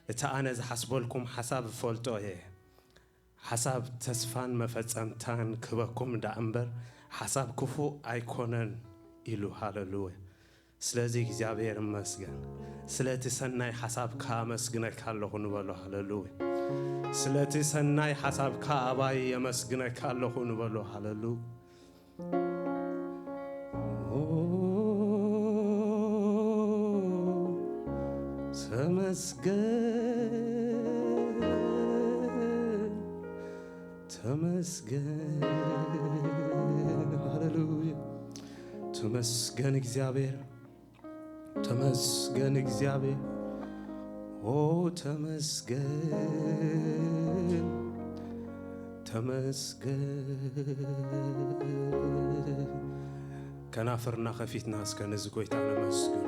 እቲ ኣነ ዝሓስበልኩም ሓሳብ እፈልጦ እየ፣ ሓሳብ ተስፋን መፈጸምታን ክህበኩም ደኣ እምበር፣ ሓሳብ ክፉእ ኣይኮነን ኢሉ። ሃሌሉያ። ስለዚ እግዚኣብሔር ይመስገን። ስለቲ ሰናይ ሓሳብካ ኣመስግነካ ኣለኹ ንበሎ። ሃሌሉያ። ስለቲ ሰናይ ሓሳብካ ኣባይ የመስግነካ ኣለኹ ንበሎ። ሃሌሉያ። ኦ፣ ተመስገን፣ ተመስገን፣ ሃሌሉያ። ተመስገን እግዚኣብሔር፣ ተመስገን እግዚኣብሔር። ኦ፣ ተመስገን፣ ተመስገን። ከናፍርና ከፊትና እስከ ነዚ ጎይታ ነመስግን።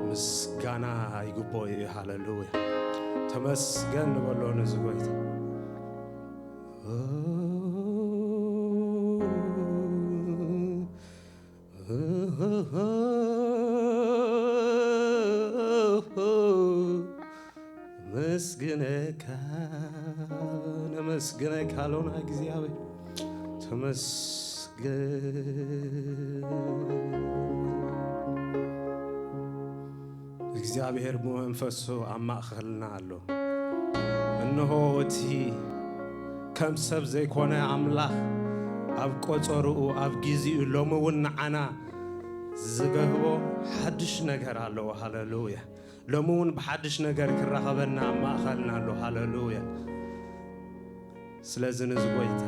ምስጋና ይግብኦ እዩ። ሃሌሉያ። ተመስገን ንበሎ ነዚ ጎይታ። መስግነካ፣ ነመስግነካ ኣሎና እግዚኣብሔር። ተመስገን። እግዚኣብሔር ብመንፈሱ ኣብ ማእኸልና ኣሎ። እንሆ እቲ ከም ሰብ ዘይኮነ ኣምላኽ ኣብ ቆጸርኡ፣ ኣብ ጊዜኡ ሎሚ እውን ንዓና ዝገብሮ ሓድሽ ነገር ኣለዎ። ሃሌሉያ። ሎሚ እውን ብሓድሽ ነገር ክራኸበና ኣብ ማእኸልና ኣሎ። ሃሌሉያ። ስለዚ ነዚ ጎይታ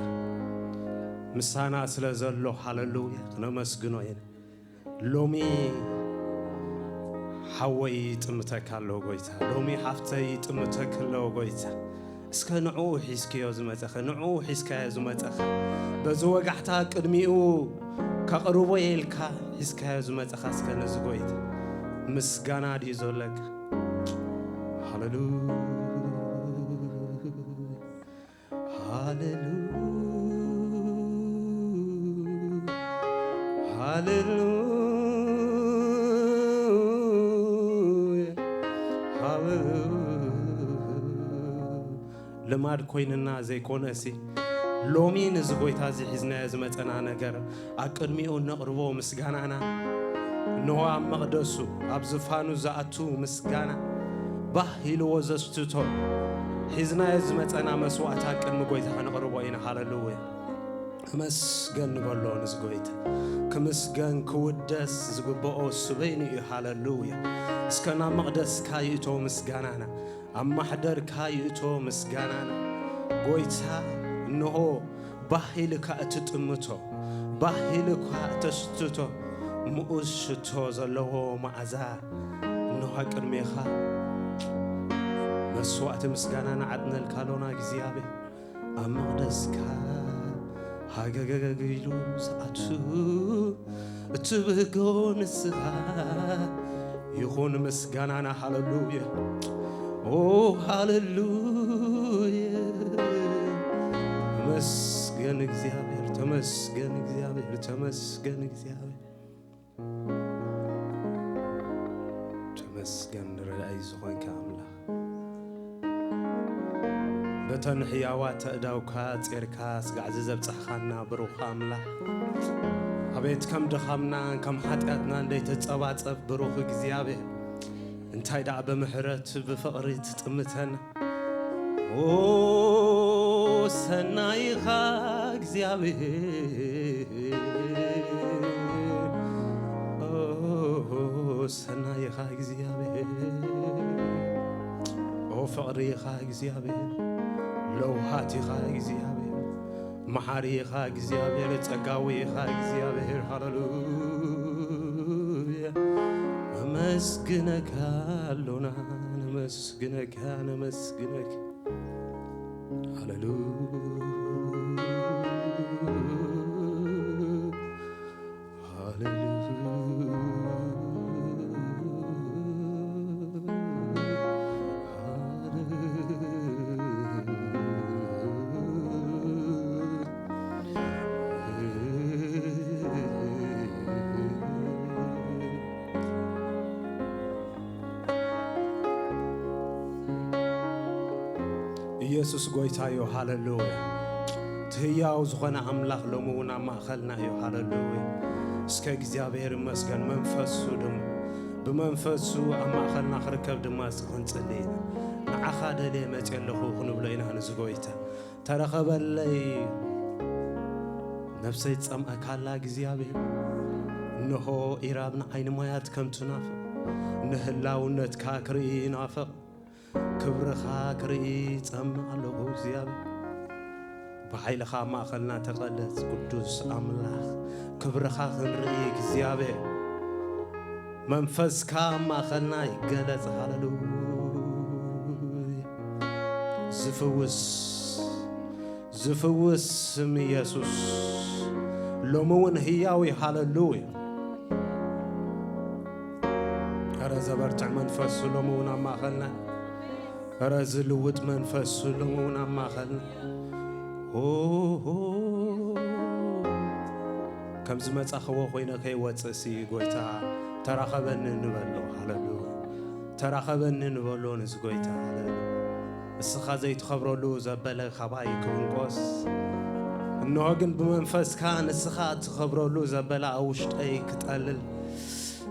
ምሳና ስለ ዘሎ፣ ሃሌሉያ፣ ክነመስግኖ ኢና። ሎሚ ሓወይ ይጥምተካ ኣለዎ ጎይታ። ሎሚ ሓፍተይ ይጥምተክ ኣለዎ ጎይታ። እስከ ንዕኡ ሒዝክዮ ዝመጸኸ፣ ንዕኡ ሒዝካዮ ዝመጸኸ፣ በዚ ወጋሕታ ቅድሚኡ ከቕርቦ እየ ኢልካ ሒዝካዮ ዝመጸኻ፣ እስከ ነዚ ጎይታ ምስጋና ድዩ ዘለካ? ሃሌሉያ። ሃሌሉያ፣ ሃሌሉያ፣ ሃሌሉያ። ልማድ ኮይንና ዘይኮነሲ፣ ሎሚ ነዚ ጎይታ እዚ ሒዝናዮ ዝመጸና ነገር ኣብ ቅድሚኡ ነቕርቦ ምስጋናና። እንሆ ኣብ መቕደሱ፣ ኣብ ዝፋኑ ዝኣቱ ምስጋና፣ ባህ ኢልዎ ዘስትቶ፣ ሒዝናዮ ዝመጸና መስዋዕቲ ኣብ ቅድሚ ጎይታ ከነቕርቦ ኢና። ሃሌሉያ። ክመስገን ንበሎ ነዚ ጎይታ። ክምስገን ክውደስ ዝግብኦ እሱ በይኑ እዩ። ሃሌሉያ። እስከ ናብ መቕደስካ ይእቶ ምስጋናና፣ ኣብ ማሕደርካ ይእቶ ምስጋናና። ጎይታ፣ እንሆ ባህ ኢልካ እትጥምቶ፣ ባህ ኢልካ እተስትቶ ምኡዝ ሽቶ ዘለዎ መዓዛ፣ እንሆ ቅድሜኻ መስዋዕቲ ምስጋና ንዓጥነልካ ኣሎና እግዚኣብሔር። ኣብ መቕደስካ ሃገገገግ ኢሉ ዝኣቱ እትብህጎ ንስኻ ይኹን ምስጋናና። ሃሌሉያ፣ ኦ ሃሌሉያ። ተመስገን እግዚኣብሔር፣ ተመስገን እግዚኣብሔር፣ ተመስገን እግዚኣብሔር። ተመስገን ረዳኢ ዝኾንካ ኣምላኽ። በተን ሕያዋት ኣእዳውካ ጼርካ ስጋዕ ዘብጻሕኻና ብሩኽ ኣምላኽ። ኣቤት ከም ድኻምና ከም ሓጢኣትና እንደይትጸባጸብ ብሩኽ እግዚኣብሔር። እንታይ ደኣ ብምሕረት ብፍቕሪ ትጥምተና። ኦ ሰናይኻ እግዚኣብሔር፣ ኦ ሰናይኻ እግዚኣብሔር፣ ኦ ፍቕሪ ኢኻ እግዚኣብሔር፣ ለውሃት ኢኻ እግዚኣብሔር፣ መሓሪ ኢኻ እግዚኣብሔር፣ ጸጋዊ ኢኻ እግዚኣብሔር። ሃሌሉያ። ነመስግነካ ኣሎና፣ ነመስግነካ፣ ነመስግነካ። ሃሌሉያ፣ ሃሌሉያ፣ ሃሌሉያ። ኢየሱስ ጎይታ እዩ። ሃለሉያ። እቲ ህያው ዝኾነ ኣምላኽ ሎሚ እውን ኣብ ማእኸልና እዩ። ሃለሉያ። እስከ እግዚኣብሔር ይመስገን። መንፈሱ ድማ፣ ብመንፈሱ ኣብ ማእኸልና ክርከብ ድማ እስኪ ክንጽሊ ኢና። ንዓኻ ደልየ መጽየ ኣለኹ ክንብሎ ኢና። ንዚ ጎይታ ተረኸበለይ፣ ነፍሰይ ትጸምኣካ ኣላ እግዚኣብሔር። እንሆ ኢራብ ንዓይኒ ማያት ከም ትናፍቕ፣ ንህላውነትካ ክርኢ ይናፍቕ። ክብርኻ ክርኢ ይጸምእ ኣለኹ እግዚኣብሔር። ብሓይልኻ ኣብ ማእኸልና ተቐለጽ ቅዱስ ኣምላኽ። ክብርኻ ክንርኢ እግዚኣብሔር። መንፈስካ ኣብ ማእኸልና ይገለጽ። ሃለሉያ። ዝፍውስ፣ ዝፍውስ ስም ኢየሱስ ሎሚ እውን ህያው እዩ። ሃለሉያ። ኧረ ዘበርትዕ መንፈስ ሎሚ እውን ኣብ ማእኸልና። ኧረ ዝልውጥ መንፈስ ሎሚ እውን ኣብ ማእኸልና። ኦ፣ ከም ዝመጻኽዎ ኮይነ ከይወጽእ ሲ ጎይታ ተራኸበኒ ንበሎ። ሃለሉያ። ተራኸበኒ ንበሎ ንዚ ጎይታ። ሃለሉያ። እስኻ ዘይትኸብረሉ ዘበለ ካባይ ክብንቆስ፣ እንሆ ግን ብመንፈስካ ንስኻ እትኸብረሉ ዘበለ ኣብ ውሽጠይ ክጠልል፣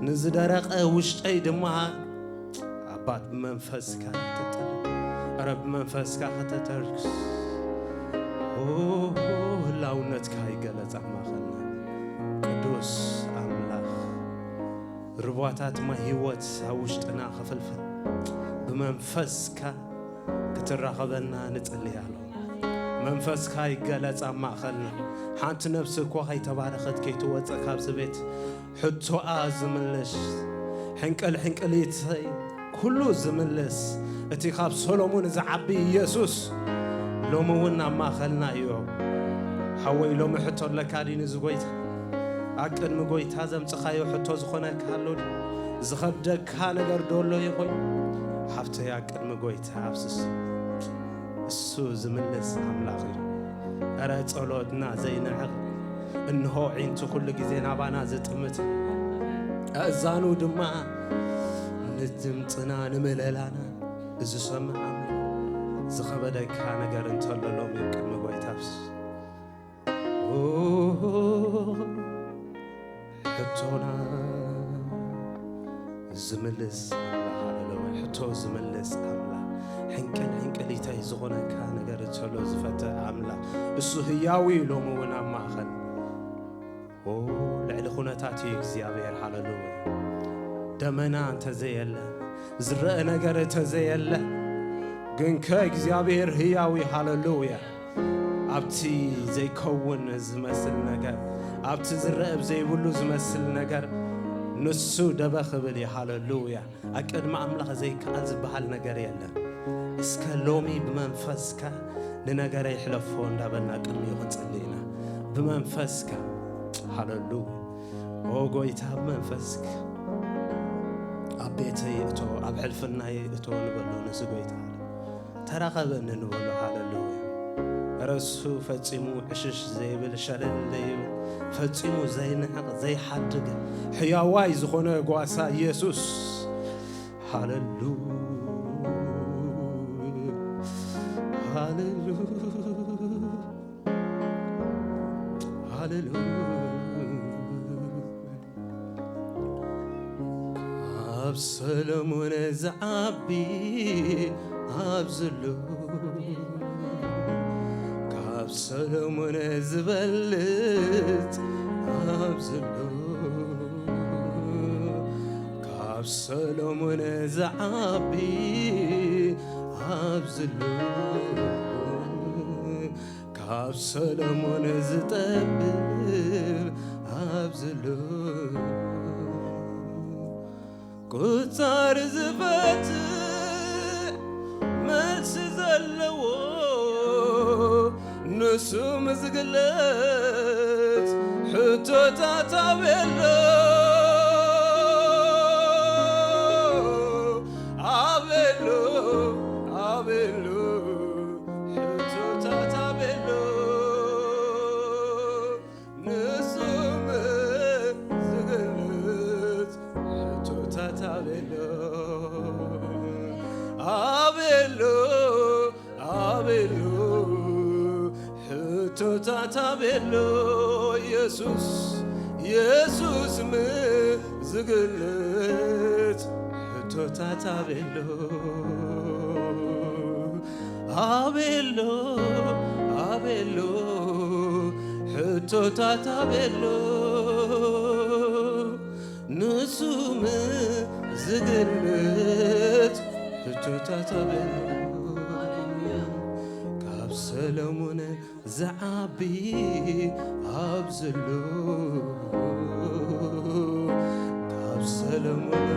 ንዝደረቐ ውሽጠይ ድማ ኣባት ብመንፈስካ ክተጥልል፣ ኧረ ብመንፈስካ ከተተርክስ። ኦ፣ ህላውነትካ ይገለጽ ኣብ ማእኸልና። ቅዱስ ኣምላኽ፣ ርቧታት ማይ ህይወት ኣብ ውሽጥና ክፍልፍል ብመንፈስካ ክትራኸበና ንጽሊ ኣለኹ። መንፈስካ ይገለጽ ኣብ ማእኸልና። ሓንቲ ነፍሲ እኳ ከይተባረኸት ከይትወጽእ ካብዚ ቤት፣ ሕቶኣ ዝምልስ፣ ሕንቅል ሕንቅሊተይ ኩሉ ዝምልስ፣ እቲ ካብ ሰሎሞን ዝዓቢ ኢየሱስ ሎሚ እውን ኣብ ማእኸልና እዩ። ሓወይ፣ ሎሚ ሕቶ ኣለካ ድዩ ንዚ ጎይታ? ኣብ ቅድሚ ጎይታ ዘምጽኻዮ ሕቶ ዝኾነካ ኣሎ ድዩ? ዝኸብደካ ነገር ዶ ኣሎ ይኾን? ሓፍተይ፣ ኣብ ቅድሚ ጎይታ ኣፍስስ። እሱ ዝምልስ ኣምላኽ እዩ። እረ ጸሎትና ዘይንዕቕ፣ እንሆ ዒንቱ ኩሉ ግዜ ናባና ዝጥምት፣ ኣእዛኑ ድማ ንድምጽና ንምህለላና ዝሰምዕ ኣምላኽ። ዝኸበደካ ነገር እንተሎ ሎሚ ቅድሚ ጎይታ ኣፍስስ። ኦ፣ ሕቶና ዝምልስ ኣምላኽ፣ ሃለሉያ። ሕቶ ዝምልስ ኣምላኽ፣ ሕንቅል ሕንቅሊተይ ዝኾነካ ነገር እንተሎ ዝፈትሕ ኣምላኽ፣ እሱ ህያው እዩ ሎሚ እውን ኣብ ማእኸል። ኦ፣ ልዕሊ ኩነታት እዩ እግዚኣብሔር፣ ሃለሉያ። ደመና እንተዘየለ፣ ዝረአ ነገር እንተዘየለ፣ ግን ከ እግዚኣብሔር ህያው እዩ፣ ሃለሉያ። ኣብቲ ዘይከውን ዝመስል ነገር፣ ኣብቲ ዝረአ ዘይብሉ ዝመስል ነገር፣ ንሱ ደበ ክብል እዩ። ሃለሉያ። ኣብ ቅድሚ ኣምላኽ ዘይከኣል ዝበሃል ነገር የለን። እስከ ሎሚ ብመንፈስካ ንነገረይ ሕለፎ እንዳበልና ቅድሚኡ ክንጽሊ ኢና። ብመንፈስካ። ሃለሉያ። ኦ ጎይታ፣ ብመንፈስካ ኣብ ቤተይ እቶ፣ ኣብ ሕልፍናይ እቶ ንበሎ ነዚ ጎይታ። ተራኸበኒ ንበሎ። ሃለሉያ። እረ እሱ ፈጺሙ ዕሽሽ ዘይብል፣ ሸለል ዘይብል፣ ፈጺሙ ዘይንዕቕ፣ ዘይሓድግ፣ ሕያዋይ ዝኾነ ጓሳ ኢየሱስ። ሃለሉያ። ሃለሉያ። ሃለሉያ። ካብ ሰሎሞን ዝዓቢ ኣብዚ ኣሎ፣ ካብ ሰሎሞን ዝበልጽ ኣብዚ ኣሎ፣ ካብ ሰሎሞን ዝዓቢ ኣብዚ ኣሎ። ካብ ሰሎሞን ዝጠብብ ኣብዚ ኣሎ። ቁጻር ዝፈትሕ መልሲ ዘለዎ፣ ንሱ ምስ ዝግለጽ ሕቶታት ኣበሎ፣ ኣበሎ፣ ኣበሎ። ሕቶታት ኣበሎ፣ ንሱ ምስ ዝገልጽ ሕቶታት ኣበሎ፣ ኣበሎ፣ ኣበሎ። ኣቤሎ፣ ሕቶታት ኣቤሎ፣ የሱስ፣ የሱስ ምዝግልጽ ሕቶታት ኣቤሎ። ኣቤሎ፣ ኣቤሎ፣ ሕቶታት ኣቤሎ፣ ንሱ ምዝግልጽ ሕቶታት ኣቤሎ። ካብ ሰለሙን ዝዓቢ ኣብ ዘሎ፣ ካብ ሰለሙን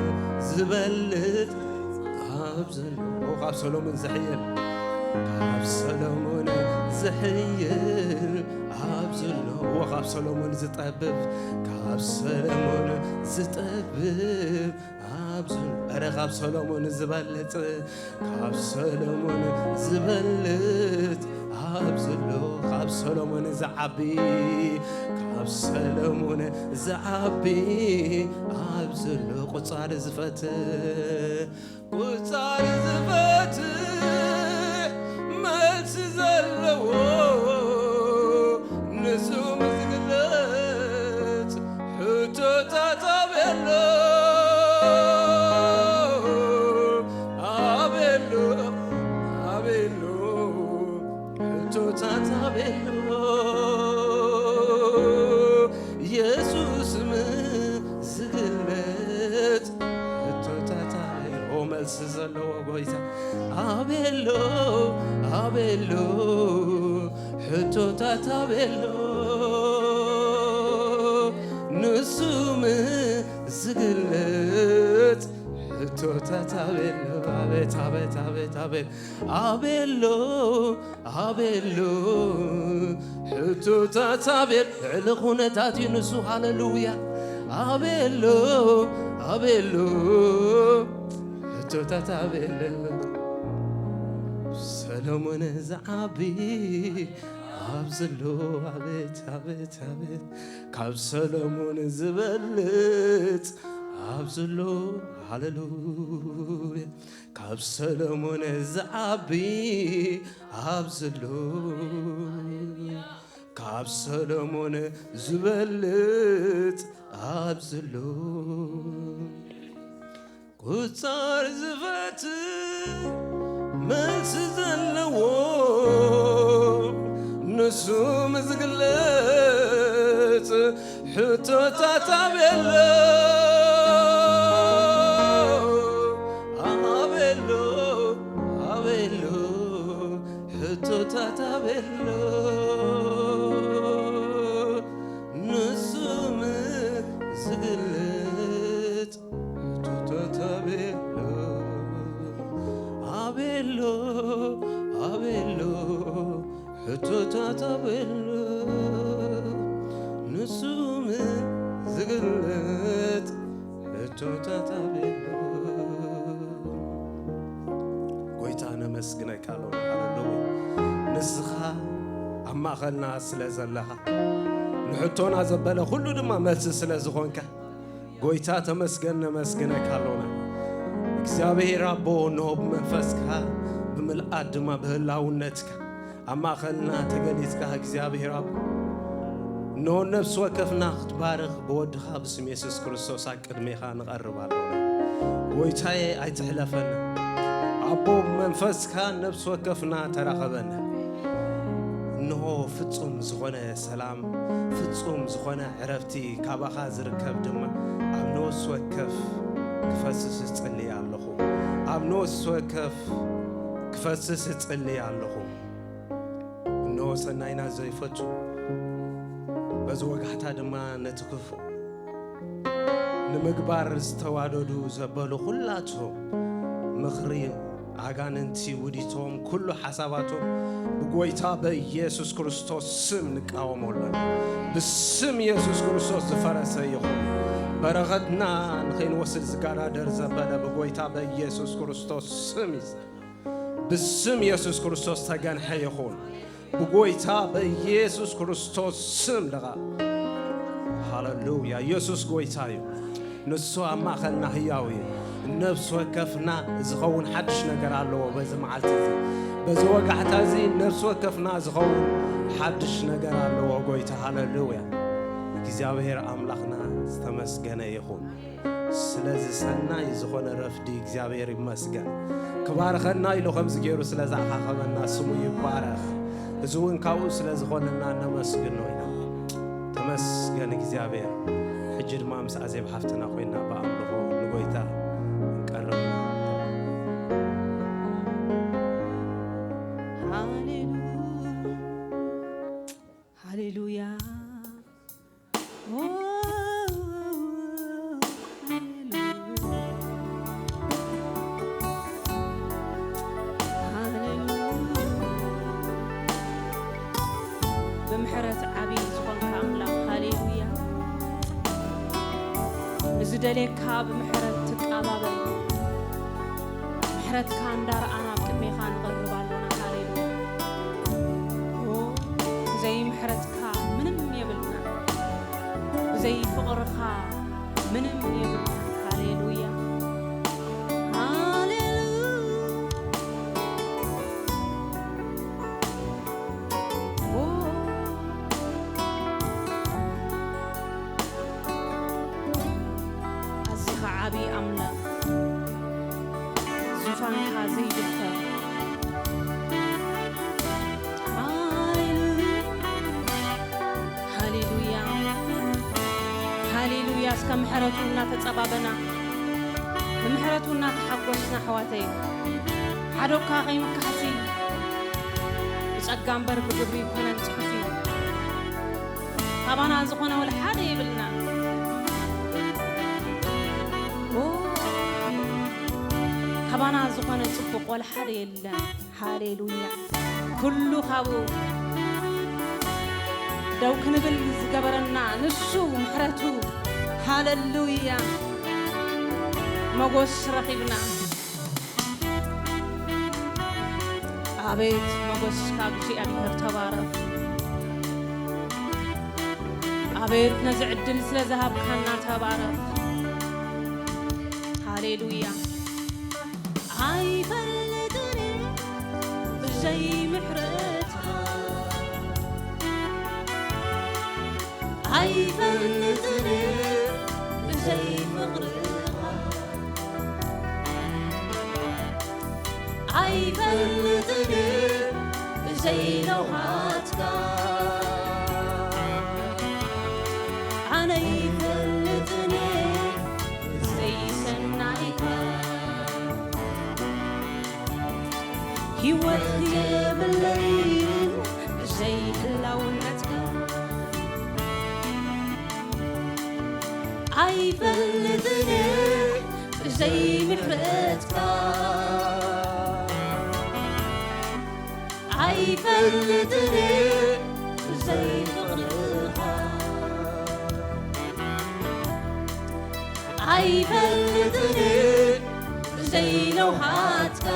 ዝበልጽ ኣብ ዘሎ፣ ኦ፣ ካብ ሰሎሞን ዝሕይል፣ ካብ ሰሎሞን ዝሕይል ኣብ ዘሎ፣ ኦ፣ ካብ ሰሎሞን ዝጠብብ፣ ካብ ሰሎሞን ዝጠብብ ኣብ ዘሎ፣ ኧረ ካብ ሰሎሞን ዝበልጽ፣ ካብ ሰሎሞን ዝበልጽ ኣብ ዘሎ፣ ካብ ሰሎሞን ዝዓቢ፣ ካብ ሰሎሞን ዝዓቢ ኣብ ዘሎ፣ ቁጻሪ ዝፈትሕ፣ ቁጻሪ ዝፈትሕ፣ መልሲ ዘለዎ፣ ንሱ ዝግለጽ ሕቶታት ኣቤሎ፣ ኣቤሎ፣ ኣቤሎ፣ ሕቶታት ኣቤሎ፣ የሱስ ዝግለጽ ሕቶታት ኣቤሎ፣ መልሲ ዘለዎ ጎይታ ኣቤሎ፣ ኣቤሎ፣ ሕቶታት ኣቤሎ፣ ንሱ ዝግለጽ ሕቶታት ኣቤሎ፣ ኣቤት፣ ኣቤት፣ ኣቤት፣ ኣቤት፣ ኣቤሎ፣ ኣቤሎ፣ ሕቶታት ኣቤል፣ ልዕሊ ኩነታት እዩ ንሱ፣ ሃሌሉያ። ኣቤሎ፣ ኣቤሎ፣ ሕቶታት ኣቤሎ፣ ሰሎሞን ዝዓቢ ኣብ ዘሎ፣ ኣቤት፣ ኣቤት፣ ኣቤት፣ ካብ ሰሎሞን ዝበልጽ ኣብ ዘሎ፣ ሃሌሉያ፣ ካብ ሰሎሞን ዝዓቢ ኣብ ዘሎ፣ ካብ ሰሎሞን ዝበልጽ ኣብ ዘሎ፣ ቁጻር ዝፈትሕ፣ መልሲ ዘለዎ፣ ንሱ ዝግለጽ ሕቶታት ኣቤሎ፣ ኣቤሎ፣ ኣቤሎ፣ ሕቶታት ኣቤሎ፣ ንሱ ዝግለጽ ሕቶታት ኣቤሎ፣ ኣቤሎ፣ ኣቤሎ፣ ሕቶታት ኣቤሎ፣ ንሱ ዝግለጽ ሕቶታት ኣቤሎ። ጎይታ ነመስግነካ ኣሎ። ሃሌሉያ። ንስኻ ኣብ ማእኸልና ስለ ዘለኻ፣ ንሕቶና ዘበለ ኩሉ ድማ መልሲ ስለ ዝኾንካ፣ ጎይታ ተመስገን፣ ነመስግነካ ኣሎና። እግዚኣብሔር ኣቦ፣ እንሆ ብመንፈስካ ብምልኣት ድማ ብህላውነትካ ኣብ ማእኸልና ተገሊጽካ፣ እግዚኣብሔር ኣቦ፣ እንሆ ነፍሲ ወከፍና ክትባርኽ ብወድኻ ብስም የሱስ ክርስቶስ ኣብ ቅድሜኻ ንቐርብ ኣሎና። ጎይታዬ ኣይትሕለፈና። ኣቦ ብመንፈስካ ነፍሲ ወከፍና ተራኸበና። እንሆ ፍጹም ዝኾነ ሰላም፣ ፍጹም ዝኾነ ዕረፍቲ ካባኻ ዝርከብ ድማ ኣብ ነፍሲ ወከፍ ክፈስስ እጽሊ ኣለኹ። ኣብ ነፍሲ ወከፍ ክፈስስ እጽሊ ኣለኹ። እንሆ ሰናይና ዘይፈቱ፣ በዚ ወጋሕታ ድማ ነቲ ክፉእ ንምግባር ዝተዋደዱ ዘበሉ ኩላቶም ምኽሪ ኣጋንንቲ ውዲቶም ኩሉ ሓሳባቶም ብጎይታ በኢየሱስ ክርስቶስ ስም ንቃወሞ ኣለና። ብስም ኢየሱስ ክርስቶስ ዝፈረሰ ይኹን። በረኸትና ንኸይንወስድ ዝጋዳደር ዘበለ ብጎይታ በኢየሱስ ክርስቶስ ስም ይዘ-፣ ብስም ኢየሱስ ክርስቶስ ተገንሐ ይኹን። ብጎይታ በኢየሱስ ክርስቶስ ስም ልቓ። ሃሌሉያ። ኢየሱስ ጎይታ እዩ። ንሱ ኣብ ማእኸልና ህያው እዩ። ነፍሲ ወከፍና ዝኸውን ሓድሽ ነገር ኣለዎ። በዚ መዓልቲ እዚ፣ በዚ ወጋሕታ እዚ ነፍሲ ወከፍና ዝኸውን ሓድሽ ነገር ኣለዎ። ጎይታ፣ ሃሌሉያ። እግዚኣብሔር ኣምላኽና ዝተመስገነ ይኹን። ስለዚ ሰናይ ዝኾነ ረፍዲ እግዚኣብሔር ይመስገን። ክባርኸና ኢሉ ከምዚ ገይሩ ስለ ዝኣኻኸበና ስሙ ይባረኽ። እዚ እውን ካብኡ ስለ ዝኾነና ነመስግኖ ኢና። ተመስገን እግዚኣብሔር። ሕጂ ድማ ምስ ኣዜብ ሓፍትና ኮይና ብኣምልኾ ንጎይታ ንቀርብ። ሃሌሉያ፣ ሃሌሉያ። ኦ፣ ሃሌሉያ፣ ሃሌሉያ። ብምሕረት ዓቢ ዝኾንካ ኣምላኽ፣ ሃሌሉያ። ንዝደልየካ ብምሕረት ትቃባበል፣ ምሕረትካ እንዳረኣና ኣብ ቅድሜኻ ንቐርብ ኣሎና። ሃሌሉያ። ኦ፣ ብዘይ ምሕረትካ ምንም የብልና፣ ብዘይ ፍቕርኻ ምንም የብልና። ሃሌሉያ፣ ሃሌሉያ። ኦ፣ ኣዚኻ ዓቢ ኣምላኽ፣ ዙፋንካ ዘይድፈር። ሃሌሉያ፣ ሃሌሉያ። እስከ ምሕረቱ እናተጸባበና፣ ብምሕረቱ እናተሓጎስና፣ ኣሕዋተይ፣ ሓዶካ ከይምካሕሲ፣ ብጸጋ እምበር ብግብሪ ይኮነን ጽሑፍ እዩ። ካባና ዝኾነ ወላ ሓደ የብልና። ኦ፣ ካባና ዝኾነ ጽቡቕ ወላ ሓደ የለን። ሃሌሉያ። ኩሉ ካብኡ ደው ክንብል ዝገበረና ንሱ ምሕረቱ። ሃሌሉያ። መጎስ ረኺብና። ኣቤት መጎስካ እግዚኣብሔር፣ ተባረኽ። ኣቤት ነዚ ዕድል ስለ ዝሃብካና፣ ተባረኽ። ሃሌሉያ። ኣይፈልጥን ብዘይ ምሕረትካ፣ ኣይፈልጥን ብዘይ ፍቕርኻ፣ ኣይፈልጥን ብዘይ ለውሃትካ፣ ኣነ ኣይፈልጥን ብዘይ ሰናይካ። ህይወት የብለይን ብዘይ ህላውነትካ። ኣይፈልጥን ብዘይ ምሕረትካ። ኣይፈልጥን ብዘይ ፍቕርኻ። ኣይፈልጥን ብዘይ ለውሃትካ።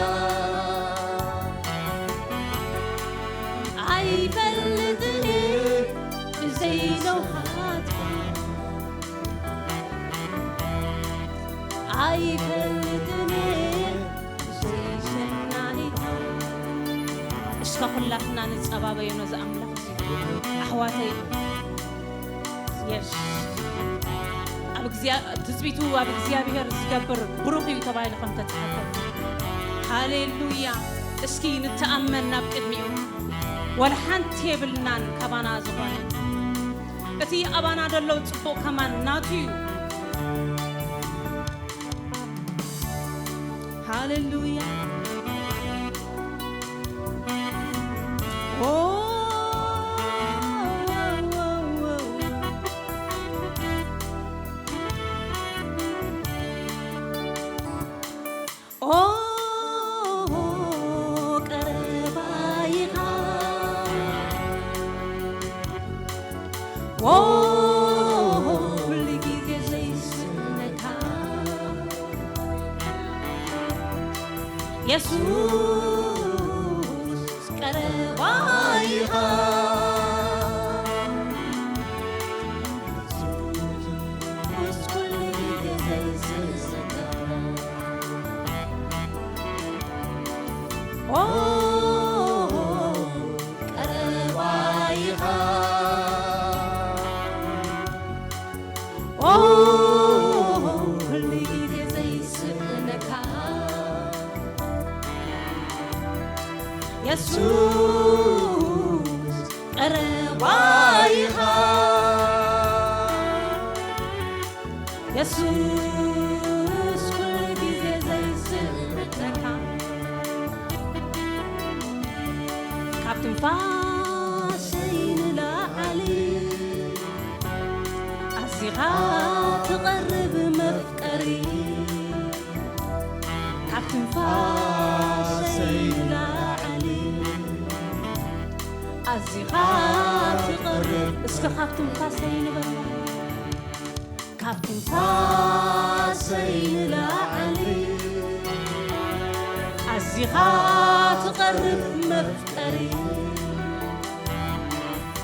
ኣይፈልጥን ብዘይ ለውሃትካ። ኣይፈልጥን ብዘይ ሰናይካ። እስከ ኩላትና ንጸባበዮ ነዚ ኣምላኽ እዚ። ኣሕዋተይ፣ የስ። ኣብ እግዚኣብ-፣ ትጽቢቱ ኣብ እግዚኣብሔር ዝገብር ብሩኽ እዩ ተባሂሉ ከም ተጻሕፈ። ሃሌሉያ። እስኪ ንተኣመን ናብ ቅድሚኡ። ወላ ሓንቲ የብልናን ካባና ዝኾነ። እቲ ኣባና ዘሎ ጽቡቕ ከማን ናቱ እዩ። ሃሌሉያ። ኦ፣ ኦ፣ ቀረባ ኢኻ። ኦ፣ ኩሉ ግዜ ዘይስነካ። የሱስ ቀረባ ኢኻ። የሱስ ኩሉ ግዜ ዘይስነካ። የሱስ ቀረባ ኢኻ። የሱስ ኩሉ ግዜ ዘይስእነካ። ካብ ትንፋሰይ ንላዕሊ ኣዚኻ ትቐርብ መፍቀሪ። ካብ ትንፋሰይ ንላዕሊ ኣዚኻ ትቐርብ። እስከ ካብ ትንፋሰይ ንበል። ካብ ትንፋሰይ ንላዕሊ ኣዚኻ ትቐርብ መፍቀሪ።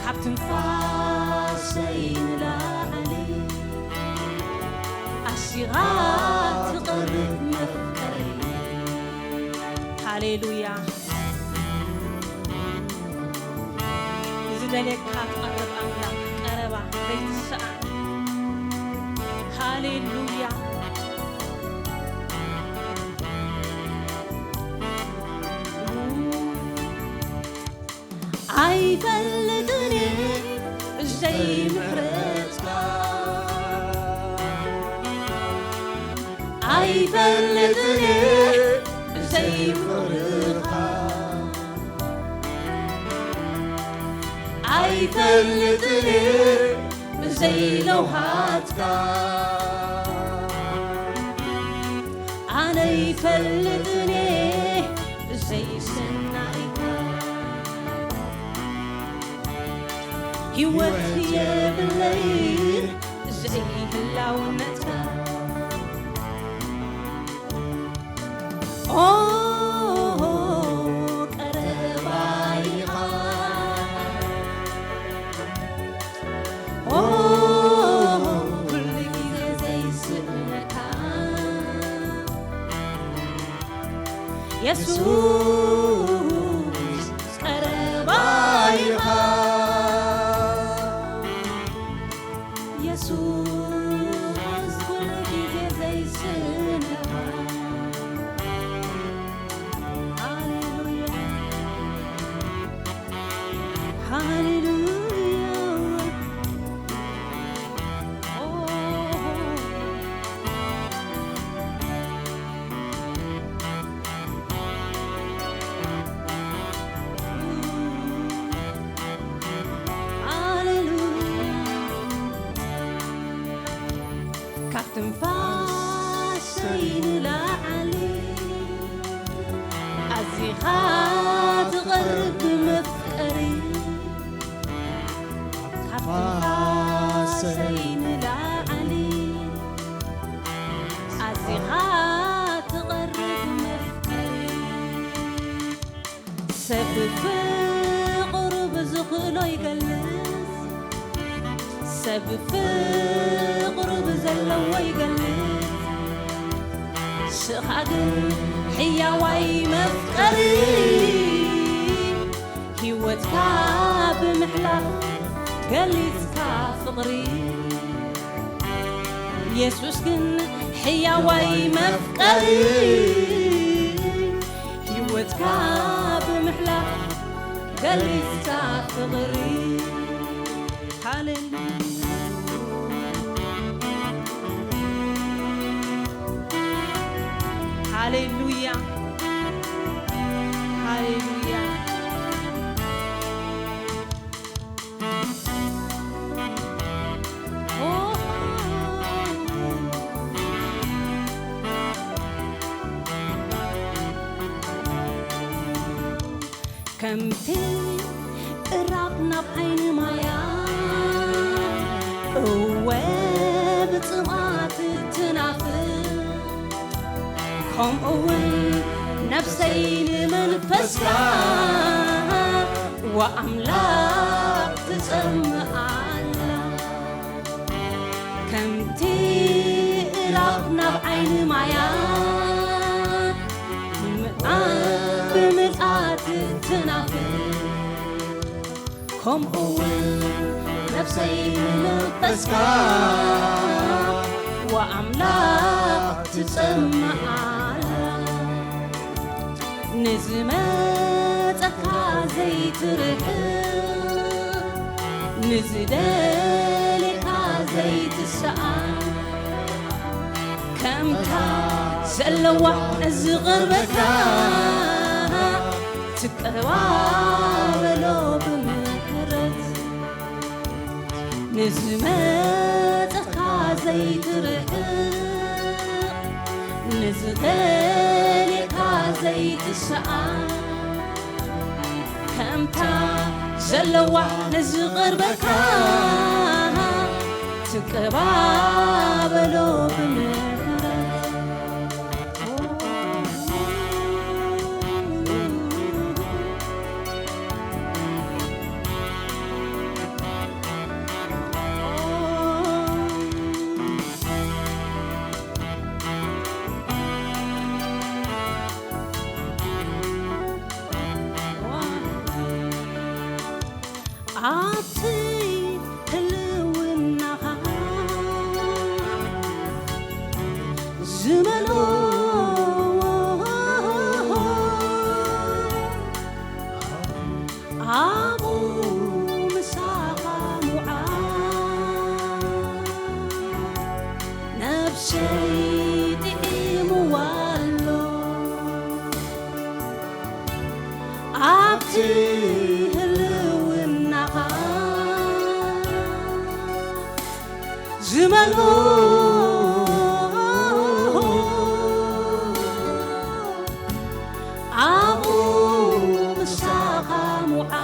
ካብ ትንፋሰይ ንላዕሊ ኣዚኻ ትቐርብ መፍቀሪ። ሃሌሉያ። ዝደልየካ ትቐርብ ኣምላኽ፣ ቀረባ ዘይትሰኣን። ሃሌሉያ። ኣይፈልጥን እየ ብዘይ ምሕረትካ። ኣይፈልጥን እየ ብዘይ ፍቕርኻ። ኣይፈልጥን እየ ብዘይ ለውሃትካ። ኣነ ኣይፈልጥን እየ ብዘይ ሰናይካ። ህይወት የብለይ ዘይህላውነትካ። ኦ ቀረባ ኢኻ። ኦ ኩሉ ግዜ ዘይስእነካ። የሱስ ቀረባ ኢኻ። የሱስ ኩሉ ግዜ ዘይስእነካ። ሃሌሉያ፣ ሃሌሉያ። ኦ ካብ ትንፋሰይ ንላዕሊ ኣዚኻ ትቐርብ መፍቀሪ። ካብ ትንፋሰይ ንላዕሊ ኣዚኻ ትቐርብ መፍቀሪ። ሰብ ፍቕሩ ብዝኽእሎ ይገልጽ፣ ሰብ ፍቕሩ ብዘለዎ ይገልጽ። ንስኻ ግን ሕያዋይ መፍቀሪ፣ ህይወትካ ብምሕላፍ ገሊጽካ ፍቕሪ። የሱስ ግን ሕያዋይ መፍቀሪ፣ ህይወትካ ብምሕላፍ ገሊጽካ ፍቕሪ። ሃሌሉያ፣ ሃሌሉያ፣ ሃሌሉያ። ከምቲ እራብ ናብ ዓይኒ ማያ፣ እወ ብጽምኣት ትናፍቅ፣ ከምኡ እውን ነፍሰይ ንመንፈስካ ወኣምላኽ ትጸምእ ኣላ። ከምቲ እራብ ናብ ዓይኒ ማያ፣ ብምልኣት ትናፍቅ፣ ከምኡ እውን ነፍሰይ ንመንፈስካ ወኣምላኽ ትጸምእ ኣላ። ንዝመ መጸካ ዘይትርሕቕ፣ ንዝደልየካ ዘይትሰኣን፣ ከምታ ዘለዋ ንዝቕርበካ ትቀባበሎ ብምሕረት። ንዝመጸካ ዘይትርሕቕ፣ ንዝደልየካ ዘይትሰኣን፣ ከምታ ዘለዋ ንዝቕርበካ ትቀባበሎ ብምሕረት። ኣብቲ ህልውናኻ ዝመልኦ ኣብኡ ምሳኻ ምውዓል ነብሰይ ጥዒምዋ ኣሎ። ኣብቲ ህልውናኻ ዝመልኦ ኣብኡ ምሳኻ ምውዓል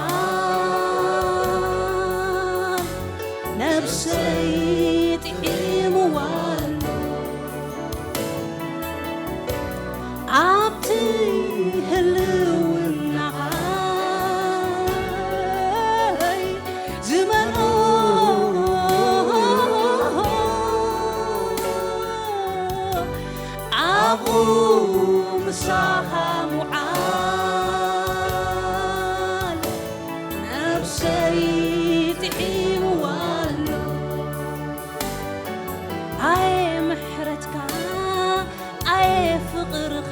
ነብሰይ ጥዒምዋ ኣሎ። ኣብቲ ህልውናኻ ዝመልኦ ኣብኡ ምሳኻ ምውዓል ነብሰይ ጥዒምዋ ኣሎ። ኣየ ምሕረትካ፣ ኣየ ፍቕርኻ፣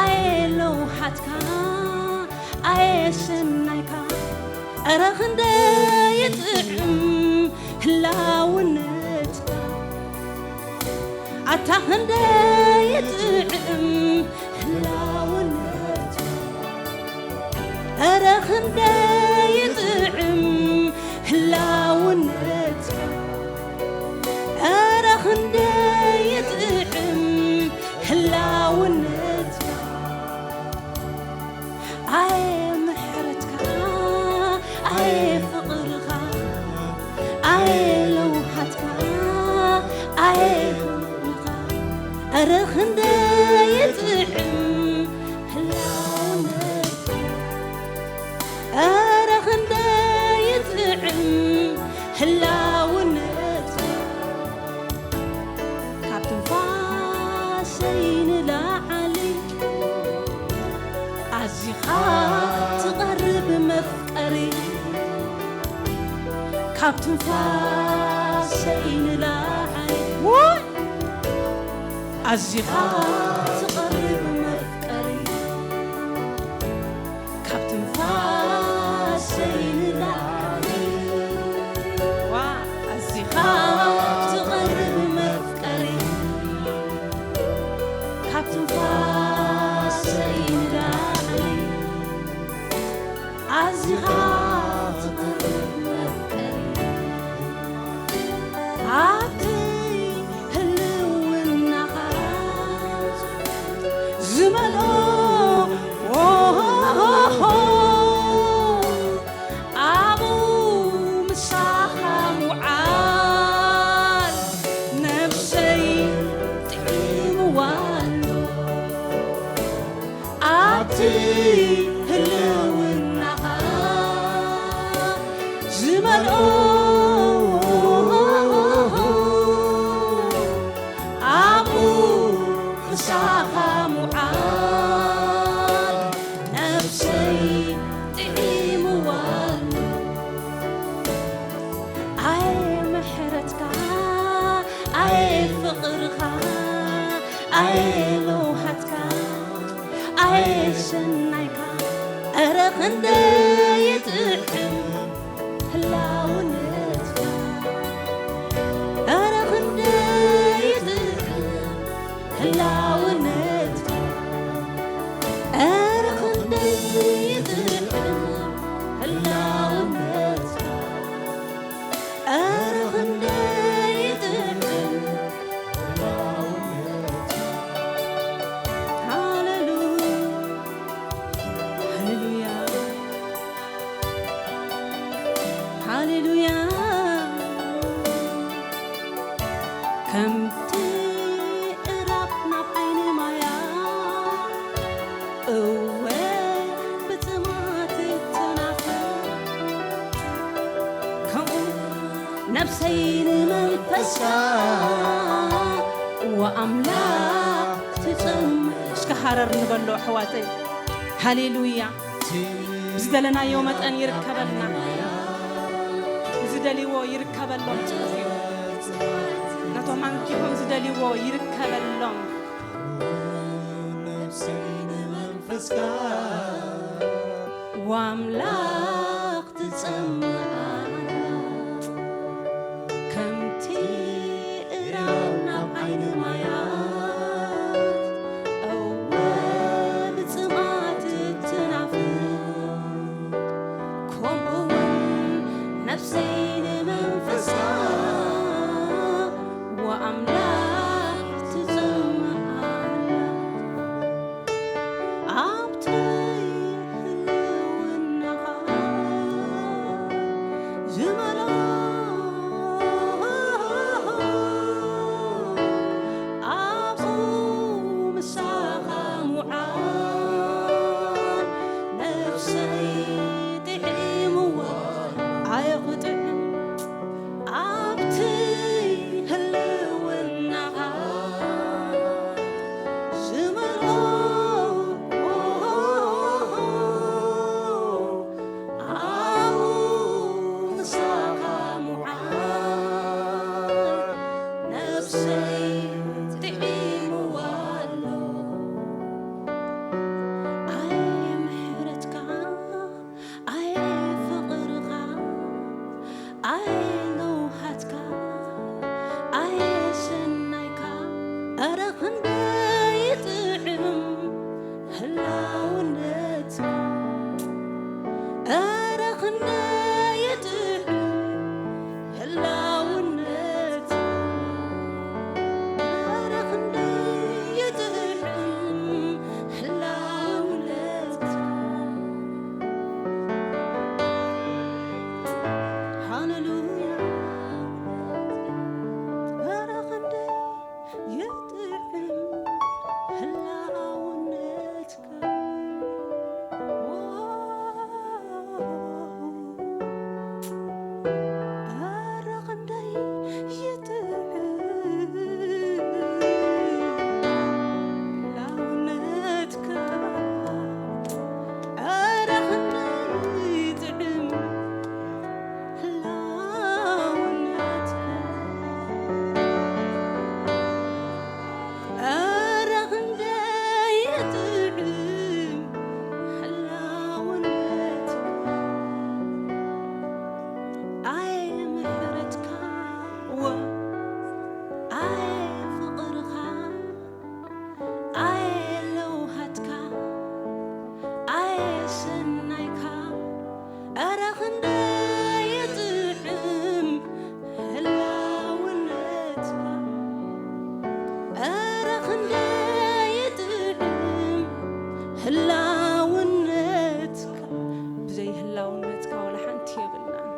ኣየ ለውሃትካ፣ ኣየ ሰናይካ፣ እረ ክንደይ ይጥዕም ህላውነትካ፣ ኣታ ክንደይ ይጥዕም ህላውነትካ፣ እረ ክንደይ ይጥዕም ህላውነትካ፣ እረ ክንደይ ይጥዕም ህላውነትካ። ኣየ ምሕረትካ፣ ኣየ ፍቕርኻ፣ ኣየ ለውሃትካ፣ ኣየ ክብርኻ፣ ኣረ ክንደይ ይጥዕም ህላውነትካ፣ ኣረ ክንደይ ይጥዕም ህላውነትካ። ካብ ትንፋሰይ ንላዕሊ ኣዚኻ ትቐርብ መፍቀሪ፣ ካብ ትንፋሰይ ንላዕሊ፣ ውይ፣ ኣዚኻ ትቐርብ መፍቀሪ፣ ካብ ትንፋሰይ ንላዕሊ፣ ዋ፣ ኣዚኻ ትቐርብ መፍቀሪ፣ ካብ ትንፋሰይ ንላዕሊ፣ ኣዚኻ ትቐርብ መፍቀሪ፣ ኣብቲ ህልውናኻ ዝመልኦ፣ ኦሆሆሆ፣ ኣብኡ ምሳኻ ምውዓል ነብሰይ ጥዒምዋ ኣሎ። ኣብቲ ህልውናኻ ዝመልኦ ኣብኡ ምሳኻ ምውዓል ነብሰይ ጥዒምዋ ኣሎ። ኣየ ምሕረትካ፣ ኣየ ፍቕርኻ፣ ኣየ ለውሃትካ፣ ኣየ ሰናይካ፣ ክንደይ ይጥዕም ህላውነትካ፣ ኧረ ክንደይ ይጥዕም ህላውነትካ፣ ኧረ ክንደይ ይጥዕም ህላውነትካ፣ ኧረ ክንደይ ይጥዕም። ሃሌሉያ፣ ሃሌሉያ፣ ሃሌሉያ። ከምቲ እራብ ናብ ዓይኒ ማያ፣ እወ ብጽማት እትናፍቕ፣ ከምኡ ነፍሰይ ንመንፈስካ ወኣምላኽ ትጽም። እስከ ሃረር ንበሎ ኣሕዋተይ። ሃሌሉያ። ዝደለናዮ መጠን ይርከበልና። ዝደልይዎ ይርከበሎም ጽሑፍ እዩ። ነቶም ኣንኪፎም ዝደልይዎ ይርከበሎም። ነፍሰይ ንመንፈስካ ወኣምላኽ ትጽምኣ። ከምቲ እራብ ናብ ዓይኒ ማያት፣ እወ ብጽማት እትናፍቕ፣ ከምኡ እውን ነፍሰይ ንመንፈሳ ወኣምላኽ ትጽምኣ። ኣብቲ ህልውናኻ ዝመልኦ፣ ኣብኡ ምሳኻ ምውዓል ነፍሰይ ጥዒምዋ። ኣየ ክጥዕም ኣብቲ ህልውናኻ ዝመልኦ፣ ኣብኡ ምሳኻ ምውዓል ነፍሰይ ጥዒምዋ ኣሎ። ኣየ ምሕረትካ ኣየ ፍቕርኻ፣ ኣየ ለውሃትካ፣ ኣየ ሰናይካ፣ ኧረ ክንደይ ይጥዕም ህላውነትካ፣ ኧረ ክንደይ ይጥዕም ህላውነትካ፣ ኧረ ክንደይ ይጥዕም ህላውነትካ። ሃሌሉያ። ኧረ ክንደይ ይጥዕም ህላውነትካ። ኧረ ክንደይ ይጥዕም ህላውነትካ። ኧረ ክንደይ ይጥዕም ህላውነትካ። ኧረ ክንደይ ይጥዕም ህላውነትካ። ኣየ ምሕረትካ፣ ወ-፣ ኣየ ፍቕርኻ፣ ኣየ ለውሃትካ፣ ኣየ ሰናይካ፣ ኧረ ክንደይ ይጥዕም ህላውነትካ፣ ኧረ ክንደይ ይጥዕም ህላውነትካ። ብዘይ ህላውነትካ ዋላ ሓንቲ የብልናን።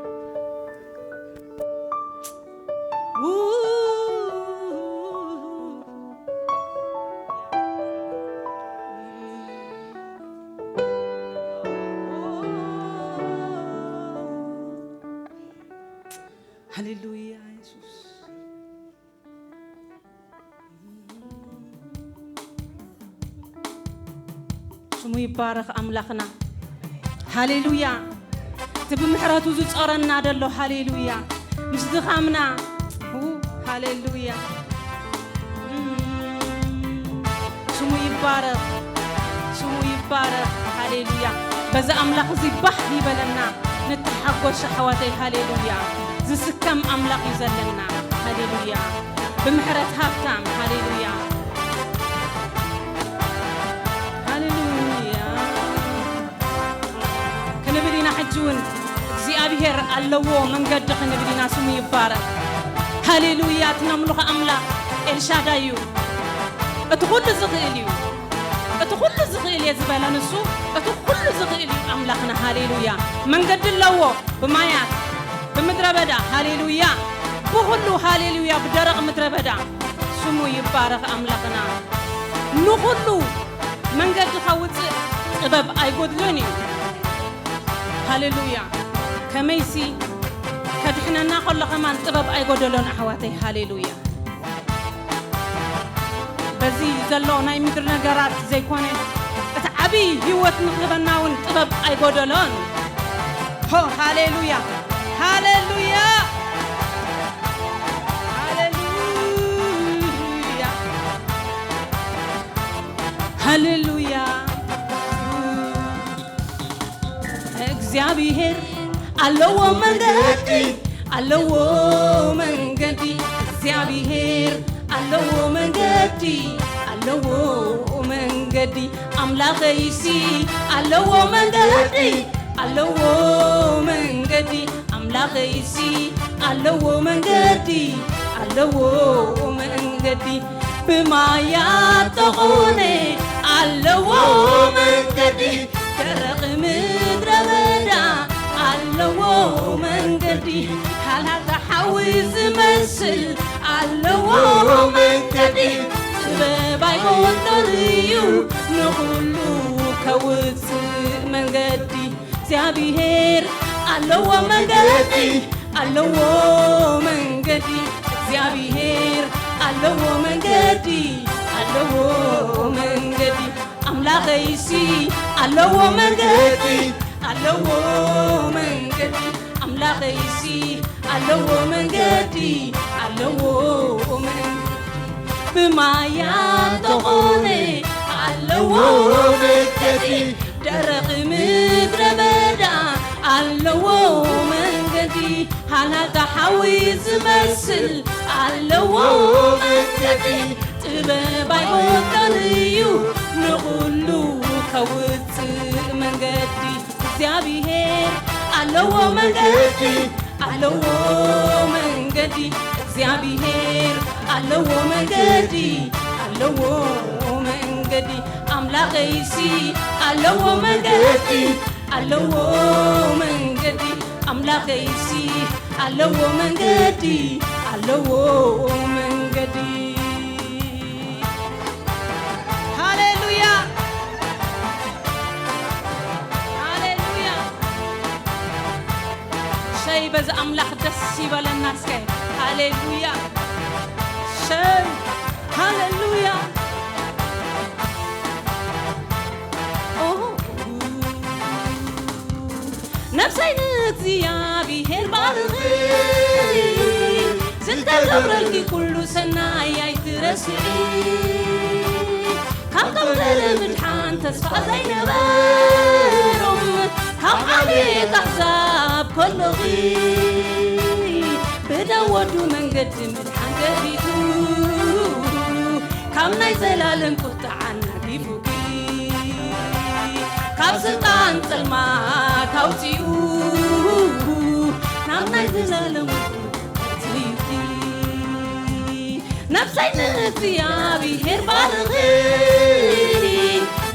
ሃሌሉያ የሱስ። ስሙ ይባረኽ ኣምላኽና። ሃሌሉያ። እቲ ብምሕረቱ ዝጾረና ደሎ፣ ሃሌሉያ፣ ምስ ድኻምና። ው፣ ሃሌሉያ። ስሙ ይባረኽ፣ ስሙ ይባረኽ። ሃሌሉያ። በዚ ኣምላኽ እዚ ባህ ይበለና፣ ንተሓጎስ ኣሕዋተይ። ሃሌሉያ። ዝስከም ኣምላኽ እዩ ዘለና። ሃሌሉያ። ብምሕረት ሃብታም። ሃሌሉያ። ሃሌሉያ። ክንብል ኢና። ሕጂ እውን እግዚኣብሔር ኣለዎ መንገዲ ክንብል ኢና። ስሙ ይባረክ። ሃሌሉያ። እቲ ነምልኾ ኣምላኽ ኤልሻዳይ እዩ። እቲ ኩሉ ዝኽእል እዩ። እቲ ኩሉ ዝኽእል እየ ዝበለ ንሱ፣ እቲ ኩሉ ዝኽእል እዩ ኣምላኽና። ሃሌሉያ። መንገዲ ኣለዎ፣ ብማያት፣ ብምድረ በዳ። ሃሌሉያ። ብኹሉ። ሃሌሉያ። ብደረቕ ምድረ በዳ። ስሙ ይባረኽ ኣምላኽና። ንኹሉ መንገዲ ከውፅእ ጥበብ ኣይጎድሎን እዩ። ሃሌሉያ። ከመይሲ ከድሕነና ከሎ ከማን ጥበብ ኣይጎደሎን ኣሕዋተይ። ሃሌሉያ። በዚ ዘሎ ናይ ምድሪ ነገራት ዘይኮነ፣ እቲ ዓብዪ ህይወት ንክህበና እውን ጥበብ ኣይጎደሎን። ሆ፣ ሃሌሉያ፣ ሃሌሉያ፣ ሃሌሉያ፣ ሃሌሉያ። እግዚኣብሔር ኣለዎ መንገዲ፣ ኣለዎ መንገዲ። እግዚኣብሔር ኣለዎ መንገዲ፣ ኣለዎ መንገዲ። ኣምላኸይሲ ኣለዎ መንገዲ፣ ኣለዎ መንገዲ። ኣምላኸይሲ ኣለዎ መንገዲ፣ ኣለዎ መንገዲ። ብማያት ተኾነ ኣለዎ መንገዲ፣ ደረቕ ምድረ በዳ ኣለዎ መንገዲ፣ ሃልሃልታ ሓዊ ዝመስል ኣለዎ መንገዲ። ጥበብ ኣይጎድሎን እዩ ንኹሉ ከውፅእ መንገዲ። እግዚኣብሔር ኣለዎ መንገዲ፣ ኣለዎ መንገዲ። እግዚኣብሔር ኣለዎ መንገዲ፣ ኣለዎ መንገዲ። ኣምላኸይሲ ኣለዎ መንገዲ፣ ኣለዎ መንገዲ። ኣምላኸይሲ ኣለዎ መንገዲ፣ ኣለዎ መንገዲ። ብማያት ተኾነ ኣለዎ መንገዲ፣ ደረቕ ምድረ በዳ ኣለዎ መንገዲ፣ ሃልሃልታ ሓዊ ዝመስል ኣለዎ መንገዲ። ጥበብ ኣይጎድሎን እዩ ንኹሉ ከውፅእ መንገዲ። እግዚኣብሔር ኣለዎ መንገዲ፣ ኣለዎ መንገዲ። እግዚኣብሔር ኣለዎ መንገዲ፣ ኣለዎ መንገዲ። ኣምላኸይሲ ኣለዎ መንገዲ፣ ኣለዎ መንገዲ። ኣምላኸይሲ ኣለዎ መንገዲ፣ ኣለዎ መንገዲ። ሃሌሉያ፣ ሃሌሉያ። ሸይ በዚ ኣምላኽ ደስ ይበለና እስከ። ሃሌሉያ። ሸይ። ሃሌሉያ። ኦ፣ ነፍሰይ ንእግዚኣብሔር ባርኺ፣ ዝተገብረልኪ ኩሉ ሰናይ ኣይትረስዒ። ካብቶም ገለ ምድሓን ተስፋ ዘይነበሮም፣ ካብ ዓሌት ኣሕዛብ ከሎኺ፣ ብደም ወዱ መንገዲ ምድሓን ከፊቱ፣ ካብ ናይ ዘላለም ቁጥዓ ኣናጊፉኪ፣ ካብ ስልጣን ጸልማት ኣውጺኡ፣ ናብ ናይ ዘላለም ኣትዩኪ። ነፍሰይ ንእግዚኣብሔር ባርኺ፣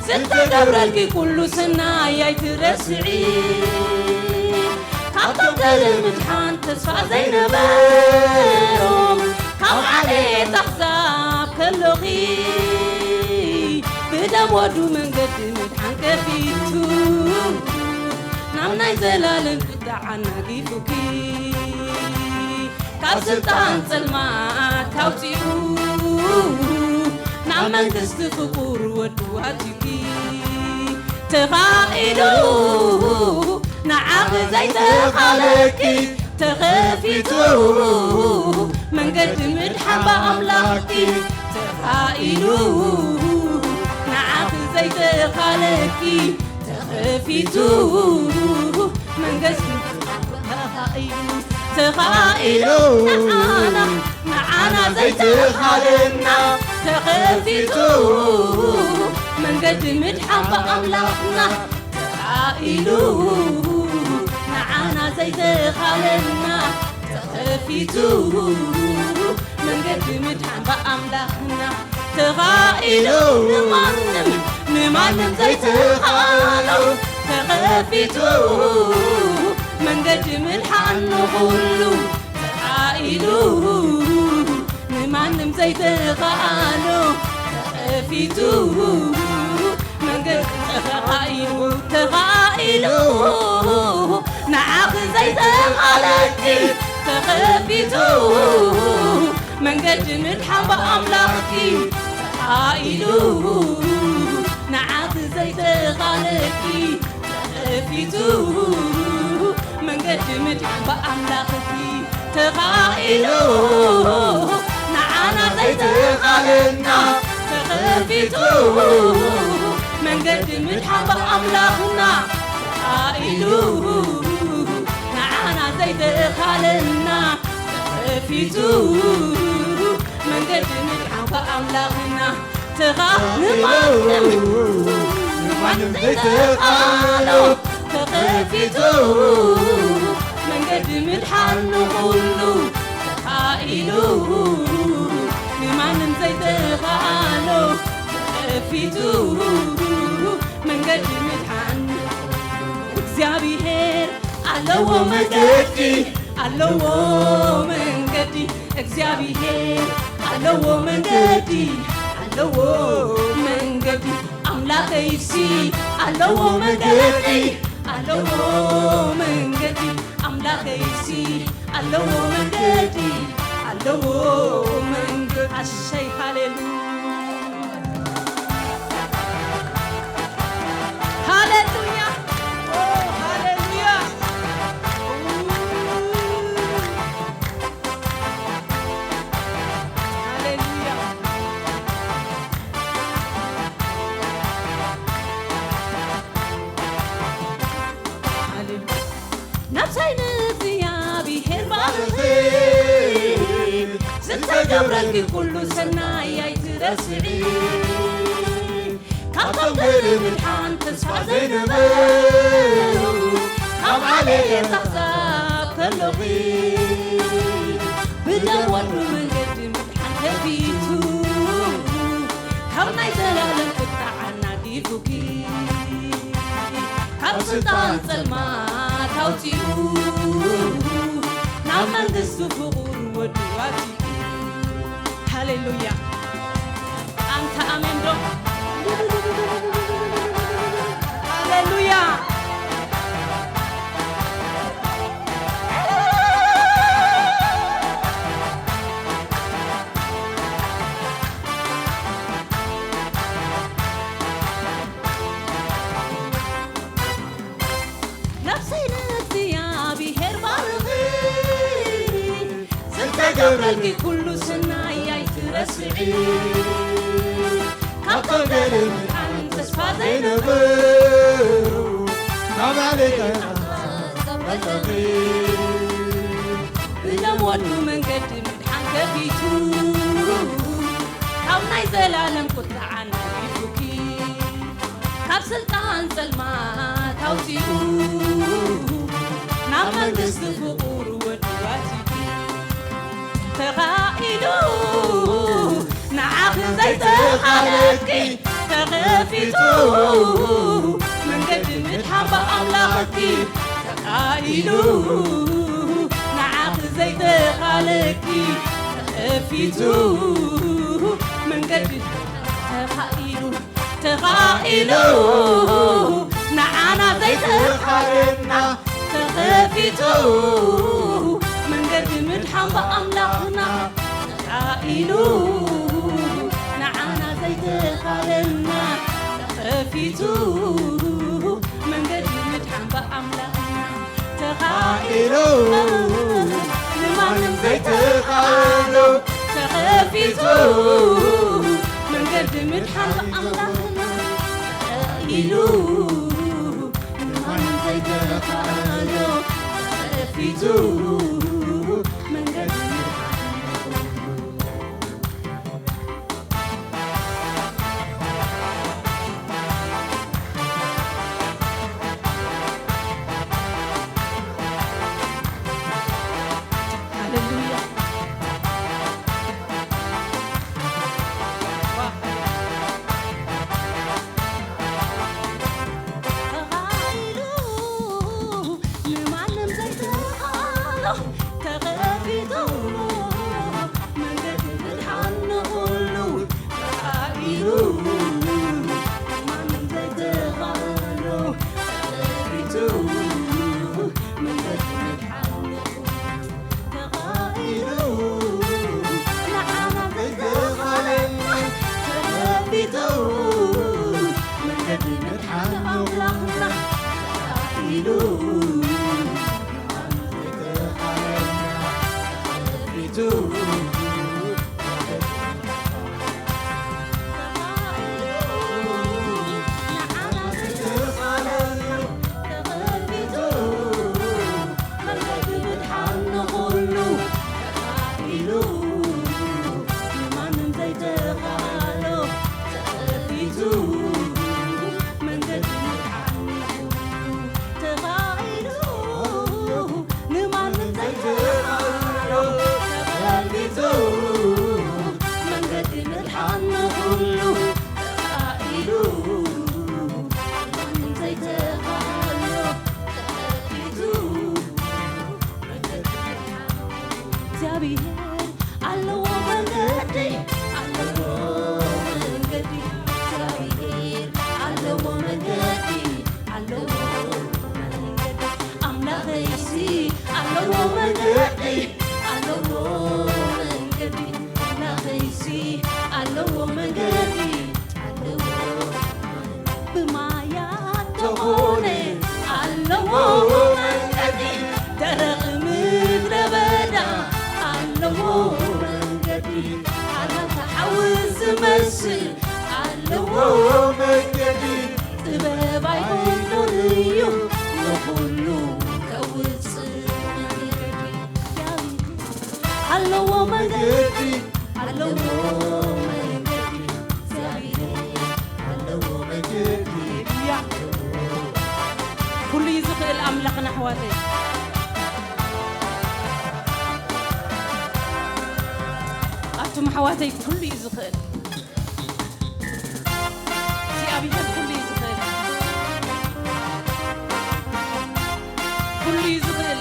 ዝተገብረልኪ ኩሉ ሰናይ ኣይትረስዒ። ካብቶም ገለ ምድሓን ተስፋ ዘይነበሮም፣ ካብ ዓሌት ኣሕዛብ ከሎኺ፣ ብደም ወዱ መንገዲ ምድሓን ከፊቱ፣ ናብ ናይ ዘላለም ቁጥዓ ኣናጊፉኪ፣ ካብ ስልጣን ጸልማት ኣውጺኡ፣ ናብ መንግስቲ ፍቁር ወዱ ኣትዩኪ። ተኻኢሉ ንዓኺ ዘይተኻለኪ፣ ተኸፊቱ መንገዲ ምድሓን ብኣምላኽኪ። ተኻኢሉ ንዓኺ ዘይተኻለኪ፣ ተኸ- ከፊቱ መንገዲ ተኻኢሉ፣ ተኻኢሉ ንዓና፣ ንዓና ዘይተኻለና ተኸፊቱ መንገዲ ምድሓን ብኣምላኽና ተኻኢሉ ንዓና ዘይተኻለና ተኸፊቱ መንገዲ ምድሓን ብኣምላኽና ተኻኢሉ ንማንም ንማንም ዘይተኻሎ ተኸፊቱ መንገዲ ምድሓን ንኹሉ ተኻኢሉ ንማንም ዘይተኻሎ ተኸፊቱ መንገዲ ተኻኢሉ ተኻኢሉ ንዓኺ ዘይተኻለኪ ተኸፊቱ መንገዲ ምድሓን ብኣምላኽኪ ተኻኢሉ ንዓኺ ዘይተኻለኪ ተኸፊቱ መንገዲ ምድሓን ብኣምላኽኪ ተኻኢሉ ንዓና ዘይተኻለና ተኸፊቱ መንገዲ ምድሓን ብኣምላኽና ተኻኢሉ ንዓና ዘይተኻለና ተኸፊቱ መንገዲ ምድሓን ብኣምላኽና ተኻ ንማንም ንማንም ዘይተኻሎ ተኸፊቱ መንገዲ ምድሓን ንኹሉ ተኻኢሉ ንማንም ዘይተኻሎ ተኸፊቱ መንገዲ ምድሓን እግዚኣብሔር ኣለዎ መንገዲ ኣለዎ መንገዲ እግዚኣብሔር ኣለዎ መንገዲ ኣለዎ መንገዲ ኣምላኸይሲ ኣለዎ መንገዲ ኣለዎ መንገዲ ኣምላኸይሲ ኣለዎ መንገዲ ኣለዎ መንገዲ ኣሸይ ሃሌሉያ ሃሌሉያ ሃሌሉያ ሃሌሉያ ነብሰይ ንእግዚኣብሔር ባርኺ ዝተገብረልኪ ኩሉ ሰናይ ኣይትረስዒ ካብቶም ገለ ምድሓን ተስፋ ዘይነበሩ ካብ ዓሌት ኣሕዛብ ከለኺ ብደም ወዱ መንገዲ ምድሓን ከፊቱ ካብ ናይ ዘላለም ቁጣ ኣናጊፉኪ ካብ ስልጣን ጸልማት ኣውጺኡ ናብ መንግስቱ ፍቑር ወዱ ኣትዩ ሃሌሉያ ኣንታ ኣሜን ዶ ሃሌሉያ ነብሰይ ንእግዚኣብሔር ባርኺ ዝተገብረልኪ ኩሉ ስናይ ኣይትረስዒ ካብቶም ገለ ምድሓን ተስፋ ዘይነበሩ ናብ ዓሌት ኣሕዛብ ከለኺ ብደም ወዱ መንገዲ ምድሓን ከፊቱ ካብ ናይ ዘላለም ቁጣ ኣናጊፉኪ ካብ ስልጣን ጸልማት ኣውጺኡ ናብ መንግስቲ ፍቑር ወዱ ኣትዩ ተኻኢሉ ንዓኺ ዘይተኻለኪ ተኸፊቱ መንገዲ ምድሓን ብኣምላኽኪ ተኻኢሉ ንዓኺ ዘይተኻለኪ ተኸፊቱ መንገዲ ተኻኢሉ ተኻኢሉ ንዓና ዘይተኻለና ተኸፊቱ መንገዲ ምድሓን ብኣምላኽና ተኻኢሉ ንዓና ዘይተኻለና ተኸፊቱ መንገዲ ምድሓን ብኣምላኽና ተኻኢሉ ንማንም ዘይተኻሎ ተኸፊቱ መንገዲ ምድሓን ብኣምላኽና ተኻኢሉ መንገዲ ሃሌሉያ። ተኻኢሉ ንማንም ዘይተኻእሎ ተኸፊቱ መንገዲ ምድሓን ንኹሉ ተኻኢሉ ንማንም ዘይተኻእሎ ተኸፊቱ መንገዲ ምድሓን ንኹሉ ተኻኢሉ ንዓና ዘይተኻእለና ተኸፊቱ መንገዲ ምድሓን ኣምላኽና ተኻኢሉ ንዓና ዘይተኻእለና ተኸፊቱ ንማንም ዘይተኻእሎ ተኸፊቱ መንገዲ ምድሓን ንኹሉ ተኻኢሉ ንማንም ዘይተኻእሎ ተኸፊቱ መንገዲ ምድሓን እግዚኣብሔር ኣለዎ መንገዲ ኣለዎ መንገዲ እግዚኣብሔር ኣለዎ መንገዲ ኣለዎ መንገዲ ኣምላኸይሲ ኣለዎ መንገዲ ኣለዎ መንገዲ ኣምላኸይሲ ኣለዎ መንገዲ ኣለዎ ብማያት ተኾነ ኣለዎ መንገዲ ደረቕ ምድረ በዳ ኣለዎ መንገዲ ሓላታ ሓዊ ዝመስል ኣለዎ መንገዲ ጥበብ ኣይኮኖን እዩ ንኹሉ ከውፅእ መንገዲ ኣለዎ መንገዲ ኣለዎ መንገዲ እግዚኣብሔር ኣለዎ መንገዲ ሃሌሉያ ኩሉ እዩ ዝኽእል ኣምላኽና ኣሕዋተይ ኣቱም ኣሕዋተይ ኩሉ እዩ ዝኽእል እግዚኣብሔር ኩሉ እዩ ዝኽእል ኩሉ እዩ ዝኽእል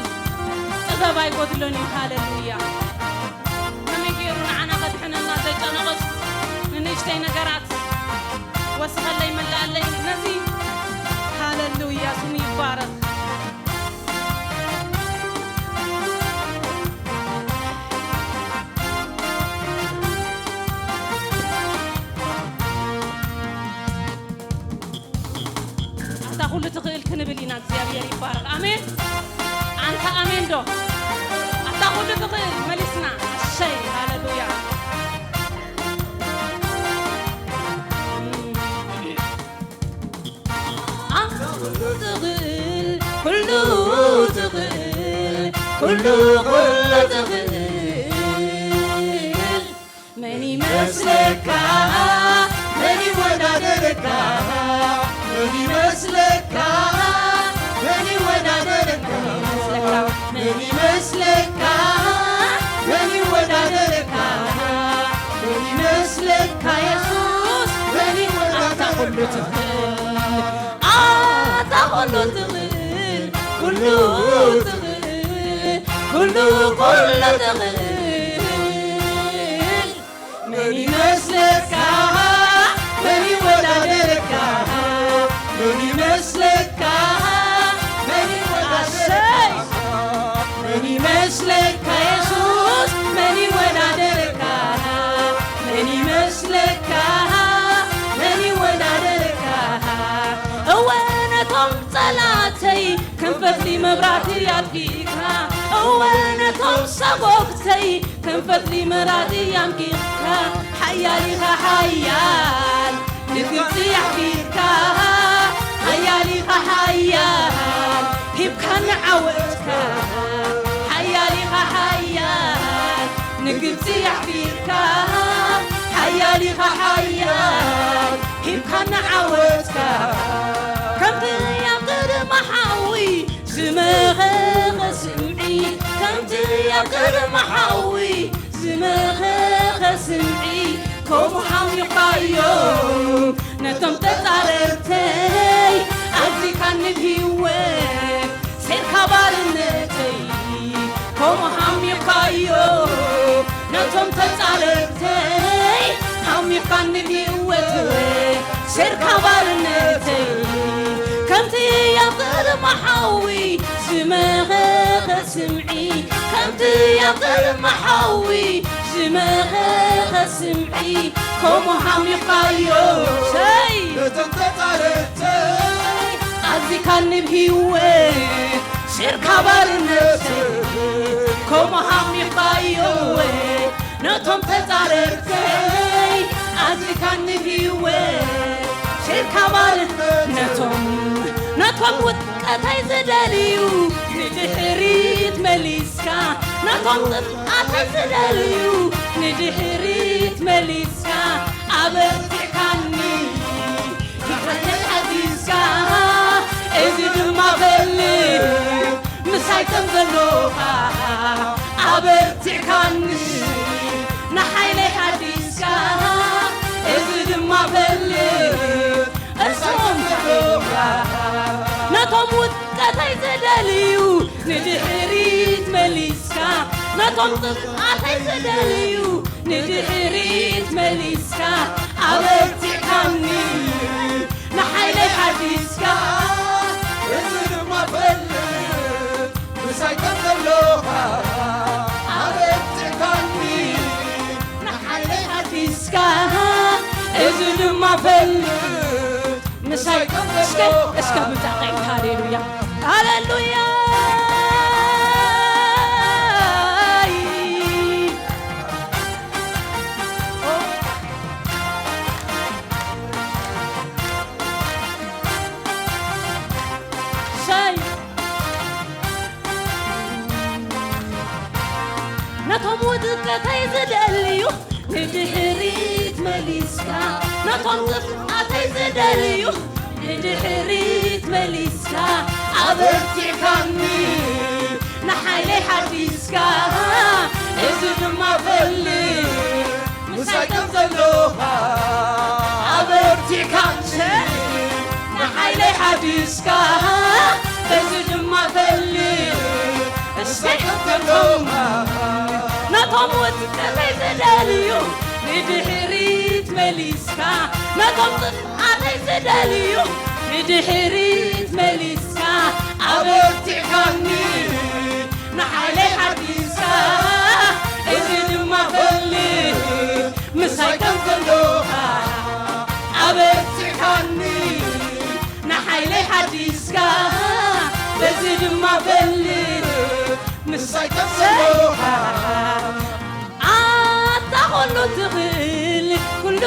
ጥበብ ኣይጎድሎን እዩ ሃሌሉያ ከመይ ገይሩ ንዓና ከድሕነና ዘጨነቐስ ንንእሽተይ ነገራት ወስኸለይ መላኣለይ ነዚ ሃሌሉያ ስሙ ይባረኽ ኣታ ኩሉ ትኽእል ክንብል ኢና እግዚኣብሔር ይባረኽ ኣሜን ኣንታ ኣሜን ዶ ኣታ ኩሉ ትኽእል መሊስና ኣሸይ ሃሌሉያ ኣንታ ኩሉ ትኽእል ኩሉ ትኽእል ኩሉ ኩሉ ትኽእል መን ይመስለካ መን ይወዳደረካ መን ይመስለካ መን ይወዳደረካ መን ይመስለካ መን ይወዳደረካ መን ይመስለካ የሱስ መን ይወዳደረካ ኣታ ኩሉ ትኽእል ኩሉ ትኽእል ኩሉ ኩሉ ትኽእል መን ይመስለካ መን ይወዳደረካ መን ይመስለካ መን ይወዳደረካ መን ይመስለካ የሱስ መን ይወዳደረካ መን ይመስለካ መን ይወዳደረካ እወ ነቶም ጸላተይ ከም ፈትሊ መብራህቲ ኣጥፊእካ እወ ነቶም ሰጎግተይ ከም ፈትሊ መብራህቲ ኣምኪኽካ ሓያል ኢኻ ሓያል ንግብፂ ኣሕፊርካ ሓያል ኢኻ ሓያል ሂብካኒ ዓወትካ ከምቲ ኣብ ቅድሚ ሓዊ ዝመኸኸ ስምዒ፣ ከምቲ ኣብ ቅድሚ ሓዊ ዝመኸኸ ስምዒ፣ ከምኡ ሓሚኻዮ ነቶም ተጻረርተይ። ኣዚካኒ ብህይወት ሴርካ ባርነተይ፣ ከምኡ ሓሚኻዮ ነቶም ተጻረርተይ። ሓሚኻኒ ብህይወት ሴርካ ባርነተይ፣ ከምቲ ኣብ ቅድሚ ሓዊ ዝመኸኸ ስምዒ፣ ከምቲ ኣብ ቅድሚ ሓዊ ዝመኸኸ ስምዒ፣ ከምኡ ሓሚኻዮ። ሰይ! ነቶም ተጻረርተይ፣ ኣዚካኒ ብህይወት ሴርካ ባርነተይ፣ ከምኡ ሓሚኻዮ። ነቶም ተጻረርተይ፣ ኣዚካኒ ብህይወት ሴርካ ባርነተይ፣ ነቶም፣ ነቶም ውድቀተይ ዝደልዩ ንድሕሪት መሊስካ፣ ነቶም ጥፍኣተይ ዝደልዩ ንድሕሪት መሊስካ፣ ኣበርቲዕካኒ ንሓይለይ ሓዲስካ፣ እዚ ድማ ፈልጥ ምሳይ ከም ዘሎኻ፣ ኣበርቲዕካኒ ንሓይለይ ሓዲስካ፣ እዚ ድማ ፈልጥ እቶም ዘሎኻ፣ ነቶም ውድቀተይ ዝደልዩ ንድሕሪት መሊስካ፣ ነቶም ጥፍኣተይ ዝደልዩ ንድሕሪት መሊስካ፣ ኣበርቲዕካኒ ንሓይለይ ሓዲስካ፣ እዚ ድማ ፈልጥ ምሳይ ከም ዘሎኻ፣ ኣበርቲዕካኒ ንሓይለይ ሓዲስካ፣ እዚ ድማ ፈልጥ ምሳይ ከም እስከ፣ ዘሎኻ። እስከ ብጣዕሚ ሃሌሉያ፣ ሃሌሉያ። ሰይ! ነቶም ውድቀተይ ዝደልዩ ንድሕሪት መሊስካ፣ ነቶም ጥፍኣተይ ዝደልዩ ንድሕሪት መሊስካ፣ ኣበርቲዕካኒ ንሓይለይ ሓዲስካ፣ እዚ ድማ ፈልጥ ምሳይ ከም ዘሎኻ፣ ኣበርቲዕካኒ ንሓይለይ ሓዲስካ፣ በዚ ድማ ፈልጥ እስከ ከም ዘሎኻ። ነቶም ውድቀተይ ዝደልዩ ንድሕሪት መሊስካ፣ ነቶም ጥፍኣተይ ዝደልዩ ንድሕሪት መሊስካ፣ ኣበርቲዕካኒ ንሓይለይ ሓዲስካ፣ እዚ ድማ ፈልጥ ምሳይ ከም ዘሎኻ፣ ኣበርቲዕካኒ ንሓይለይ ሓዲስካ፣ በዚ ድማ ፈልጥ ምሳይ ከም ዘሎኻ። ኣታ ኩሉ ትኽእል፣ ኩሉ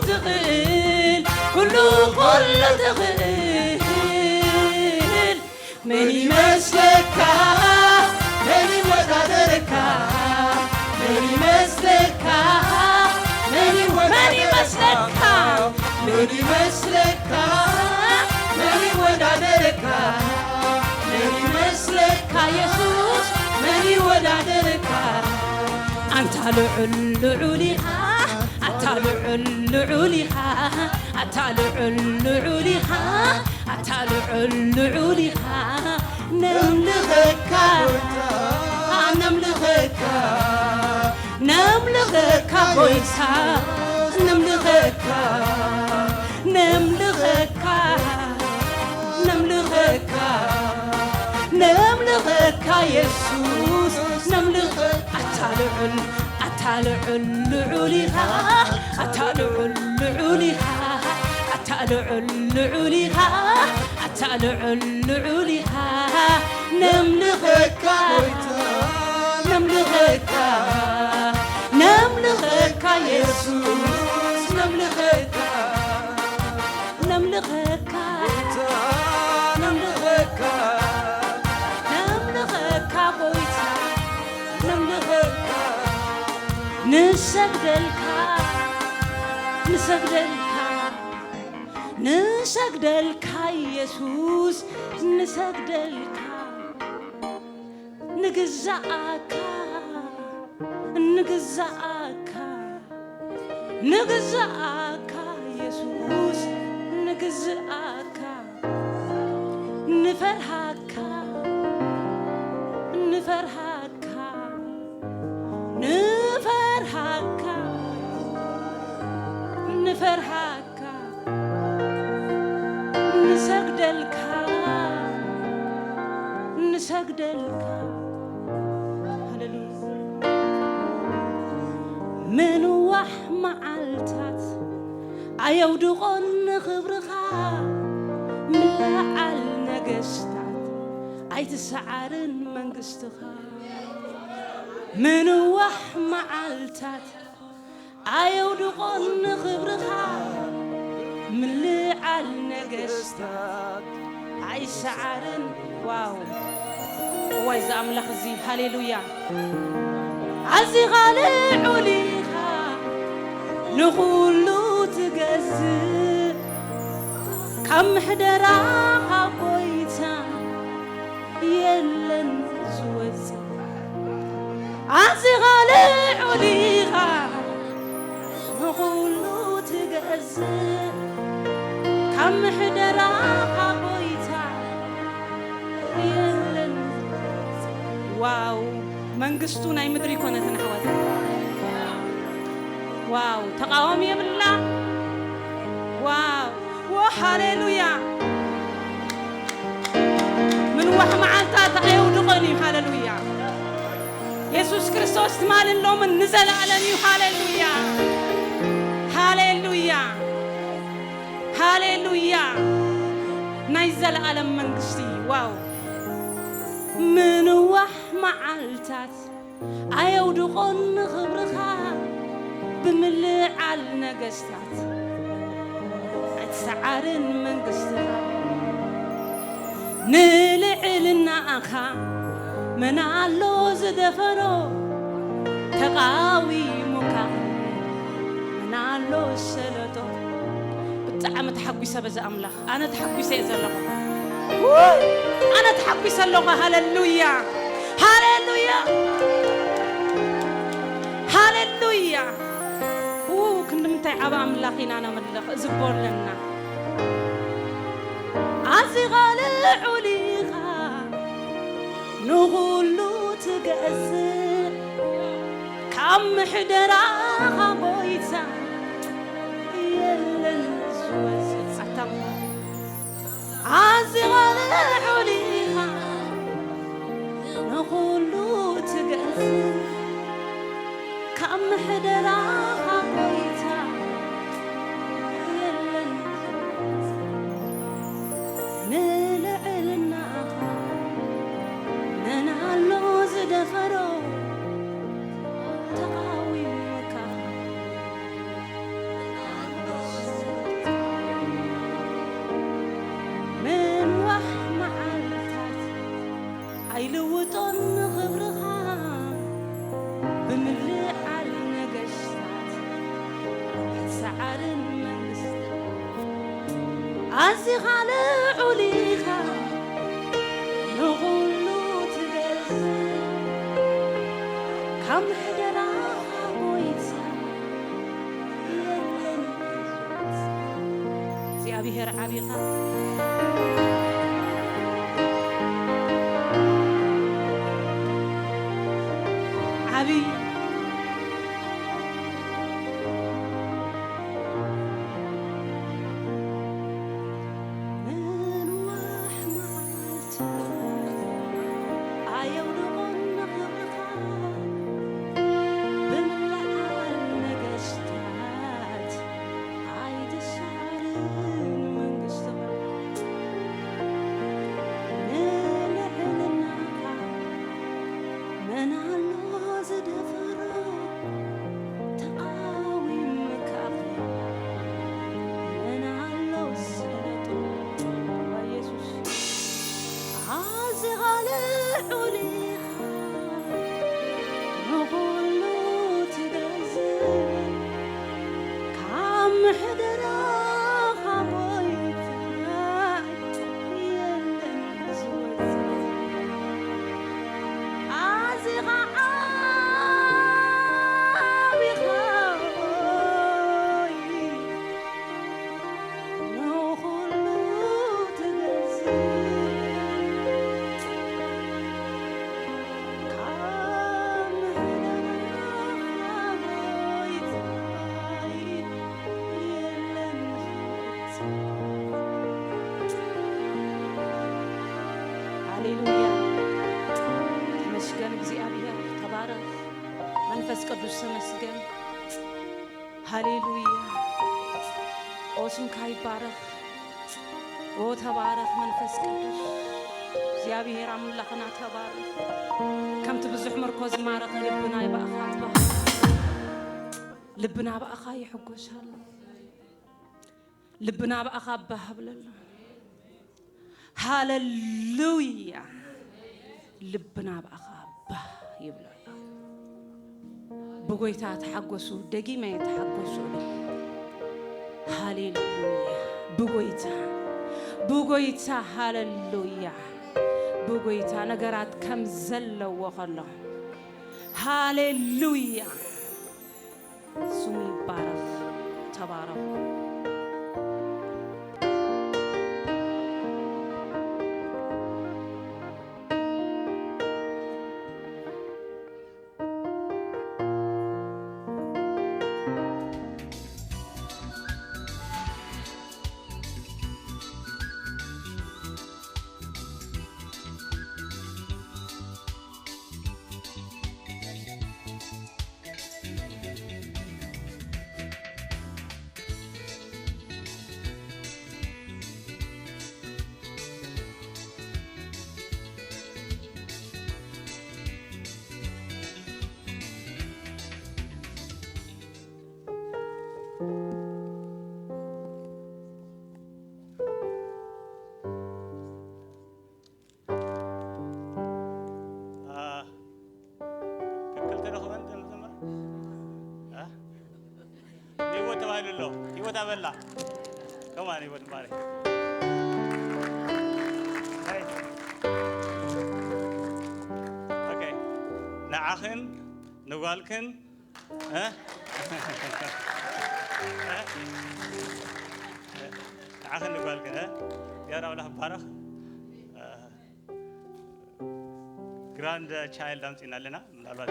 ትኽእል፣ ኩሉ፣ ኩሉ ትኽእል። መን ይመስለካ? መን ይወዳደረካ? መን ይመስለካ? መን ይወዳደረካ? መን ይመስለካ? መን ይመስለካ? መን ይወዳደረካ? መን ይመስለካ? የሱስ መን ይወዳደረካ? ኣንታ ልዑል ልዑል ኢኻ፣ ኣታ ልዑል ልዑል ኢኻ፣ ኣታ ልዑል ልዑል ኢኻ፣ ኣታ ልዑል ልዑል ኢኻ። ነምልኸካ፣ ነምልኸካ፣ ነምልኸካ ጎይታ፣ ነምልኸካ፣ ነምልኸካ፣ ነምልኸካ፣ ነምልኸካ የሱስ፣ ነምልኸ-፣ ኣታ ልዑል፣ ኣታ ልዑል ልዑል ኢኻ፣ ኣታ ልዑል ልዑል ኢኻ፣ ኣታ ልዑል ልዑል ኢኻ፣ ኣታ ልዑል ልዑል ኢኻ። ነምልኸካ፣ ነምልኸካ፣ ነምልኸካ የሱስ፣ ነምልኸካ፣ ነምልኸካ፣ ነምልኸካ፣ ነምልኸካ ጎይታ፣ ነምልኸካ፣ ንሰግደልካ፣ ንሰግደልካ፣ ንሰግደልካ ኢየሱስ፣ ንሰግደልካ፣ ንግዛኣካ፣ ንግዛኣካ፣ ንግዛኣካ ኢየሱስ፣ ንግዛኣካ፣ ንፈርሃካ፣ ንፈርሃካ፣ ንፈርሃካ፣ ንፈርሃካ፣ ንሰግደልካ፣ ንሰግደልካ። ሃሌሉያ። ምንዋሕ መዓልታት ኣየውድቖን ንኽብርኻ፣ ምልዓል ነገስታት ኣይትሰዓርን መንግስትኻ። ምንዋሕ መዓልታት ኣየውድቖን ንኽብርኻ፣ ምልዓል ነገስታት ኣይሰዓርን። ዋው! እዋይ፣ እዚ ኣምላኽ እዚ፣ ሃሌሉያ! ኣዚኻ ልዑል ኢኻ፣ ንኹሉ ትገዝእ፣ ካብ ምሕደራኻ ጎይታ የለን ዝወጽእ። ኣዚኻ ልዑል ኢኻ፣ ንኹሉ ትገዝእ፣ ካብ ምሕደራኻ ጎይታ የለን። ዋው! መንግስቱ ናይ ምድሪ ይኮነትን ኣሕዋት። ዋው! ተቃዋሚ የብላ። ዋው! ዎ ሃሌሉያ! ምንዋሕ መዓልታት ኣየውድቐን እዩ። ሃሌሉያ! የሱስ ክርስቶስ ትማልን ሎምን ንዘለኣለም እዩ። ሃሌሉያ! ሃሌሉያ! ሃሌሉያ! ናይ ዘለኣለም መንግስቲ። ዋው! ምንዋሕ መዓልታት ኣየውድቖን ንኽብርኻ፣ ብምልዓል ነገስታት ኣይትሰዓርን መንግስትኻ። ንልዕልናኻ መን ኣሎ ዝደፈሮ፣ ተቓዊሙካ መን ኣሎ ዝሰለጦ። ብጣዕሚ ተሓጒሰ በዚ ኣምላኽ። ኣነ ተሓጒሰ እየ ዘለኹ። ውይ! ኣነ ተሓጒሰ ኣለኹ። ሃሌሉያ! ሃሌሉያ! ሃሌሉያ! ው፣ ክንዲ ምንታይ ዓቢ ኣምላኽ ኢና ነምልኽ፣ እዚ እቦ ኣለና። ኣዚኻ ልዑል ኢኻ፣ ንኹሉ ትገዝእ፣ ካብ ምሕደራኻ ጎይታ የለን ዝወጽእ። ኣታ ኣዚኻ ልዑል ኢኻ፣ ንኹሉ ትገዝእ፣ ካብ ምሕደራኻ ጎይታ የለን። ንልዕልናኻ መን ኣሎ ዝደፈሮ፣ ተቓዊምካ ምንዋሕ መዓልታት ኣይልውጦን ንኽብርኻ፣ ብምልዓል ነገስታት ሰዓርን መንግስቲ ኣዚኻ ልዑል ኢኻ፣ ንኹሉ ትገዝእ፣ ካብ ምሕደራኻ ጎይታ የለን። እግዚኣብሔር ዓቢኻ ዓቢ ምንዋሕ መዓልቲ ኣየውድቖን ንኽብርኻ ብምልዓል ነገስታት ኣይትሰዓርን መንግስትኻ ንልዕልናኻ መን ኣሎ ዝደፈሮ ተቓዊምካ መን ኣሎ ዝሰለጦ ኢየሱስ ኣዚኻ ልዑል ኢኻ ንኹሉ ትገዝእ ካብ ምሕደራኻ ጎይታ ሃሌሉያ። ተመስገን እግዚኣብሔር፣ ተባረኽ መንፈስ ቅዱስ፣ ተመስገን። ሃሌሉያ። ኦ፣ ስምካ ይባረኽ። ኦ፣ ተባረኽ መንፈስ ቅዱስ። እግዚኣብሔር ኣምላኽና፣ ተባረኽ። ከምቲ ብዙሕ ምርኮ ዝማረኸ ልብና ይባእኻ፣ ኣባ። ልብና ብኣኻ ይሕጎስ ኣሎ። ልብና ብኣኻ ኣባ ሃብለሎ። ሃሌሉያ። ልብና ብኣኻ ኣባ ይብለሎ። ብጎይታ ተሓጎሱ፣ ደጊመ ተሓጎሱ እብል። ሃሌሉያ። ብጎይታ፣ ብጎይታ፣ ሃሌሉያ። ብጎይታ ነገራት ከም ዘለዎ ከሎ። ሃሌሉያ። ስሙ ይባረኽ። ተባረኹ። አ፣ ክልተ ዶ ክበን ዘምዘመ? አ? ህይወት ተባሂሉ ኣሎ። ህይወት ኣበላ። ከማን ህይወት ማሪ። ኦኬ። ንዓኽን ንጓልክን፣ እ? እ? ንዓኽን ንጓልክን፣ እ? እግዚኣብሔር ኣምላኽ ይባረኽ። እ፣ ግራንድ ቻይልድ ኣምጺና ኣለና። ምናልባት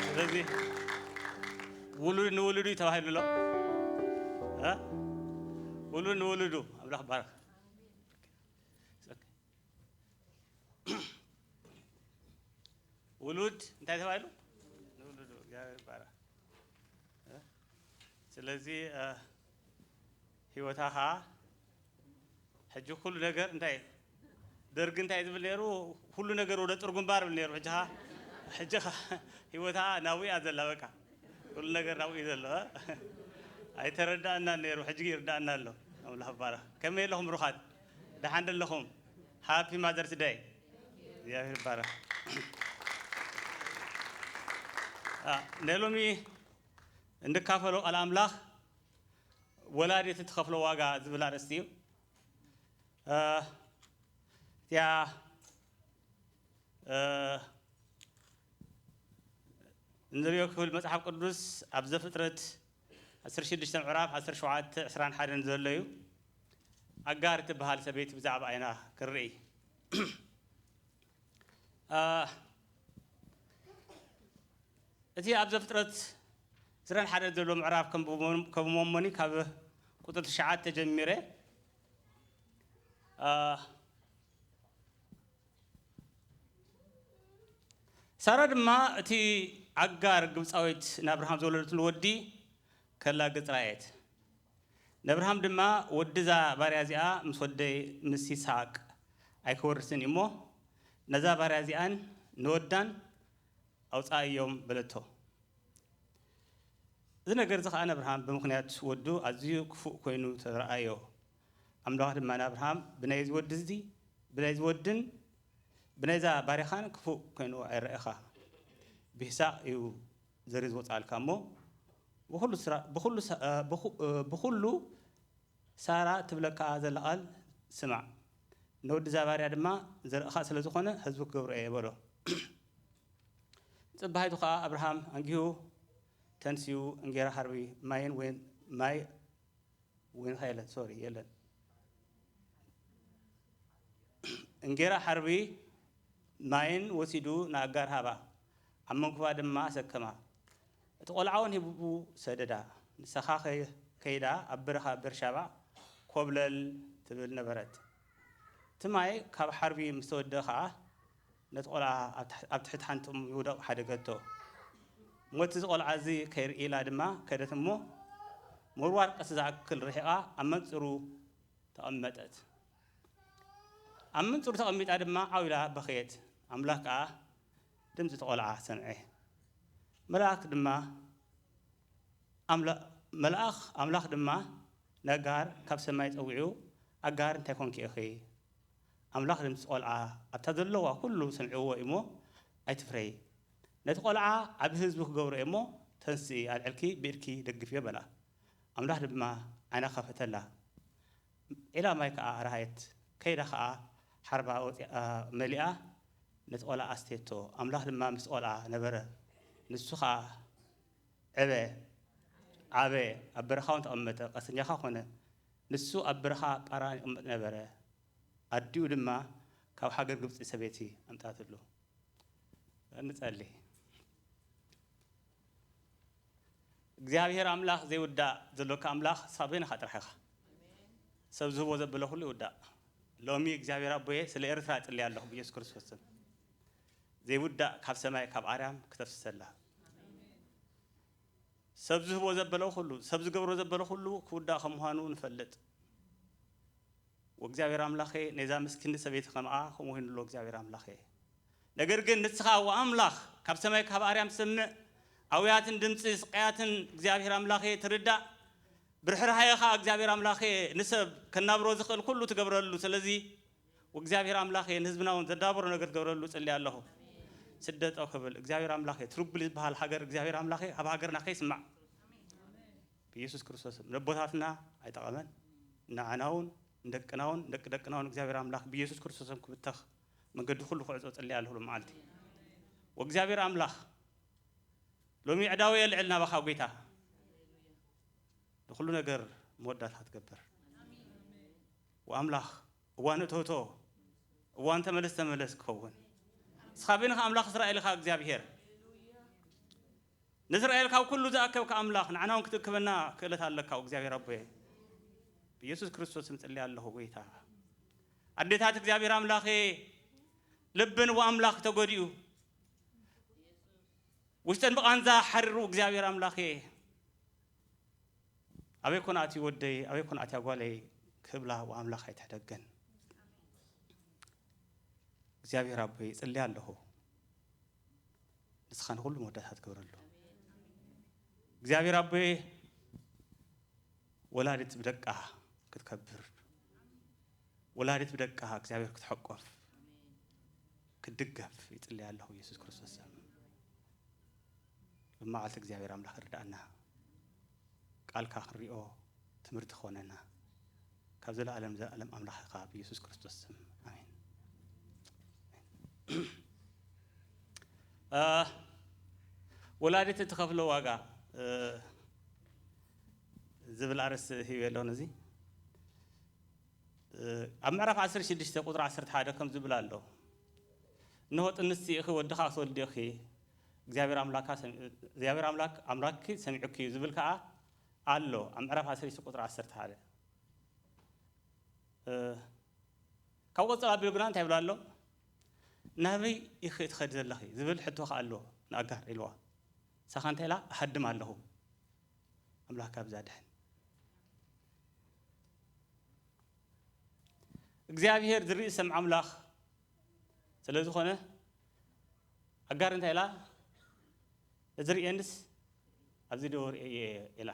ስለዚ ውሉድ ንውሉዱ እዩ ተባሂሉ ኣሎ። እ? ውሉድ ንውሉዱ ኣምላኽ ባረኽ። ውሉድ እንታይ ተባሂሉ? ንውሉዱ እግዚኣብሔር ይባረኽ። እ? ስለዚ፣ እ፣ ህይወታ ኸዓ ሕጂ ኩሉ ነገር እንታይ ደርጊ እንታይ ዝብል ነይሩ? ኩሉ ነገር ወደ ጥር ግንባር ይብል ነይሩ። ሕጂ ኸዓ፣ ሕጂ ኸዓ ህይወታ ናብኡ እያ ዘላ። በቃ ኩሉ ነገር ናብኡ እዩ ዘሎ። እ? ኣይተረዳእናን ነይሩ፣ ሕጂ ይርዳእና ኣሎ። ኣምላኽ ይባረኽ። ከመይ ኣለኹም ብሩኻት? ደሓን ዶ ኣለኹም? ሃፒ ማዘርስ ደይ። እግዚኣብሔር ይባረኽ። አ፣ ናይ ሎሚ እንካፈሎ ቃል ኣምላኽ ወላዲት እትኸፍሎ ዋጋ ዝብል ኣርእስቲ እዩ። እ፣ እቲኣ፣ እ፣ እንሪኦ ክብል መጽሓፍ ቅዱስ ኣብ ዘፍጥረት ዓሰርተ ሽዱሽተ ምዕራፍ ዓሰርተ ሸውዓተ ዕስራን ሓደን ዘሎ እዩ። ኣጋር እትበሃል ሰበይቲ ብዛዕባ ኢና ክንርኢ። እ፣ እቲ ኣብ ዘፍጥረት ዕስራን ሓደን ዘሎ ምዕራፍ ከም ብመ-፣ ከም መሞኒ ካብ ቁጽሪ ትሽዓተ ጀሚረ፣ እ፣ ሳራ ድማ እቲ ኣጋር ግብጻዊት ንኣብርሃም ዝወለደትሉ ወዲ ከላግጽ ረኣየት። ንኣብርሃም ድማ፣ "ወዲ እዛ ባርያ እዚኣ ምስ ወደይ ምስ ይስሐቅ ኣይክወርስን እዩ እሞ፣ ነዛ ባርያ እዚኣን ንወዳን ኣውጽኣዮም" በለቶ። እዚ ነገር እዚ ኸኣ ንኣብርሃም ብምኽንያት ወዱ ኣዝዩ ክፉእ ኮይኑ ተረኣዮ። ኣምላኽ ድማ ንኣብርሃም፣ "ብናይዚ ወዲ እዚ፣ ብናይዚ ወድን ብናይዛ ባርያኻን ክፉእ ኮይኑ ኣይረኣኻ። ብይስሐቅ እዩ ዘርኢ ዝወጽኣልካ እሞ፣ ብኹሉ ስራ-፣ ብኹሉ ሳ-፣ እ፣ ብኹ-፣ እ፣ ብኹሉ ሳራ ትብለካ ዘላ ቃል ስማዕ። ንወዲ እዛ ባርያ ድማ ዘርእኻ ስለ ዝኾነ ህዝቢ ክገብሮ እየ" በሎ። ጽባሒቱ ኸኣ ኣብርሃም ኣንጊሁ ተንሲኡ እንጌራ ሓርቢ ማይን ወይን ማይ ወይን ኸ የለን፣ ሶሪ፣ የለን። እንጌራ ሓርቢ ማይን ወሲዱ ንኣጋር ሃባ፣ ኣብ መንኩባ ድማ ኣሰከማ። እቲ ቆልዓ እውን ሂቡ ሰደዳ። ንሳ ኸኣ ከይዳ ኣብ በረኻ ቤርሻባ ኮ-፣ ኮብለል ትብል ነበረት። እቲ ማይ ካብ ሓርቢ ምስ ተወደአ ኸኣ ነቲ ቖልዓ ኣብ ትሕ-፣ ኣብ ትሕቲ ሓንቲ ኦም ይውደቕ ሓደገቶ። እሞ እቲ ቖልዓ እዚ ከይርኢ ኢላ ድማ ከደት እሞ ምውርዋር ቀስ ዝኣክል ርሒቓ ኣብ መንጽሩ ተቐመጠት። ኣብ መንጽሩ ተቐሚጣ ድማ ዓው ኢላ በኸየት። ኣምላኽ ከኣ ድምጺ እቲ ቖልዓ ሰምዐ። መልኣክ ድማ ኣምላ-፣ መልኣኽ ኣምላኽ ድማ ነጋር ካብ ሰማይ ጸዊዑ፣ "ኣጋር እንታይ ኮንኪ ኢኺ?" ኣምላኽ ድምጺ ቆልዓ ኣብታ ዘለዋ ኩሉ ሰምዕዎ እሞ፣ "ኣይትፍረይ። ነቲ ቆልዓ ዓቢ ህዝቢ ክገብሮ እየ እሞ፣ ተንስኢ፣ ኣልዕልኪ ብኢድኪ ደግፍዮ" በላ። ኣምላኽ ድማ ዓይና ከፈተላ። ዒላ ማይ ከኣ ረኣየት። ከይዳ ከኣ ሓርባ ወፂኣ መሊኣ ነቲ ቆልዓ ኣስተየቶ። ኣምላኽ ድማ ምስ ቆልዓ ነበረ። ንሱ ኸኣ ዕበ፣ ዓበ፣ ኣብ በረኻ እውን ተቐመጠ። ቀስተኛ ኸኣ ኾነ። ንሱ ኣብ በረኻ ጳራን ይቕመጥ ነበረ። ኣዲኡ ድማ ካብ ሃገር ግብጺ ሰበይቲ ኣምጻትሉ። ንጸሊ። እግዚኣብሔር ኣምላኽ ዘይውዳእ ዘሎካ ኣምላኽ ሳቤንኻ ጥራሕ ኢኻ። ሰብ ዝህቦ ዘበለ ኩሉ ይውዳእ። ሎሚ እግዚኣብሔር ኣቦየ ስለ ኤርትራ እጽሊ ኣለኹ ብኢየሱስ ክርስቶስ ስም። ዘይውዳእ ካብ ሰማይ ካብ ኣርያም ክተፍስሰላ። ሰብ ዝህቦ ዘበለ ኩሉ፣ ሰብ ዝገብሮ ዘበለ ኩሉ ክውዳእ ከም ምዃኑ ንፈልጥ። ወእግዚኣብሔር ኣምላኸ፣ ነዛ ምስኪን ሰበይቲ ከምኣ ከምኡ ኮይኑ ኣሎ እግዚኣብሔር ኣምላኸ። ነገር ግን ንስኻ ወኣምላኽ ካብ ሰማይ ካብ ኣርያም ትሰምዕ ኣውያትን ድምፂ ስቃያትን እግዚኣብሔር ኣምላኸ ትርዳእ። ብርሕርሃየ ኸዓ እግዚኣብሔር ኣምላኸ ንሰብ ከናብሮ ዝኽእል ኩሉ ትገብረሉ። ስለዚ ወእግዚኣብሔር ኣምላኸ ንህዝብና እውን ዘዳብሮ ነገር ትገብረሉ ጽሊ ኣለኹ። ስደጠው ክብል እግዚኣብሔር ኣምላኸ ትርጉል ዝበሃል ሃገር እግዚኣብሔር ኣምላኸ ኣብ ሃገርና ከይስማዕ ብኢየሱስ ክርስቶስ ነቦታትና ኣይጠቐመን። ንዓና እውን ንደቅና እውን ንደቂ ደቅና እውን እግዚኣብሔር ኣምላኽ ብኢየሱስ ክርስቶስም ክብተኽ መንገዲ ኩሉ ክዕጾ ጽሊ ኣለኹ። መዓልቲ ወእግዚኣብሔር ኣምላኽ ሎሚ ዕዳዊ የልዕል ናባኻ ጐይታ ንኹሉ ነገር መወዳእታ ትገብር። ወኣምላኽ እዋን እቶቶ እዋን ተመለስ ተመለስ ክኸውን። ንስኻ በይንኻ ኣምላኽ እስራኤል ኢኻ እግዚኣብሔር። ንእስራኤል ካብ ኩሉ ዝኣከብካ ኣምላኽ ንዓና እውን ክትእክበና ክእለት ኣለካ እግዚኣብሔር ኣቦየ። ብኢየሱስ ክርስቶስ ምጽሊ ኣለኹ ጐይታ። ኣዴታት እግዚኣብሔር ኣምላኸ ልብን ወኣምላኽ ተጎዲኡ ውሽጠን ብቓንዛ ሓሪሩ እግዚኣብሔር ኣምላኸ ኣበይ ኮን ኣትዩ ወደይ ኣበይ ኮን ኣትያ ጓለይ ክብላ ወኣምላኽ ኣይትሕደገን። እግዚኣብሔር ኣቦይ ይጽልያ ኣለኹ። ንስኻ ንኹሉ መወዳእታ ትገብረሉ እግዚኣብሔር ኣቦይ ወላዲት ብደቃ ክትከብር ወላዲት ብደቃ እግዚኣብሔር ክትሐቆፍ ክትድገፍ ይጽልያ ኣለኹ ኢየሱስ ክርስቶስ ስም። ብመዓልቲ እግዚኣብሔር ኣምላኽ ርዳእና ቃልካ ክንሪኦ ትምህርቲ ክኾነና ካብ ዘለኣለም ዘለኣለም ኣምላኽ ኢኻ ብኢየሱስ ክርስቶስ ስም ኣሜን። ወላዲት እትኸፍሎ ዋጋ ዝብል ኣርእስቲ ሂበ ኣለኹ። ነዚ ኣብ ምዕራፍ ዓሰርተ ሽዱሽተ ቁፅሪ ዓሰርተ ሓደ ከም ዝብል ኣሎ፣ እንሆ ጥንስቲ ኢኺ ወድኻ ክትወልዲ ኢኺ እግዚኣብሔር ኣምላካ ሰሚ እግዚኣብሔር ኣምላክ ኣምላክኪ ሰሚዑኪ እዩ ዝብል ከዓ ኣሎ ኣብ ምዕራፍ ዓሰርተ ሽዱሽተ ቁፅሪ ዓሰርተ ሓደ። ካብ ቆፅል ኣቢሉ ግና እንታይ ይብላ ኣሎ? ናበይ ኢኺ ትኸዲ ዘለኺ ዝብል ሕቶ ከዓ ኣሎ ንኣጋር ኢልዋ። ንሳኻ እንታይ ኢላ? እሃድም ኣለኹ ኣምላክ ካብዛ ድሕን። እግዚኣብሔር ዝርኢ ስም ኣምላኽ ስለ ዝኾነ ኣጋር እንታይ ኢላ? እዚ ርእየንስ ኣብዚ ዶ ርእየ ኢላ።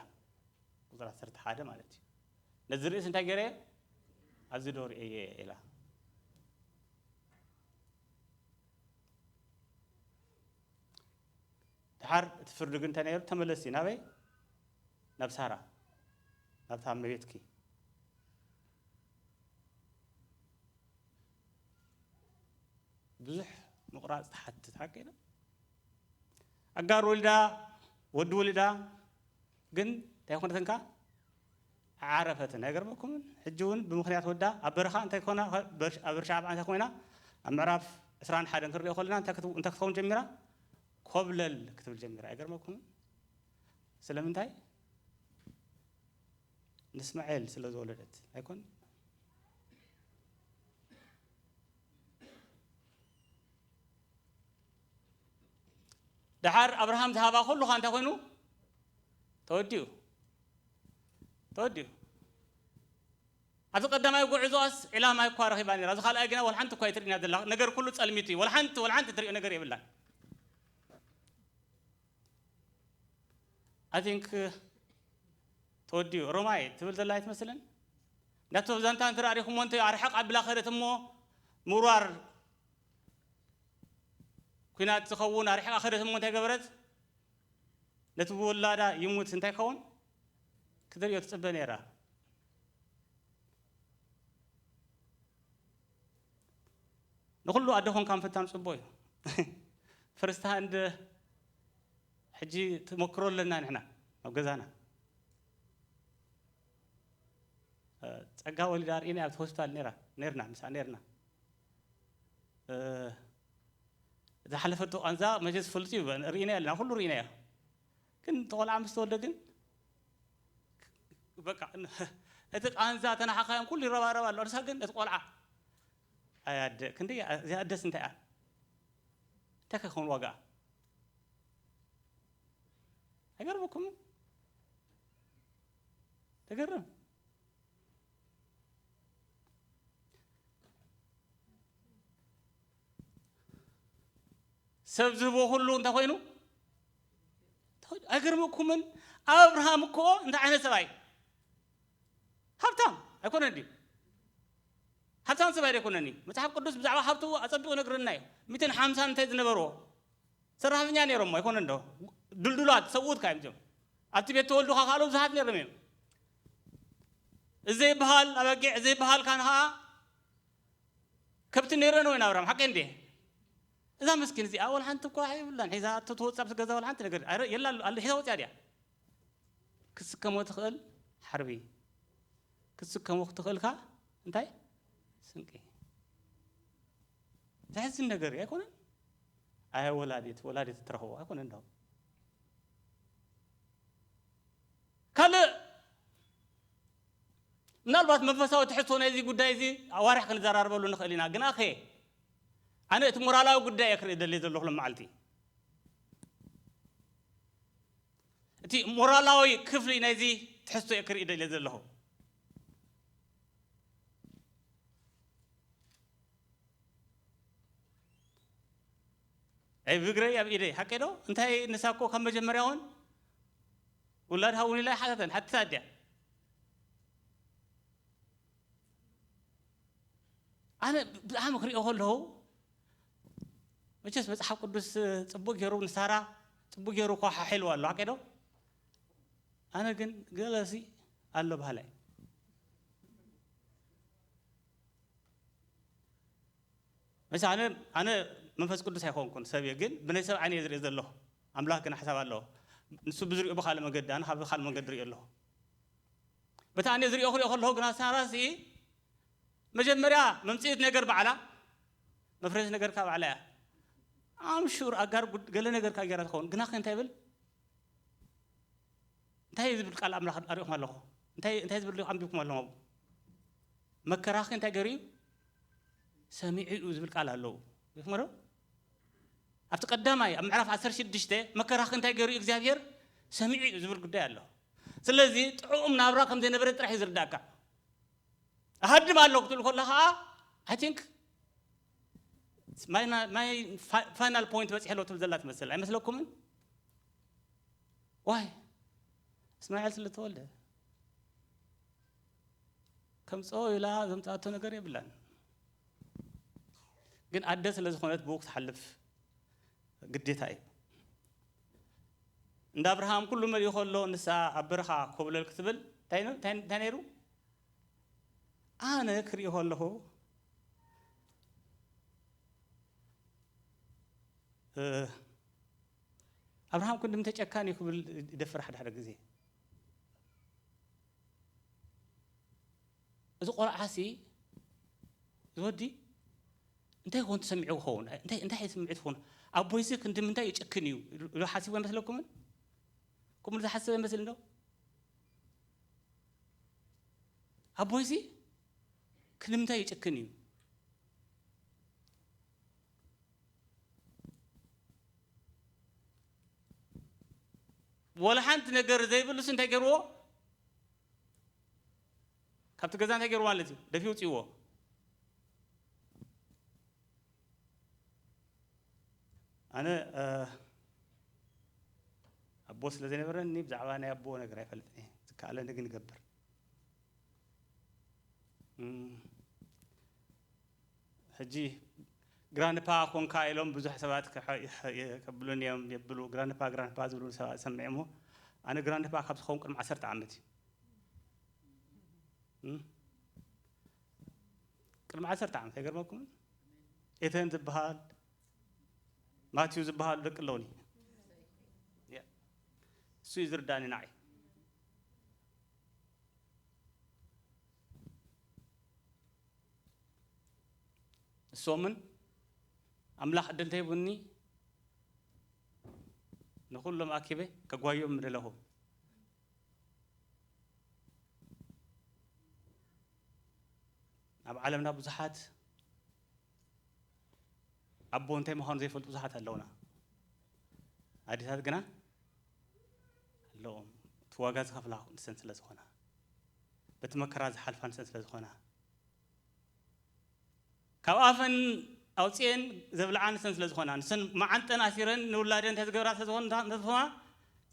ቁፅሪ ዓሰርተ ሓደ ማለት እዩ። ነዚ ርእስ እንታይ ገይረ ኣብዚ ዶ ርእየ ኢላ። ድሓር እቲ ፍርዲ ግን እንታይ ነይሩ? ተመለሲ ናበይ? ናብ ሳራ ናብታ እመቤትኪ። ብዙሕ ምቑራፅ ትሓትት ሓቂ ዶ? ኣጋር ወሊዳ ወዲ ወሊዳ ግን እንታይ ኮነትንካ? ዓረፈትን ኣይገርመኩምን? ሕጂ እውን ብምኽንያት ወዳ ኣብ በረኻ እንታይ ኮና ኣብ ርሻ ዓብዓ እንታይ ኮይና ኣብ ምዕራፍ ዕስራን ሓደን ክንሪኦ ከለና እንታይ ክትከውን ጀሚራ? ኮብለል ክትብል ጀሚራ ኣይገርመኩምን? ስለምንታይ? ንእስማኤል ስለ ዝወለደት ኣይኮን። ደሓር ኣብርሃም ዝሃባ ኩሉ ኸ እንታይ ኮይኑ? ተወዲኡ። ተወዲኡ። ኣብዚ ቀዳማይ ጉዕዞኣስ ዕላማ እኳ ረኺባ ነይራ። እዚ ካልኣይ ግና ወላ ሓንቲ እኳ ኣይትርእይና ዘላ። ነገር ኩሉ ጸልሚቱ እዩ። ወላ ሓንቲ፣ ወላ ሓንቲ ትርእዮ ነገር የብላን። I think ተወዲኡ። ሮማይ ትብል ዘላ ኣይትመስልን? እንዳቶ ዛንታ እንተ ኣሪኹሞ እንተ ኣርሕቕ ኣቢላ ከደት እሞ ምውርዋር ኲናት ዝኸውን ኣርሒቓ ከደት እሞ እንታይ ገበረት? ነቲ ውላዳ ይሙት እንታይ ከውን ክትርእዮ ትጽበ ነይራ። ንኹሉ ኣደ ኾንካ ምፍታን ጽቡቕ እዩ። ፈርስት ሃንድ ሕጂ ትመክሮ ኣለና ንሕና ኣብ ገዛና። ጸጋ ወሊዳ ርኢና ኣብቲ ሆስፒታል ነይራ፣ ነይርና፣ ምሳኣ ነይርና። ዝሓለፈቶ ቃንዛ መቸስ ፍሉጥ እዩ፣ ርኢና ኣለና፣ ኩሉ ርኢናዮ። ግን እቲ ቆልዓ ምስ ተወልደ ግን በቃ እቲ ቃንዛ ተናሓኻዮም ኩሉ ይረባረብ ኣሎ። እርሳ ግን እቲ ቆልዓ ኣያደ ክንደይ እዚኣ ደስ እንታይ እያ? እንታይ ከ ክኸውን ዋጋኣ? ኣይገርመኩምን? ተገርም። ሰብ ዝህቦ ኩሉ እንታይ ኮይኑ? ኣይገርመኩምን? ኣብርሃም እኮ እንታይ ዓይነት ሰብኣይ? ሃብታም ኣይኮነን ድዩ? ሃብታም ሰብኣይ ኣይኮነን እዩ። መጽሓፍ ቅዱስ ብዛዕባ ሃብቱ ኣጸቢቑ ይነግረና እዩ። ሚእትን ሓምሳን እንታይ ዝነበርዎ ሰራሕተኛ ነይሮም ኣይኮነን ዶ? ድልዱላት ሰብኡት ካዮም እዚኦም። ኣብቲ ቤት ተወልዱ ካልኦ ብዙሃት ነይሮም እዮም። እዚ ዘይበሃል ኣበጊዕ፣ እዚ ዘይበሃል ካን ኸዓ ከብቲ ነይረን ወይ ናብራም፣ ሓቂ እንዴ? እዛ መስኪን እዚኣ ወላ ሓንቲ እኳ የብላን። ሒዛ እቶ ትወፅእ ኣብቲ ገዛ ወላ ሓንቲ ነገር ኣረ፣ የላ ኣሎ፣ ኣሎ፣ ሒዛ ወፅያ ድያ? ክትስከሞ ትኽእል ሓርቢ፣ ክትስከሞ ክትኽእልካ እንታይ? ስንቂ። ዘሕዝን ነገር እዩ ኣይኮነን? ኣያ ወላዲት፣ ወላዲት እትረኽቦ ኣይኮነን ዶ? ካልእ ምናልባት መንፈሳዊ ትሕዝቶ ናይዚ ጉዳይ እዚ ኣዋርሕ ክንዘራርበሉ ንኽእል ኢና። ግን ኣኸ ኣነ እቲ ሞራላዊ ጉዳይ እየ ክርኢ ደልየ ዘለኹ ሎም መዓልቲ። እቲ ሞራላዊ ክፍሊ ናይዚ ትሕዝቶ እየ ክርኢ ደልየ ዘለኹ። ኣይ ብግረይ ኣብ ኢደይ ሓቀይ ዶ? እንታይ ንሳ እኮ ካብ መጀመርያ እውን ውላድ ሃውን ኢላ ሓተተን፣ ሓቲታ ድያ? ኣነ ብጣዕሚ ክሪኦ ከለኹ፣ መቸስ መጽሓፍ ቅዱስ ጽቡቅ ገይሩ ንሳራ ጽቡቅ ገይሩ እኮ ሓሒልዋ ኣሎ፣ ሓቀይ ዶ? ኣነ ግን ገለሲ ኣሎ በሃላይ። መቸስ ኣነ፣ ኣነ መንፈስ ቅዱስ ኣይኮንኩን ሰብ እየ፣ ግን ብናይ ሰብ ዓይነ እየ ዝርኢ ዘለኹ። ኣምላኽ ግን ሓሳብ ኣለዎ። ንሱ ብዝሪኦ ብኻልእ መንገዲ፣ ኣነ ካብ ካልእ መንገዲ ሪኦ ኣለኹ። በታ ኣነ ዝሪኦ ክሪኦ ከለኹ ግና ሳራሲ መጀመርያ መምጽኢት ነገር ባዕላ፣ መፍረስ ነገር ካብ ባዕላ እያ። ኣም ሹር ኣጋር ጉድ-፣ ገለ ነገር ካብ ገይራ ትኸውን። ግና ከ እንታይ ይብል? እንታይ ዝብል ቃል ኣምላኽ ኣሪእኹም ኣለኹ? እንታይ፣ እንታይ ዝብል ኣንቢብኩም ኣለኹም ኣብኡ? መከራኺ እንታይ ገይሩ እዩ? ሰሚዑ እዩ ዝብል ቃል ኣለዉ። ሪእኹም ዶ? ኣብቲ ቀዳማይ፣ ኣብ ምዕራፍ ዓሰርተ ሽዱሽተ መከራኺ እንታይ ገይሩ እዩ እግዚኣብሔር? ሰሚዑ እዩ ዝብል ጉዳይ ኣሎ። ስለዚ ጥዑም ናብራ ከም ዘይነበረ ጥራሕ እዩ ዝርዳእካ። እሃድም ኣለኹ ክትብል ከሎ ኸዓ፣ I think my፣ my fi-፣ final point በፂሐ ኣለኹ ትብል ዘላ ትመስል። ኣይመስለኩምን? ዋይ፣ እስማኤል ስለ ተወልደ። ከምፅኦ ኢላ ዘምፅኣቶ ነገር የብላን። ግን ኣደ ስለ ዝኾነት ብኡ ክትሓልፍ ግዴታ እዩ። እንዳ ኣብርሃም ኩሉ መሊኡ ከሎ ንሳ ኣብ በረኻ ኮብለል ክትብል እንታይ ነ-፣ እንታይ፣ እንታይ ነይሩ? ኣነ ክሪኦ ከለኹ፣ እ፣ ኣብርሃም ክንዲ ምንታይ ጨካን እዩ ክብል ይደፍር ሓደ ሓደ ግዜ። እዚ ቆልዓሲ፣ እዚ ወዲ እንታይ ክኾን ተሰሚዑ ክኸውን? እንታይ፣ እንታይ እዩ ስምዒት ክኾን? ኣቦይሲ ክንዲ ምንታይ ይጨክን እዩ ኢሉ ሓሲቡ ኣይመስለኩምን? ከምኡ ዝሓስብ ኣይመስልን ዶ? ኣቦይሲ ክንምንታይ ይጭክን እዩ? ወላ ሓንቲ ነገር ዘይብሉስ እንታይ ገይርዎ? ካብቲ ገዛ እንታይ ገይርዎ ማለት እዩ? ደፊኡ ውፅእዎ። ኣነ ኣቦ ስለ ዘይነበረኒ ብዛዕባ ናይ ኣቦ ነገር ኣይፈልጥን እየ። ዝከኣለኒ ግን ይገብር። ሕጂ ግራንድፓ ኮንካ ኢሎም ብዙሕ ሰባት ከብሉን እዮም የብሉ። ግራንድፓ ግራንድፓ ዝብሉ ሰባት ሰምዐ እሞ ኣነ ግራንድፓ ካብ ዝኸውን ቅድሚ ዓሰርተ ዓመት እዩ። ቅድሚ ዓሰርተ ዓመት ኣይገርመኩም? ኤተን ዝበሃል ማቲው ዝበሃሉ ደቂ ኣለውኒ። እሱ እዩ ዝርዳኒ ንዓይ። እሶምን ኣምላኽ ዕድል እንተሂቡኒ ንኹሎም ኣኪበ ከጓዮም ምደለኹ። ኣብ ዓለምና ብዙሓት ኣቦ እንታይ ምዃኑ ዘይፈልጡ ብዙሓት ኣለውና። ኣዴታት ግና ኣለዎም። እቲ ዋጋ ዝኸፍላ ንሰን ስለ ዝኾና፣ በቲ መከራ ዝሓልፋ ንሰን ስለ ዝኾና፣ ካብ ኣፈን ኣውፅኤን ዘብልዓ ንሰን ስለ ዝኾና፣ ንሰን መዓንጠን ኣሲረን ንውላደን እንታይ ዝገብራ ስለ ዝኾና፣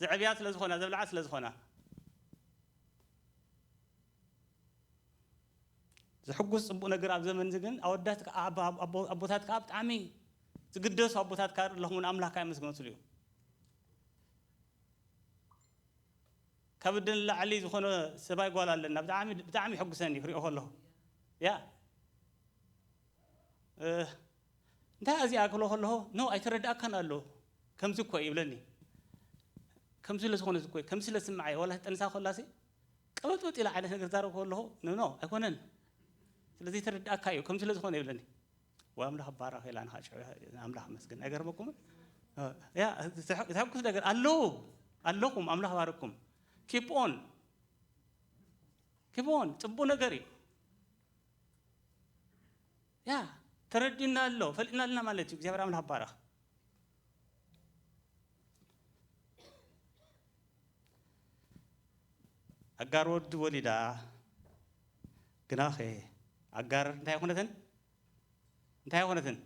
ዘዕብያ ስለ ዝኾና፣ ዘብልዓ ስለ ዝኾና። ዘሕጉስ ጽቡቕ ነገር ኣብ ዘመን እዚ ግን ኣወዳት ከኣ ኣቦ-፣ ኣቦ-፣ ኣቦታት ከኣ ብጣዕሚ ዝግደሱ ኣቦታት ከኣ ኣለኹም፣ ንኣምላኽ ከኣ የመስግኖ ትልዩ። ካብ እደን ንላዕሊ ዝኾነ ሰብኣይ ጓል ኣለና። ብጣዕሚ፣ ብጣዕሚ የሐጉሰኒ ክሪኦ ከለኹ። ያ። እ፣ እንታይ እዚኣ ክብሎ ከለኹ፣ "ኖ፣ ኣይተረድኣካን ኣሎ። ከምዚ እኮ እዩ" ይብለኒ። ከምዚ ስለ ዝኾነ እኮ እዩ፣ ከምዚ ስለ ዝስምዓ እዩ። ዋላ ጠንሳ ከላሲ፣ ቀበጥበጥ ኢላ ዓይነት ነገር ዛረብ ከለኹ፣ "ኖ፣ ኖ፣ ኣይኮነን። ስለዚ ተረድኣካ እዩ፣ ከምዚ ስለ ዝኾነ" ይብለኒ። ወይ ኣምላኽ ባረኽ ኢላ ንኻ ሽዑ ኣምላኽ ኣመስግን። ኣይገርመኩምን? ያ፣ ዘሐ-፣ ዘሐጉስ ነገር ኣለዉ፣ ኣለኹም፣ ኣምላኽ ባረኩም። Keep on። Keep on። ጽቡቕ ነገር እዩ። ያ፣ ተረዲና ኣሎ፣ ፈሊጥና ኣለና ማለት እዩ። እግዚኣብሔር ኣምላኽ ባረኽ። ኣጋር ወዲ ወሊዳ፣ ግናኸ ኣጋር እንታይ ኣይኮነትን? እንታይ ኣይኮነትን?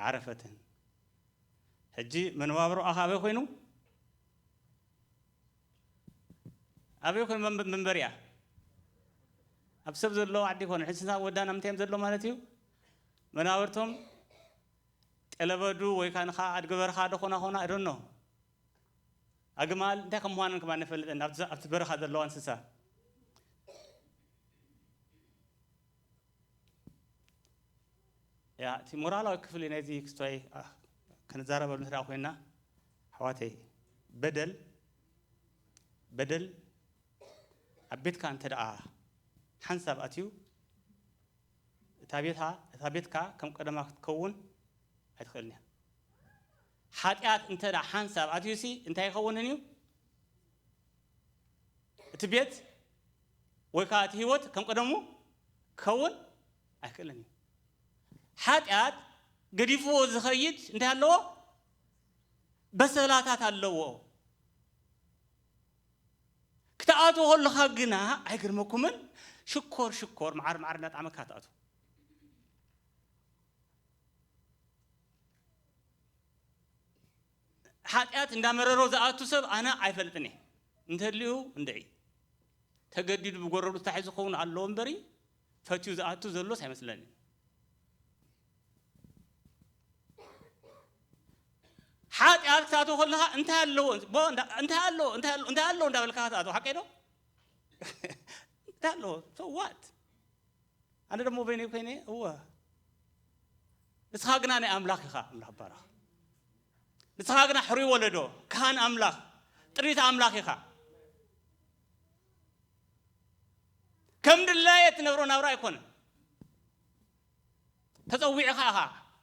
ኣዕረፈትን። ሕጂ መነባብሮኣ ኣበይ ኮይኑ? ኣበይ ኮይኑ መንበ-፣ መንበሪኣ? ኣብ ሰብ ዘሎ ዓዲ ይኮነ። ሕጂ ንሳ ወዳ ናብ ምንታይ እዮም ዘሎ ማለት እዩ? መናብርቶም ጠለበዱ ወይ ከዓ ንኻ ኣድጊ በረኻ ዶ ኮና ኮና? I don't know። ኣግማል እንታይ ከም ምዃነን ከማን ኣይፈልጥን፣ ኣብቲ፣ ኣብቲ በረኻ ዘለዋ እንስሳ። ያ፣ እቲ ሞራላዊ ክፍሊ ናይዚ ክስታይ፣ ኣ፣ ክንዛረበሉ እንተ ደኣ ኮይንና፣ ኣሕዋተይ፣ በደል፣ በደል ኣብ ቤትካ እንተ ደኣ ሓንሳብ ኣትዩ፣ እታ ቤታ፣ እታ ቤትካ ከም ቀደማ ክትከውን ኣይትኽእልን እያ። ሓጢኣት እንተ ደኣ ሓንሳብ ኣትዩሲ እንታይ ይኸውንን እዩ? እቲ ቤት ወይ ከኣ እቲ ህይወት ከም ቀደሙ ክኸውን ኣይክእልን እዩ። ሓጢኣት ገዲፍዎ ዝኸይድ እንታይ ኣለዎ? በሰላታት ኣለዎ። ክትኣትዎ ከለኻ ግና ኣይግርመኩምን? ሽኮር ሽኮር፣ መዓር መዓር እናጣዕመካ ትኣትዎ። ሓጢኣት እንዳመረሮ ዝኣቱ ሰብ ኣነ ኣይፈልጥን እየ። እንተድልዩ እንድዒ። ተገዲዱ ብጎረሩ ተታሒዙ ክኸውን ኣለዎ እምበሪ፣ ፈትዩ ዝኣቱ ዘሎስ ኣይመስለንን። ሓጢኣት ክትኣትዎ ከለኻ እንታይ ኣለዎ? ቦ-፣ እንዳ-፣ እንታይ ኣለዎ? እንታይ ኣለዎ? እንታይ ኣለዎ? እንዳበልካ ክትኣትዎ፣ ሓቀይ ዶ? እንታይ ኣለዎ? So what? ኣነ ደሞ በይነይ ኮይነ፣ እወ። ንስኻ ግና ናይ ኣምላኽ ኢኻ፣ ኣምላኽ ይባረኽ። ንስኻ ግና ሕሩይ ወለዶ፣ ካህን ኣምላኽ፣ ጥሪት ኣምላኽ ኢኻ። ከም ድላየ እትነብሮ ናብራ ኣይኮነን። ተጸዊዕኻ ኢኻ፣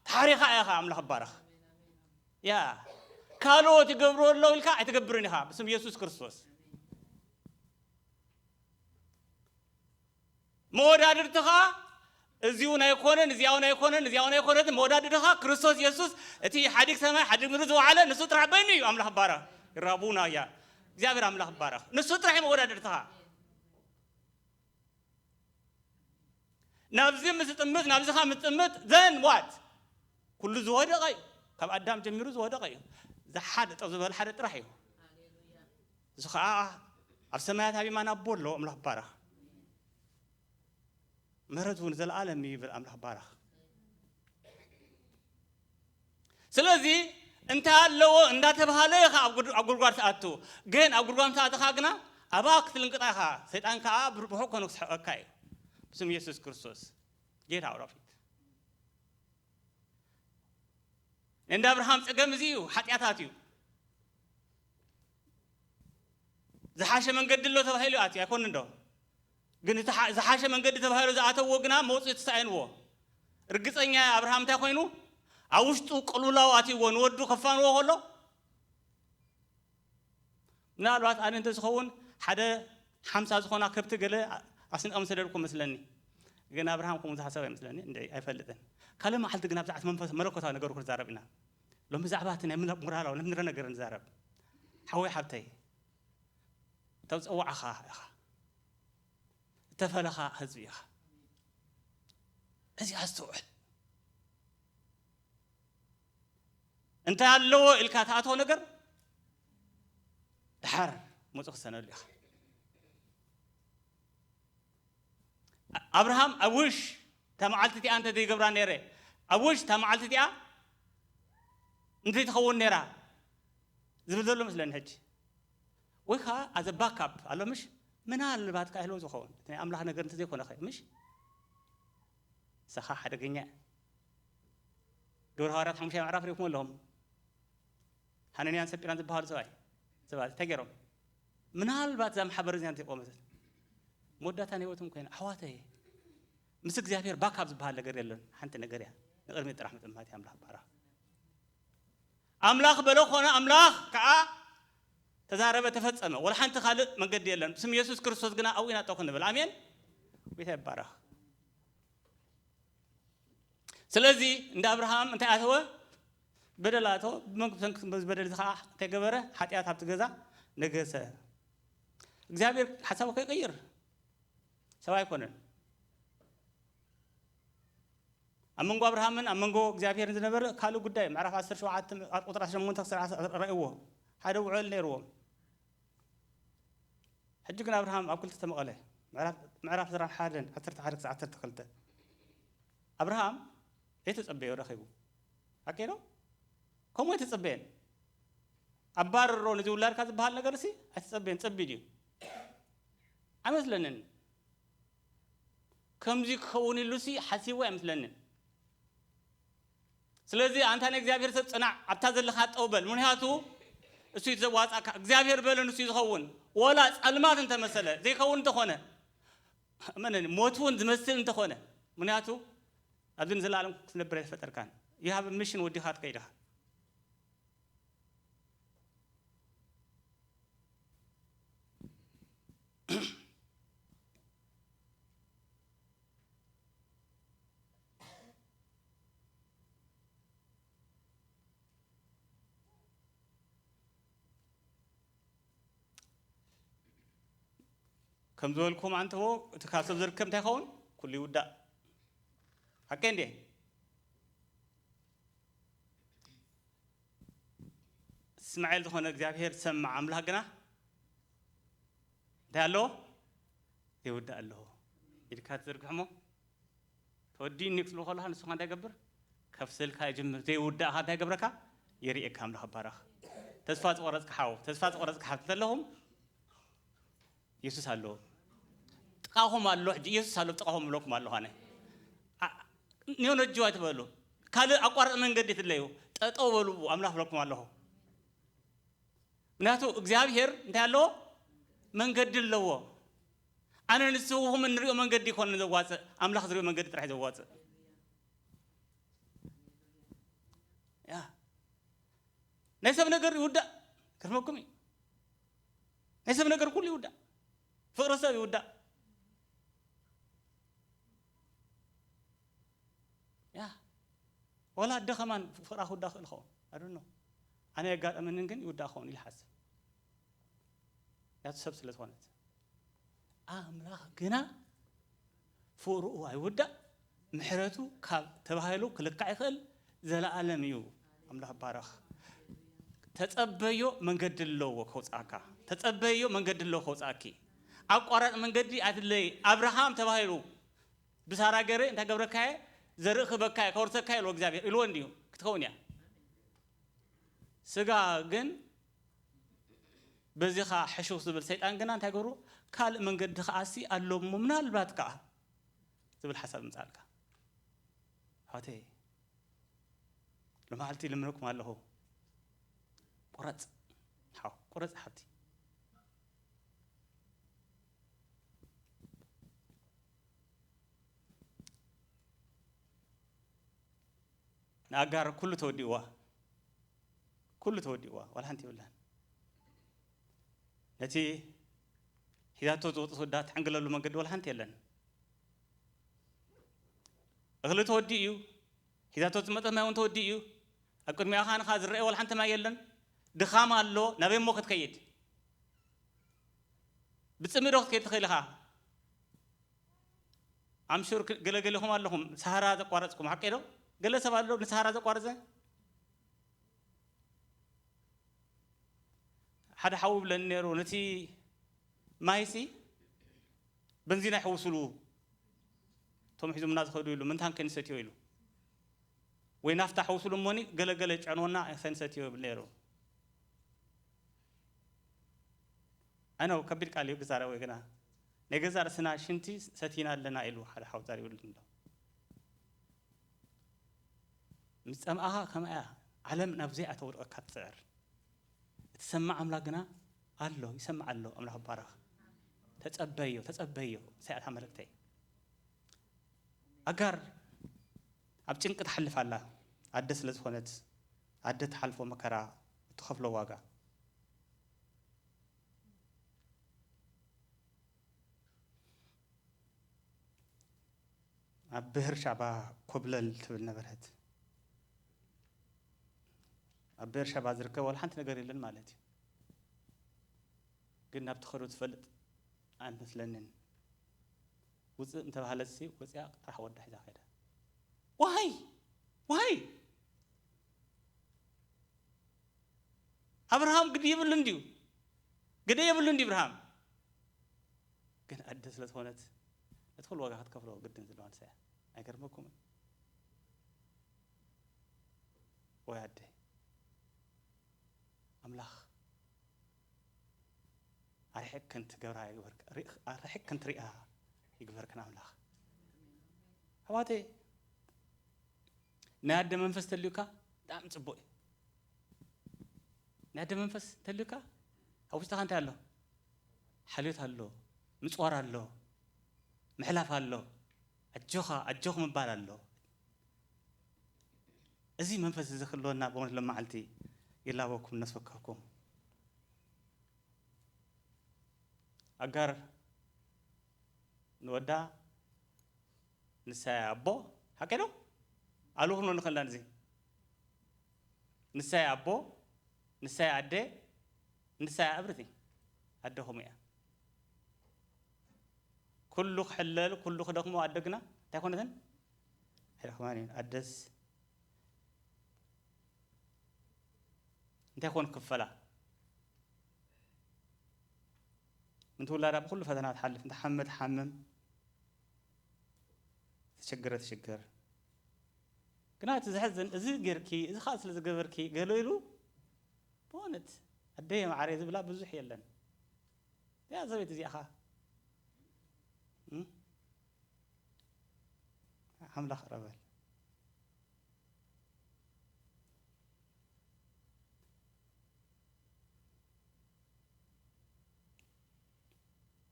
ተሓሪኻ ኢኻ፣ ኣምላኽ ይባረኽ። ያ፣ ካልኦት ይገብሩ ኣለዉ ኢልካ ኣይትገብርን ኢኻ፣ ብስም የሱስ ክርስቶስ። መወዳድርትኻ እዚውን ኣይኮነን፣ እዚያውን ኣይኮነን፣ እዚያውን ኣይኮነትን። መወዳድርትኻ ክርስቶስ የሱስ፣ እቲ ሓዲግ ሰማይ ሓዲግ ምድሪ ዝወዓለ፣ ንሱ ጥራሕ በይኑ እዩ ኣምላኽ ባረኽ። ራቡና እያ። እግዚኣብሔር ኣምላኽ ባረኽ። ንሱ ጥራሕ እዩ መወዳድርትኻ። ናብዚ ምስ ጥምት፣ ናብዚ ኻ ምስ ጥምት፣ ዘን ዋት? ኩሉ ዝወደቐ እዩ። ካብ ኣዳም ጀሚሩ ዝወደቐ እዩ። ዝሓደ ጠብ ዝበለ ሓደ ጥራሕ እዩ። እዚ ኸዓ ኣብ ሰማያት ኣብ የማን ኣቦ ኣሎ፣ ኣምላኽ ባረኽ። ምሕረቱ ንዘለኣለም እዩ ይብል ኣምላኽ ባረኽ። ስለዚ እንታይ ኣለዎ እንዳተባሃለ ኢኻ ኣብ ጉድ-፣ ኣብ ጉድጓድ ትኣቱ። ግን ኣብ ጉድጓድ ምስ ኣተኻ ግና ኣብኣ ክትልንቅጣ ኢኻ። ሰይጣን ከኣ ብር-፣ ብርሑቕ ኮነ ክስሕቐካ እዩ። ብስም የሱስ ክርስቶስ ጌታ ወረፊት። እንዳ ኣብርሃም ጸገም እዚ እዩ፣ ሓጢኣታት እዩ። ዝሓሸ መንገዲ ኣሎ ተባሂሉ ኣትዩ ኣይኮን እንዶ? ግን እቲ ሓ-፣ ዝሓሸ መንገዲ ተባሂሉ ዝኣተዎ ግና መውጽኢ ተሳኢንዎ። ርግጸኛ ኣብርሃም እንታይ ኮይኑ? ኣብ ውሽጡ ቅልውላው ኣትይዎ ንወዱ ከፋንዎ ከሎ፣ ምናልባት ኣነ እንተዝኸውን ሓደ ሓምሳ ዝኾና ከብቲ ገለ ኣስኒቐ ምሰደድኩ መስለኒ። ግን ኣብርሃም ከምኡ ዝሓሰብ ኣይመስለኒ፣ እንደ ኣይፈልጥን። ካልእ መዓልቲ ግን ኣብዛዕት መንፈስ መለኮታዊ ነገር ክዛረብ ኢና። ሎም ብዛዕባ እቲ ናይ ምላ-፣ ሞራላዊ ንብረ ነገር ንዛረብ። ሓወይ ሓብተይ፣ እተው ጸዋዕኻ ኢኻ። እተፈለኻ ህዝቢ ኢኻ። እዚ ኣስተውዕል። እንታይ ኣለዎ ኢልካ ትኣትዎ ነገር ድሓር መጹ ክሰነሉ ኢኻ። ኣብርሃም ኣብ ውሽ እታ መዓልቲ እቲኣ እንተ ዘይገብራ ነይረ፣ ኣብ ውሽ እታ መዓልቲ እቲኣ እንተይትኸውን ነይራ ዝብል ዘሎ መስለኒ ሕጂ። ወይ ከዓ ኣዘ ባካፕ ኣሎ ምሽ? ምናልባት ከ ኢልዎ ዝኸውን። እቲ ናይ ኣምላኽ ነገር እንተዘይኮነ ኸ ምሽ? ንስኻ ሓደገኛ እያ። ግብረ ሃዋርያት ሓሙሽተ ምዕራፍ ሪእኹም ኣለኹም። ሃነንያን ሰጲራን ዝበሃሉ ሰብኣይ፣ ሰባት እንታይ ገይሮም? ምናልባት እዛ ማሕበር እዚኣ እንተይቆመት መወዳእታ ናይ ህይወቶም ኮይና፣ ኣሕዋተይ፣ ምስ እግዚኣብሔር ባካፕ ዝበሃል ነገር የለን። ሓንቲ ነገር እያ። ንቕድሚት ጥራሕ ምጥማት እያ። ኣምላኽ ባራ። ኣምላኽ በሎ ኾነ፣ ኣምላኽ ከዓ ተዛረበ፣ ተፈጸመ። ወላ ሓንቲ ካልእ መንገዲ የለን። ብስም የሱስ ክርስቶስ ግና ኣብኡ ኢና ጠው ክንብል። ኣሜን። ጎይታ ይባረኽ። ስለዚ እንዳ ኣብርሃም እንታይ ኣተወ? በደል ኣተወ። ብመንክ-፣ ብሰንኪ በደል እዚ ከዓ እንታይ ገበረ? ሓጢኣት ኣብቲ ገዛ ነገሰ። እግዚኣብሔር ሓሳቡ ከይቀይር ሰብ ኣይኮነን። ኣብ መንጎ ኣብርሃምን ኣብ መንጎ እግዚኣብሔርን ዝነበረ ካልእ ጉዳይ፣ ምዕራፍ ዓሰርተ ሸውዓተ፣ ኣብ ቁጥሪ ዓሰርተ ሸሞንተ ክሳዕ ዓሰርተ፣ ረእይዎ። ሓደ ውዕል ነይርዎም። ሕጂ ግን ኣብርሃም ኣብ ክልተ ተመቐለ። ምዕራፍ፣ ምዕራፍ ዕስራን ሓደን፣ ዓሰርተ ሓደ ክሳዕ ዓሰርተ ክልተ። ኣብርሃም ዘይተጸበዮ ረኺቡ። ሓቂ ዶ? ከምኡ ኣይተጸበየን። ኣባርሮ፣ ነዚ ውላድካ ዝበሃል ነገርሲ ኣይተጸበየን። ጸቢድ እዩ። ኣይመስለንን። ከምዚ ክኸውን ኢሉሲ ሓሲቡ ኣይመስለንን። ስለዚ ኣንታ ናይ እግዚኣብሔር ሰብ ጽናዕ፣ ኣብታ ዘለኻ ጠው በል። ምኽንያቱ እሱ እዩ ዘዋጻእካ። እግዚኣብሔር በለ ንሱ እዩ ዝኸውን። ወላ ጸልማት እንተመሰለ፣ ዘይከውን እንተኾነ፣ እመነኒ፣ ሞት እውን ዝመስል እንተኾነ፣ ምኽንያቱ ኣብዚ ንዘለኣለም ክትነብር ኣይፈጠርካን። You have a mission ወዲኻ ትከይድ ኢኻ። ከም ዝበልኩም ኣንተዎ፣ እቲ ካብ ሰብ ዝርከብ እንታይ ይኸውን? ኩሉ ይውዳእ። ሓቀይ እንዴ? እስማኤል ዝኾነ እግዚኣብሔር ዝሰምዕ ኣምላኽ ግና እንታይ ኣለዎ? ዘይውዳእ ኣለዎ። ኢድካ ትዝርግሕ እሞ፣ ተወዲእኒ ክትብሎ ከለኻ ንስኻ እንታይ ገብር? ከፍስልካ ይጅምር። ዘይውዳእኻ እንታይ ገብረካ? የርእየካ ኣምላኽ ይባረኽ። ተስፋ ዝቆረጽካ ሓው፣ ተስፋ ዝቆረጽካ ሓብቲ ተለኹም፣ የሱስ ኣሎ። ጥቓኹም ኣሎ፣ ሕጂ የሱስ ኣሎ፣ ጥቓኹም እብለኩም ኣለኹ ኣነ። አ-፣ ኒዮ ነጅዋ ኣይትበሉ። ካልእ ኣቋራጭ መንገዲ ትድለዩ። ጠጠው በሉ፣ ኣምላኽ እብለኩም ኣለኹ። ምክንያቱ እግዚኣብሔር እንታይ ኣለዎ? መንገዲ ኣለዎ። ኣነ ንስኹም እንሪኦ መንገዲ ይኮነ ዘዋፅእ፣ ኣምላኽ ዝሪኦ መንገዲ ጥራሕ እዩ ዘዋፅእ። ያ። ናይ ሰብ ነገር ይውዳእ፣ ክርመኩም እዩ። ናይ ሰብ ነገር ኩሉ ይውዳእ። ፍቅሪ ሰብ ይውዳእ። ወላ ኣደ ከማን ፍቕራ ክውዳእ ክእል ኸውን ኣድኖ። ኣነ የጋጠመንን ግን ይውዳእ ኸውን ኢሉ ሓስብ። ያቱ ሰብ ስለ ዝኾነት ኣምላኽ ግና ፍቕርኡ ኣይውዳእ፣ ምሕረቱ ካብ ተባሂሉ ክልካዕ ይኽእል፣ ዘለኣለም እዩ። ኣምላኽ ባረኽ። ተጸበዮ፣ መንገዲ ኣለዎ ከውጻእካ። ተጸበዮ፣ መንገዲ ኣለዎ ከውጻእኪ። ኣቋራጭ መንገዲ ኣይትለይ። ኣብርሃም ተባሂሉ ብሳራ ገይረ እንታይ ገብረካየ? ዘርኢ ክበካየ፣ ከወርሰካየ ኢልዎ እግዚኣብሔር። ኢልዎ እንድዩ። ክትከውን እያ። ስጋ ግን በዚኻ ሕሹኽ ዝብል ሰይጣን ግና እንታይ ገብሩ? ካልእ መንገዲ ከኣሲ ኣሎ እሞ ምናልባት ከኣ ዝብል ሓሳብ ምጻልካ። ኣሕዋተይ፣ ሎማዓልቲ ልምነኩም ኣለኹ። ቁረጽ ሓው፣ ቁረጽ ሓብቲ። ንኣጋር ኩሉ ተወዲእዋ፣ ኩሉ ተወዲእዋ፣ ዋላ ሓንቲ የብላን። ነቲ ሒዛቶ ዝወፅእ ወዳ ትዕንግለሉ መንገዲ ዋላ ሓንቲ የለን። እኽሊ ተወዲኡ እዩ። ሒዛቶ ዝመፀት ማይ እውን ተወዲኡ እዩ። ኣብ ቅድሚኣ ኻንኻ ዝረአ ዋላ ሓንቲ ማይ የለን። ድኻም ኣሎ። ናበይ እሞ ክትከይድ? ብፅምዶ ክትከይድ ትኽእል ኢኻ። ኣምሹር ገለገለኹም ኣለኹም ሰሃራ ዘቋረፅኩም ሓቂ ዶ? ገለ ሰብ ኣሎ ንሰሃራ ዘቋረፀ? ሓደ ሓው ብለኒ ነይሩ፣ ነቲ ማይሲ በንዚን ኣይሕውስሉ እቶም ሒዞምና ዝኸዱ ኢሉ፣ ምንታን ከይንሰትዮ ኢሉ፣ ወይ ናፍታ ሕውስሉ እሞኒ ገለገለ ጨንወና ከይንሰትዮ ይብል ነይሩ። ኣነው ከቢድ ቃል እዩ ክዛረብ ወይ ግና ናይ ገዛ ርእስና ሽንቲ ሰቲና ኣለና ኢሉ ሓደ ሓው ዛሪብሉ ኣሎ። ምስ ጸምኣኻ ከማያ ዓለም ናብ ዘይኣተወድቀካ ትጽዕር። እቲ ሰማዕ ኣምላኽ ግና ኣሎ፣ ይሰምዕ ኣሎ። ኣምላኽ ይባረኽ። ተጸበዮ፣ ተጸበዮ። ሳያታ መልእክተይ። ኣጋር ኣብ ጭንቂ ትሓልፍ ኣላ። ኣደ ስለ ዝኾነት፣ ኣደ ትሓልፎ መከራ፣ እትኸፍሎ ዋጋ። ኣብ ብሄርሻባ ኮብለል ትብል ነበረት። ኣብ ብሄርሻባ ዝርከብ ዋላ ሓንቲ ነገር የለን ማለት እዩ። ግን ናብ ትኸዶ ትፈልጥ ኣይመስለንን። ውፅእ እንተባህለትሲ ወፂኣ ጥራሕ ወዳ ሒዛ ከይዳ። ዋይ! ዋይ! ኣብርሃም ግዲ የብሉን ድዩ? ግደ የብሉን ድዩ ኣብርሃም? ግን ኣደ ስለ ዝኾነት ነቲ ኩሉ ዋጋ ክትከፍሎ ግድን ዘለዋ ንሳ እያ። ኣይገርመኩምን? ወይ ኣደ፣ ኣምላኽ ኣርሒቕክን ትገብራ ይግበርክ-፣ ርኢኽ-፣ ኣርሒቕክን ትሪኣ ይግበርክን ኣምላኽ። ኣሕዋተይ፣ ናይ ኣደ መንፈስ ተልዩካ ብጣዕሚ ጽቡቕ እዩ። ናይ ኣደ መንፈስ ተልዩካ ኣብ ውሽጥኻ እንታይ ኣሎ? ሓልዮት ኣሎ፣ ምጽዋር ኣሎ፣ ምሕላፍ ኣሎ፣ ኣጆኻ፣ ኣጆኽ ምባል ኣሎ። እዚ መንፈስ እዚ ክህልወና ብእውነት ሎማዓልቲ ይላበኩም፣ ነስወከፍኩም። ኣጋር ንወዳ ንሳይ ኣቦ፣ ሓቂ ዶ? ኣሉ ክንብሎ ንኽእል ኢና። እዚ ንሳይ ኣቦ፣ ንሳይ ኣደ፣ ንሳይ ኣብርቲ ኣደኹም እያ። ኩሉ ክሕለል፣ ኩሉ ክደኽሞ ኣደ ግና እንታይ ኮነትን? ኣይደኽማን እዩ። ኣደስ እንታይ ኮን ክፈላ? ምንቲ ውላዳ ብኩሉ ፈተና ትሓልፍ፣ እንተ ሓመ ትሓምም፣ ተሸግረ ትሽግር። ግና እቲ ዘሕዝን፣ እዚ ጌርኪ፣ እዚ ኻኣ ስለ ዝገበርኪ፣ ገለ ኢሉ፣ ብእውነት፣ ኣደየ መዓረየ ዝብላ ብዙሕ የለን። እዚኣ ዘቤት እዚኣ ኸኣ፣ እም? ኣምላኽ ኧረ በል።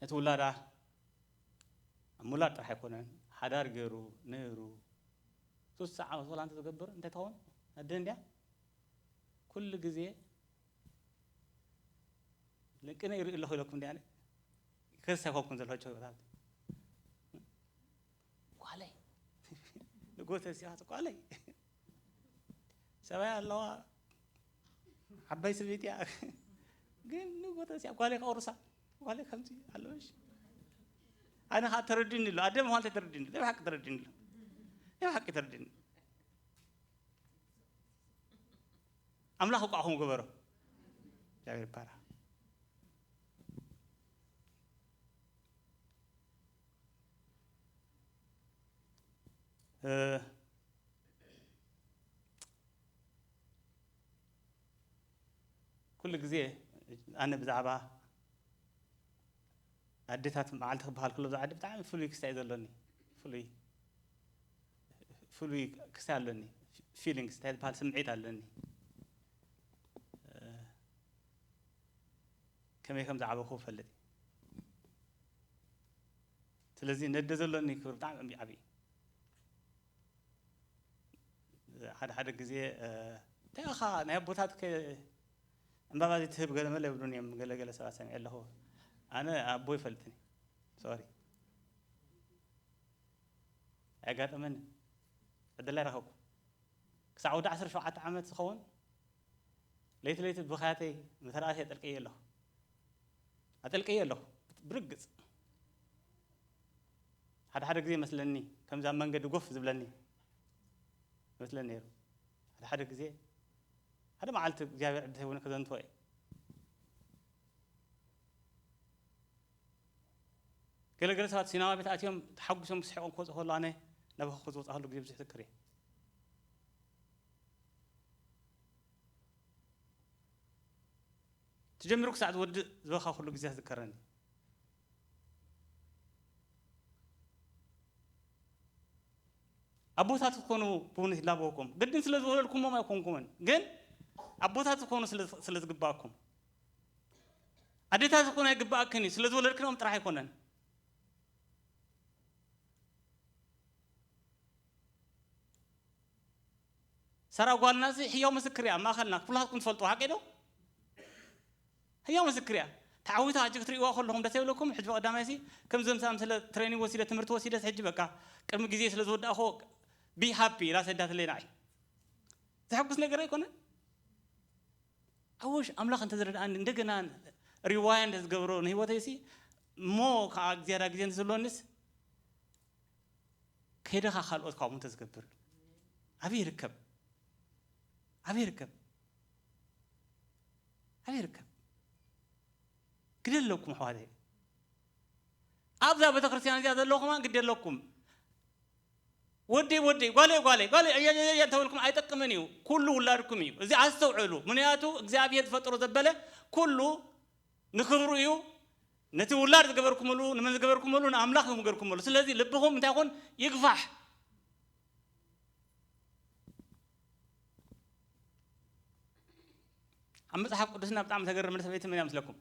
ነቲ ውላዳ ኣብ ምውላድ ጥራሕ ኣይኮነን፣ ሓዳር ገይሩ ነይሩ። ሱሳ ዓመት ወላ እንተ ዝገብር እንታይ ትኸውን? ኣደ እንድያ ኩሉ ግዜ ልንቅነ ይርኢ ኣለኹ ኢለኩም እንድያ፣ ከስ ኣይኮንኩን ዘለኹ ቸውታት። ጓለይ። ንጎተ ሲኻት ጓለይ። ሰብኣይ ኣለዋ፣ ዓባይ ሰበይቲ እያ። ግን ንጎተ ሲያ ጓሌ ከቑርሳ፣ ጓሌ ከምዚ ኣለወሽ። ኣነ ኸዓ ተረዲኒ ኣሎ፣ ኣደ ምዃንተይ ተረዲኒ ኣሎ፣ ናይ ብሓቂ ተረዲኒ ኣሎ። ናይ ብሓቂ ተረዲኒ። ኣምላኽ እኳ ኣኹም ገበሮ። እግዚኣብሔር ይባረኽ። እ፣ ኩሉ ግዜ ኣነ ብዛዕባ ኣዴታት መዓልቲ ክበሃል ከሎ፣ ብዛዕባ ኣደ ብጣዕሚ ፍሉይ ክስታይ ዘሎኒ፣ ፍሉይ፣ ፍሉይ ክስታይ ኣሎኒ፣ ፊሊንግስ እንታይ ዝበሃል ስምዒት ኣሎኒ። እ፣ ከመይ ከም ዝዓበኹ እፈልጥ። ስለዚ ነደ ዘሎኒ ክብሪ ብጣዕሚ ዓብዪ። ሓደ ሓደ ግዜ፣ እ፣ እንታይ ኢኻ ናይ ኣቦታትከ ዕምባባ ዘይትህብ ገለ መለ ይብሉኒ እዮም፣ ገለ ገለ ሰባት ሰሚዐ ኣለኹ። ኣነ ኣቦ ይፈልጥኒ። ሶሪ። ኣየጋጠመንን። ዕድል ኣይረኸብኩ። ክሳዕ ወዲ ዓሰርተ ሸውዓተ ዓመት ዝኸውን ለይቲ ለይቲ ብኽያተይ መተርኣስ የጠልቀየ ኣለኹ። ኣጠልቀየ ኣለኹ። ብርግጽ። ሓደ ሓደ ግዜ መስለኒ፣ ከምዚ ኣብ መንገዲ ጎፍ ዝብለኒ መስለኒ ነይሩ። ሓደ ሓደ ግዜ፣ ሓደ መዓልቲ እግዚኣብሔር ዕድል ሂቡኒ ከዘንትዎ እየ። ገለ ገለ ሰባት ሲናማ ቤት ኣትዮም ተሓጒሶም ስሒቖም ክወፁ ከሎ፣ ኣነ ናባኹ ዝወፃእሉ ግዜ ብዙሕ ዝክር እየ። ተጀሚሩ ክሳዕ ዝወድእ ዝበኻ ኩሉ ግዜ ዝከረኒ። ኣቦታት ክትኮኑ ብእውነት ይላበወኩም። ግድን ስለ ዝወለድኩሞም ኣይኮንኩምን፣ ግን ኣቦታት ክትኮኑ ስለ፣ ስለ ዝግባእኩም። ኣዴታት ክትኮኑ ኣይግባእክን እዩ፣ ስለ ዝወለድክንኦም ጥራሕ ኣይኮነን። ሳራ ጓልና እዚ ሕያው ምስክር እያ። ኣብ ማእኸልና ኩላትኩም ትፈልጡ ሓቂ ዶ? ሕያው ምስክር እያ። ተዓዊታ ሕጂ ክትርእይዋ ከለኹም ደስ ይብለኩም። ሕጂ ቀዳማይ ሲ ከም ዘምሳም ስለ ትሬኒንግ ወሲደ ትምህርቲ ወሲደ ሕጂ በቃ ቅድሚ ግዜ ስለ ዝወዳእኹ ቢ ሃፒ ኢላ ሰዳትለይ ንዓይ። ዘሐጉስ ነገር ኣይኮነን። ኣወሽ ኣምላኽ እንተዝረድኣኒ እንደገና ሪዋይንድ ዝገብሮ ንህይወተይ ሲ እሞ ከዓ ዝያዳ ግዜ እንተዝህልወኒስ ከይደኻ ካልኦት ካብኡ እንተዝገብር ኣበይ ይርከብ? ኣበይ ይርከብ? ኣበይ ይርከብ? ግደ ኣለኩም ኣሕዋተይ። ኣብዛ ቤተክርስትያን እዚኣ ዘለኹማ ግደ ኣለኩም። ወደይ ወደይ፣ ጓለይ ጓለይ፣ ጓለይ እያያያ እንተበልኩም ኣይጠቅምን እዩ። ኩሉ ውላድኩም እዩ። እዚ ኣስተውዕሉ። ምክንያቱ እግዚኣብሔር ዝፈጠሮ ዘበለ ኩሉ ንክብሩ እዩ። ነቲ ውላድ ዝገበርኩምሉ፣ ንመን ዝገበርኩምሉ፣ ንኣምላኽ እዮም ዝገበርኩምሉ። ስለዚ ልብኹም እንታይ ይኹን? ይግፋሕ። ኣብ መጽሓፍ ቅዱስና ብጣዕሚ ተገርመኒ ሰበይቲ መን እያ ምስለኩም?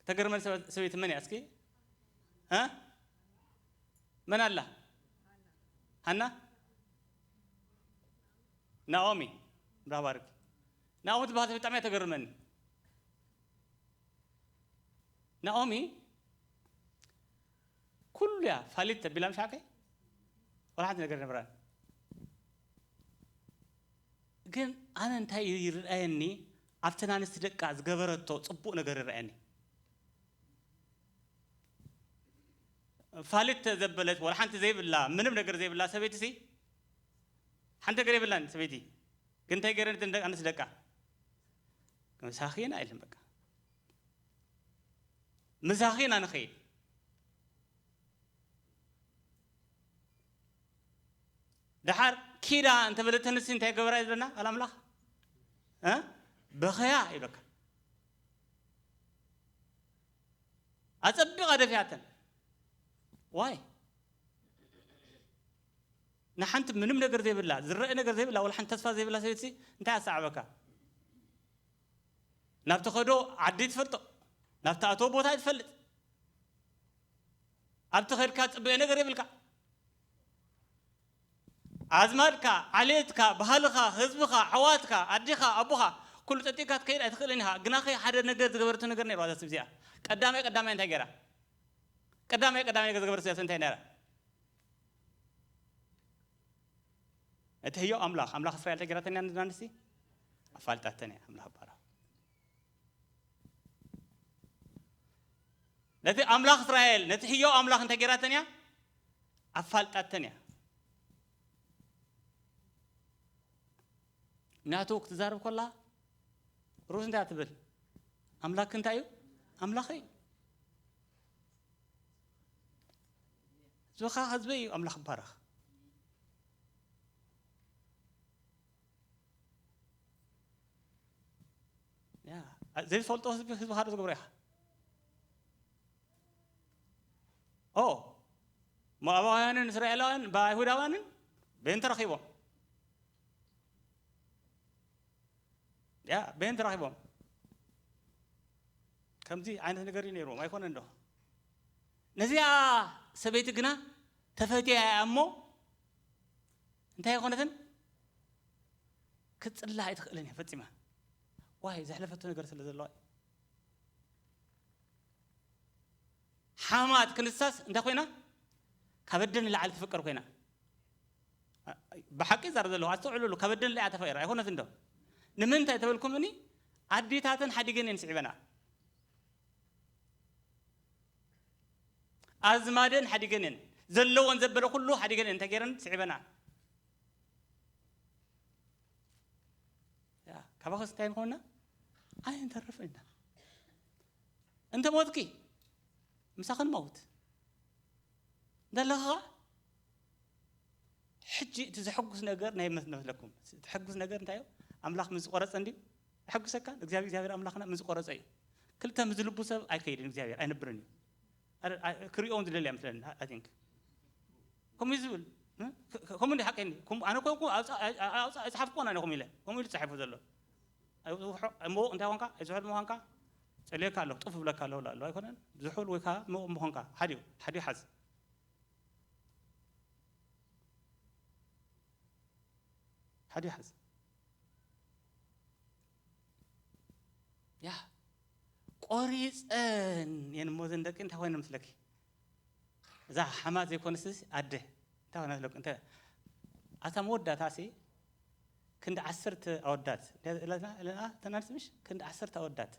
ተገርመኒ ሰበ-፣ ሰበይቲ መን እያ እስኪ? እ? መን ኣላ? ሃና? ናኦሚ። ብራባርኪ። ናኦሚ ትበሃል ሰበይቲ ብጣዕሚ እያ ተገርመኒ። ናኦሚ ኩሉ እያ ፋሊት ተቢላ ምሻከይ ወላ ሓንቲ ነገር ነብራን። ግን ኣነ እንታይ ይርኣየኒ፣ ኣብተን ኣንስቲ ደቃ ዝገበረቶ ጽቡቕ ነገር ይርኣየኒ። ፋሊት ዘበለት ወላ ሓንቲ ዘይብላ፣ ምንም ነገር ዘይብላ ሰበይቲ ሲ ሓንቲ ነገር የብላን ሰበይቲ። ግን እንታይ ገይረን እተን ደቂ ኣንስቲ ደቃ? ምሳኺ ኢና ኢለን በቃ። ምሳኺ ኢና ንኸይድ። ደሓር ኪዳ እንተበለተንሲ እንታይ ገበራ ይብለና ቃል ኣምላኽ? እ? በኸያ ይብለካ። ኣጸቢቓ ደፊኣተን። ዋይ? ንሓንቲ ምንም ነገር ዘይብላ፣ ዝረአ ነገር ዘይብላ፣ ወላ ሓንቲ ተስፋ ዘይብላ ሰበይቲ እንታይ ኣሰዓበካ? ናብ ትኸዶ ዓዲ ትፈልጦ፣ ናብ ትኣትዎ ቦታ ትፈልጥ። ኣብ ትኸድካ ትጽበዮ ነገር የብልካ። ኣዝማድካ፣ ዓሌትካ፣ ባህልኻ፣ ህዝብኻ፣ ኣሕዋትካ፣ ኣዴኻ፣ ኣቦኻ፣ ኩሉ ጠጢካ ክትከይድ ኣይትኽእልን ኢኻ። ግናኸ ሓደ ነገር ዝገበረቶ ነገር ነይሩ፣ እዛ ሰብ እዚኣ። ቀዳማይ፣ ቀዳማይ እንታይ ገይራ? ቀዳማይ፣ ቀዳማይ ነገር ዝገበረቶ እዚኣ እንታይ ነይራ? ነቲ ህያው ኣምላኽ ኣምላኽ እስራኤል ተገራተን እያ ንዛንሲ ኣፋልጣተን እያ ኣምላኽ ባራ ነቲ ኣምላኽ እስራኤል ነቲ ህያው ኣምላኽ እንተ ገራተን እያ ኣፋልጣተን እያ። ናቱ ክትዛረብ ከላ ሩስ እንታይ ትብል? ኣምላክ እንታይ እዩ? ኣምላኽ እዩ። ህዝብኻ ህዝበይ እዩ ኣምላኽ ይባረኽ። ያ፣ ዘይትፈልጦ ህዝቢ ህዝብኻ ዶ ዝገብሮ ኢኻ? ኦ፣ ሞኣባውያንን እስራኤላውያን ብኣይሁዳውያንን በየን ተረኺቦም? ያ በየን ተራኺቦም? ከምዚ ዓይነት ነገር እዩ ነይርዎም ኣይኮነን ዶ? ነዚኣ ሰበይቲ ግና ተፈትያ እያ እሞ እንታይ ኣይኮነትን? ክትፅላእ ኣይትኽእልን እያ ፈፂማ። ዋይ ዘሕለፈቶ ነገር ስለ ዘለዋ እዩ። ሓማት ክንሳስ እንታይ ኮይና? ካብ ኣደ ንላዕሊ ትፍቀር ኮይና። ብሓቂ ይዛረብ ዘለኹ ኣስተውዕሉሉ። ካብ ኣደ ንላዕሊ ተፈቂራ ኣይኮነትን ዶ? ንምንታይ ተበልኩምኒ? ኣዴታተን ሓዲገን እየን ስዒበና። ኣዝማደን ሓዲገን እየን ዘለወን ዘበለ ኩሉ ሓዲገን እየን እንታይ ገይረን ስዒበና። ያ፣ ካባኸስ እንታይ ንኾንና? ኣይንተርፍን ኢና። እንተ ሞትኪ ምሳኽን መውት እንደለኻ ኸዓ ሕጂ እቲ ዘሐጉስ ነገር ናይ መስ- መስለኩም እቲ ዘሐጉስ ነገር እንታይ እዩ? ኣምላኽ ምስ ዝቆረፀ እንዲ የሐጉሰካ እግዚኣብሔር እግዚኣብሔር ኣምላኽና ምስ ዝቆረፀ እዩ። ክልተ ምስ ዝልቡ ሰብ ኣይከይድን እግዚኣብሔር ኣይነብርን እዩ። ኣረ- ኣይ- ክሪኦ እውን ዝደሊ ኣይመስለኒ I think ከምኡ እዩ ዝብል እ? ከ- ከምኡ እንዲ ሓቀኒ ከምኡ- ኣነ ኮንኩ ኣውፃ- ኣይ- ኣይ- ኣውፃ- ኣይፀሓፍኩዎን ኣነ ከምኡ ኢለ ከምኡ ኢሉ ተፃሒፉ ዘሎ ኣይውፅውሖ እሞ እንታይ ኮንካ ኣይዝሑል ምዃንካ ፀልየካ ኣለኹ ጥፍ ብለካ ኣለኹ ኣሎ ኣይኮነን ዝሑል ወይ ከዓ ምቕ ምዃንካ ሓደ እዩ ሓደ ሓዝ ሓደ ሓዝ ያ ቆሪፀን የን እሞ ዘን ደቂ እንታይ ኮይነ ምስለኪ እዛ ሓማት ዘይኮነስ ኣደ እንታይ ኮይነ ምስለኪ እንታይ ኣታ መወዳእታ ሲ ክንዲ ዓሰርተ ኣወዳት ተናንስ ምሽ ክንዲ ዓሰርተ ኣወዳት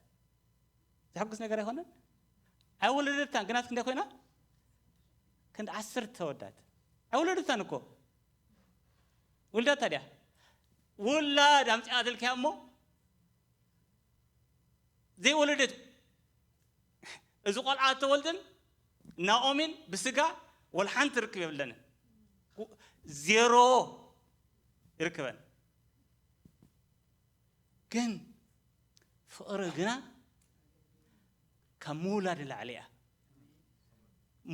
ዘሐጉስ ነገር ኣይኮነን ኣይወለደታን ግናት ክንደ ኮይና ክንዲ ዓሰርተ ኣወዳት ኣይወለደታን እኮ ውልዳት ታዲያ ውላድ ኣምፅኣ ትልክያ እሞ ዘይወለደት እዚ ቆልዓ እተወልድን ናኦሚን ብስጋ ወላ ሓንቲ ርክብ የብለንን ዜሮ ይርክበን ግን ፍቕሪ ግና ካብ ምውላድ ንላዕሊ እያ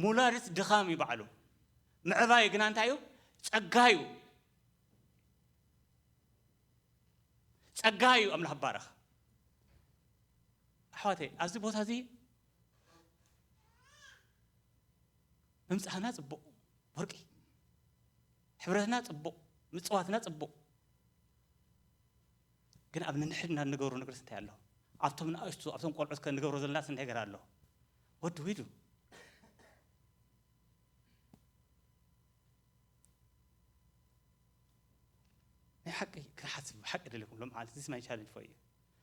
ምውላድስ ድኻም እዩ ባዕሉ ምዕባይ ግና እንታይ እዩ ጸጋ እዩ ጸጋ እዩ ኣምላኽ ባረኽ ኣሕዋተይ ኣብዚ ቦታ እዚ ምምፃእና ፅቡቕ ወርቂ ሕብረትና ፅቡቕ ምፅዋትና ፅቡቕ ግን ኣብ ንንሕድና እንገብሮ ነገርስ እንታይ ኣሎ ኣብቶም ንኣሽቱ ኣብቶም ቆልዑት ከ ንገብሮ ዘለናስ እንታይ ገር ኣሎ ወዲ ዊዱ ናይ ሓቂ ክንሓስብ ሓቂ ደለኩም ሎም ማለት this my challenge for you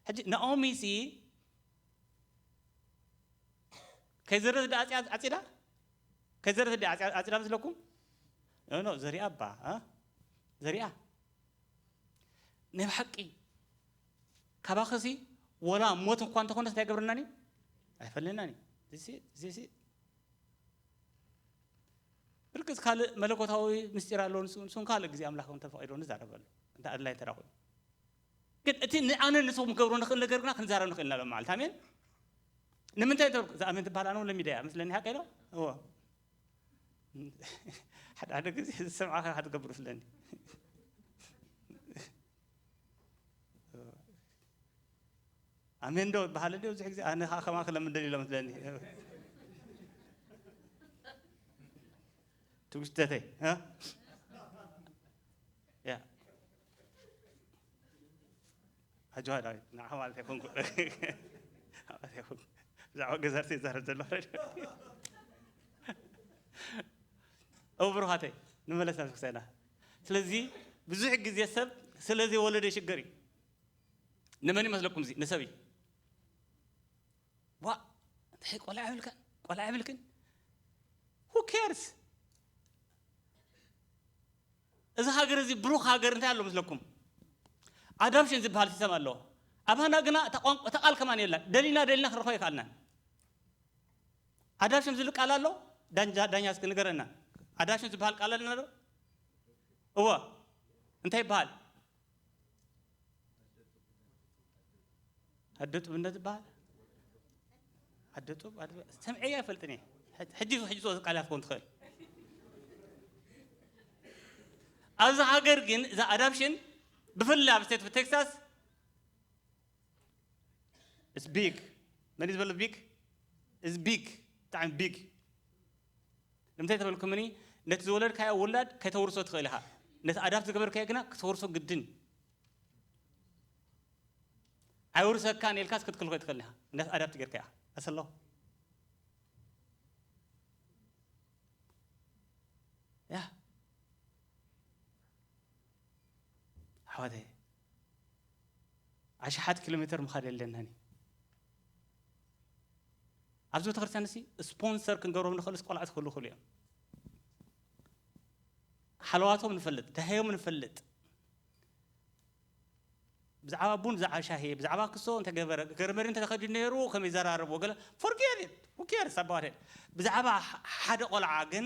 ሕጂ ናኦሚ ሲ ከይዘረት ዳ ዓፂዳ ከይዘረት ዳ ዓፂዳ ምስለኩም ኖ ዘሪኣ ባ ዘሪኣ ናይ ብሓቂ ካባኸሲ ወላ ሞት እንኳ እንተኾነስ እንታይ ገብረናኒ ኣይፈልናኒ ብርግፅ ካልእ መለኮታዊ ምስጢር ኣሎ ንሱን ካልእ ግዜ ኣምላኽ እንተፈቂዶ ንዛረበሉ እንተ ኣድላይ ተራኹ ግን እቲ ንኣነ ንስኹም ክገብሮ ንኽእል ነገር ግና ክንዛረብ ንኽእል ኢና ሎም ማለት ኣሜን ንምንታይ ተብልኩ እዛ ኣሜን ትበሃል ኣነ እውን ለሚዳ እያ ምስለኒ ሓቀ ኢሎ እዎ ሓደ ሓደ ግዜ ዝሰምዓኻ ክትገብሩ ስለኒ ኣሜን ዶ በሃል እንዲ ብዙሕ ግዜ ኣነ ከዓ ከማ ክለምደ ኢሎም ስለኒ ትጉሽተተይ ያ ኣጆሃ ዳዊት ንዓኻ ማለት ኣይኮንኩ ብዛዕባ ገዛርተ ይዛረብ ዘሎ እው ብሩኻተይ ንመለስ ናብ ክሳይና ስለዚ ብዙሕ ግዜ ሰብ ስለ ዘይወለደ ይሽገር እዩ። ንመን ይመስለኩም? እዚ ንሰብ እዩ። ዋ እንታይ ቆልዓ ይብልካ፣ ቆልዓ ይብልክን፣ who cares? እዚ ሃገር እዚ ብሩኽ ሃገር እንታይ ኣሎ መስለኩም? ኣዳፕሽን ዝበሃል ሲስተም ኣለዎ። ኣባና ግና እታ ቋንቋ፣ እታ ቃል ከማን የላ። ደሊና ደሊና ክንረኽቦ ኣይከኣልናን። ኣዳፕሽን ዝብል ቃል ኣሎ። ዳኛ፣ ዳኛ እስኪ ንገረና። ኣዳፕሽን ዝበሃል ቃል ኣለና ዶ? እወ። እንታይ ይበሃል? ኣደ ጡብነት ይበሃል። ኣደ ጡብ፣ ኣደ፣ ሰምዐያ ኣይፈልጥን እየ። ሕጂ፣ ሕጂ፣ ሕጂ ጽወት ቃል ክትከውን ትኽእል። ኣብዚ ሃገር ግን እዛ ኣዳፕሽን ብፍላይ ኣብ ስቴት ኦፍ ቴክሳስ it's big። መን እዩ ዝበለ ቢግ? It's big። ብጣዕሚ ቢግ። ንምንታይ ተበልኩምኒ? ነቲ ዝወለድካዮ ውላድ ከተውርሶ ትኽእል ኢኻ። ነቲ ኣዳፕት ዝገበርካዮ ግና ክትወርሶ ግድን። ኣይውርሰካን ኢልካስ ክትክልኮ ትኽእል ኢኻ። ነቲ ኣዳፕት ጌርካ ኢኻ። ኣሰሎ። ያ። ኣሕዋተይ፣ ኣሽሓት ኪሎ ሜተር ምኻድ የለናን እዩ። ኣብዚ ቤተክርስትያን እዚ ስፖንሰር ክንገብሮም ንኽእልስ ቆልዑት ክህሉ ይኽእሉ እዮም። ሓለዋቶም ንፈልጥ፣ ደሃዮም ንፈልጥ። ብዛዕባ ቡን፣ ብዛዕባ ሻሂ፣ ብዛዕባ ክሶ እንተገበረ፣ ገርመሪ እንተተኸዲኑ ነይሩ፣ ከመይ ይዘራረብ ወገለ፣ forget it፣ who cares about it። ብዛዕባ ሕ-፣ ሓደ ቆልዓ ግን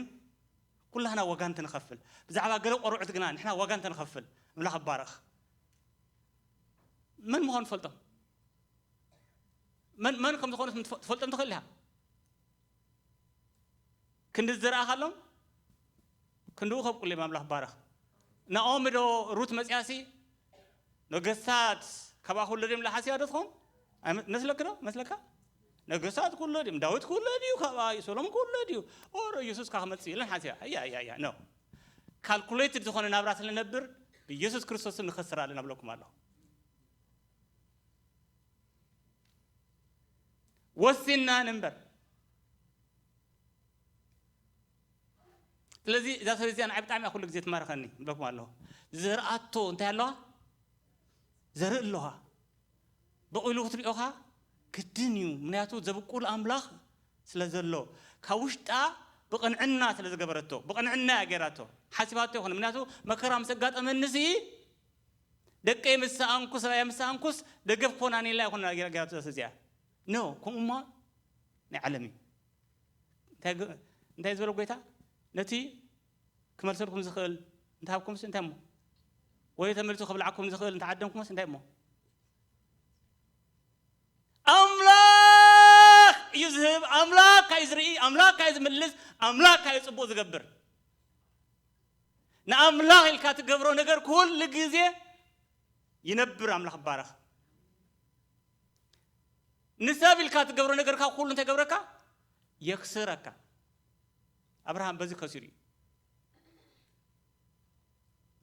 ኩላህና ዋጋ እንተንኸፍል፣ ብዛዕባ ገለ ቆርዑት ግና ንሕና ዋጋ እንተንኸፍል፣ ኣምላኽ ይባረኽ። መን ምዃኑ ትፈልጦም? መን፣ መን ከም ዝኾኑ ትፈልጦም ትኽእል ኢኻ። ክንዲ ዝዘራእኻሎም፣ ክንድኡ ከብቁል እዮም። ኣምላኽ ይባረኽ። ናኦሚ ዶ ሩት መጽያሲ፣ ነገስታት ካብኣ ክውለድ እዮም ኢላ ሓሲባ ዶ ትኸውን? ኣይመ-፣ መስለኪ ዶ? መስለካ? ነገስታት ክውለድ እዮም፣ ዳዊት ክውለድ እዩ፣ ካብኣ እዩ፣ ሰሎሞን ክውለድ እዩ። ኦሮ ኢየሱስ ካብ ክመጽእ ኢለን ሓሲባ። ኣያ፣ ኣያ፣ ኣያ፣ ኖ። ካልኩሌትድ ዝኾነ ናብራ ስለ ነብር፣ ብኢየሱስ ክርስቶስ ስም ንኸስር ኣለና ብለኩም ኣለኹ። ወሲና ንንበር። ስለዚ እዛ ሰብ እዚኣ ንዓይ ብጣዕሚ እያ ኩሉ ግዜ ትማርኸኒ፣ እብለኩም ኣለኹ። ዝዘርኣቶ እንታይ ኣለዋ? ዘርኢ ኣለዋ። በቑሉ ክትሪኦ ከኣ ግድን እዩ። ምኽንያቱ ዘብቁል ኣምላኽ ስለ ዘሎ፣ ካብ ውሽጣ ብቕንዕና ስለ ዝገበረቶ፣ ብቕንዕና እያ ገይራቶ። ሓሲባቶ ይኹን። ምኽንያቱ መከራ ምስ ኣጋጠመንሲ፣ ደቀይ ምስ ሰኣንኩ፣ ሰብኣይ ምስ ሰኣንኩስ፣ ደገፍ ክኾናኒ ኢላ ይኹን ገይራቶ እዚኣ። ኖ፣ ከምኡማ ናይ ዓለም እዩ። እንታይ ግ-፣ እንታይ ዝበለ ጎይታ? ነቲ ክመልሰልኩም ዝኽእል እንተሃብኩምስ እንታይ እሞ? ወይ ተመልሱ ክብልዓኩም ዝኽእል እንተዓደምኩምስ እንታይ እሞ? ኣምላኽ እዩ ዝህብ፣ ኣምላኽ ካዩ ዝርኢ፣ ኣምላኽ ካዩ ዝምልስ፣ ኣምላኽ ካዩ ጽቡቕ ዝገብር። ንኣምላኽ ኢልካ ትገብሮ ነገር ኩሉ ግዜ ይነብር። ኣምላኽ ይባረኽ። ንሰብ ኢልካ ትገብሮ ነገር ካብ ኩሉ እንታይ ገብረካ? የክስረካ። ኣብርሃም በዚ ከሲሩ እዩ።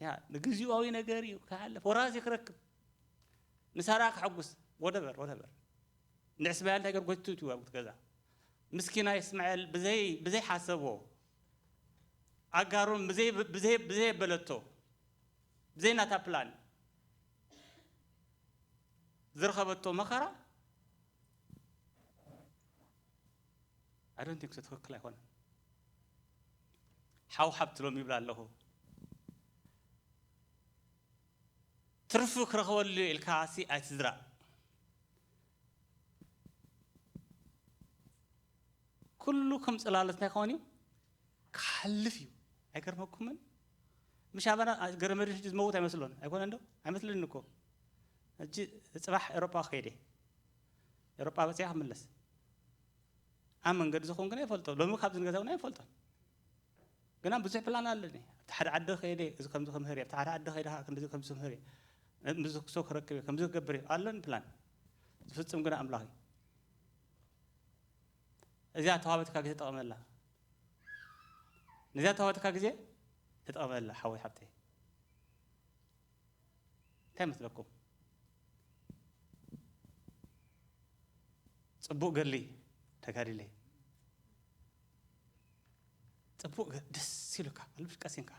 ያ፣ ንግዚያዊ ነገር እዩ ክሓልፍ፣ ወራሲ ክረክብ። ንሳራ ከሐጉስ፣ ወደበር፣ ወደበር። ንዕስማኤል እንታይ ገር ጎቲቱ ትዋ ኣብቲ ገዛ። ምስኪና እስማኤል ብዘይ፣ ብዘይ ሓሰቦ፣ ኣጋሩን ብዘይ፣ ብዘይ፣ ብዘይ በለቶ፣ ብዘይ ናታ ፕላን ዝረኸበቶ መኸራ፣ I don't think so፣ ትኽክል ኣይኮነን። ሓው ሓብቲ ሎም ይብል ኣለኹ። ትርፊ ክረኽበሉ ኢልካ ሲ ኣይትዝራእ። ኩሉ ከም ጽላሎት እንታይ ክኸውን እዩ? ክሓልፍ እዩ። ኣይገርመኩምን? ምሽ ኣባና ገረመድህን ሕጂ ዝመውት ኣይመስሎን። ኣይኮነን ዶ? ኣይመስልን እኮ። ሕጂ ጽባሕ ኤውሮጳ ክኸይድ እየ። ኤውሮጳ በጺሐ ክምለስ። ኣብ መንገዲ ዝኸውን ግን ኣይፈልጦ። ሎሚ ካብዚ ንገዛ እውን ኣይፈልጦን። ግና ብዙሕ ፕላን ኣለኒ። ኣብቲ ሓደ ዓዲ ከይደ፣ እዚ ከምዚ ክምህር እየ። ኣብቲ ሓደ ዓዲ ከይደ፣ ከምዚ ከምዚ ክምህር እየ። ምዚ ክሶ ክረክብ እየ። ከምዚ ክገብር እየ። ኣለኒ ፕላን። ዝፍጽም ግና ኣምላኽ እዩ። እዚኣ ተዋበትካ ግዜ ተጠቐመላ። ነዚኣ ተዋበትካ ግዜ ተጠቐመላ፣ ሓወይ ሓብተይ። እንታይ መስለኩም? ጽቡቕ ገድሊ ተጋዲለ። ጽቡቕ ገ-፣ ደስ ኢሉካ፣ ኣልብሽ ቀሲንካ።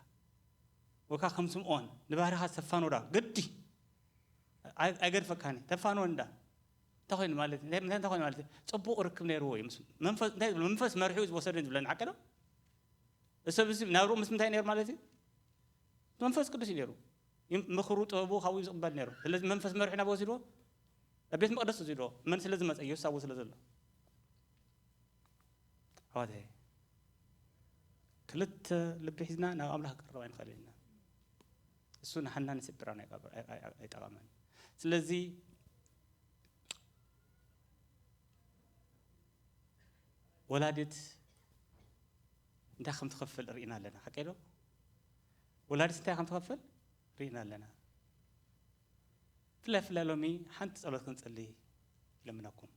ወካ ከም ስምኦን ንባህርኻ ተፋኖዳ ግዲ ኣይ- ኣይገድፈካኒ ተፋኖ እንዳ እንታይ ኮይኑ ማለት እንታይ እንታይ እንታይ ኮይኑ ማለት እዩ? ጽቡቕ ርክብ ነይርዎ እዩ ምስ መንፈስ እንታይ ዝብሎ መንፈስ መሪሑ እዩ ዝወሰደኒ ዝብለኒ ሓቂ ዶ? እሰብ እዚ ናብርኡ ምስ ምንታይ ነይሩ ማለት እዩ? መንፈስ ቅዱስ እዩ ነይሩ። ይም- ምኽሩ ጥበቡ ካብኡ እዩ ዝቕበል ነይሩ። ስለዚ መንፈስ መሪሑ ናብ ወሲድዎ ኣብ ቤት መቅደስ ወሲድዎ መን ስለ ዝመፀ ኢየሱስ ኣብኡ ስለ ዘሎ ኣዋተ ክልተ ልቢ ሒዝና ናብ ኣምላኽ ክቀርብ ኣይንኽእል ኢና። እሱ ንሓና ንስብራን ኣይጠቐመን። ስለዚ ወላዲት እንታይ ከም ትኸፍል ርኢና ኣለና። ሓቀይ ዶ? ወላዲት እንታይ ከም ትኸፍል ርኢና ኣለና። ፍላይ ፍላይ ሎሚ ሓንቲ ጸሎት ክንጽሊ ይለምነኩም።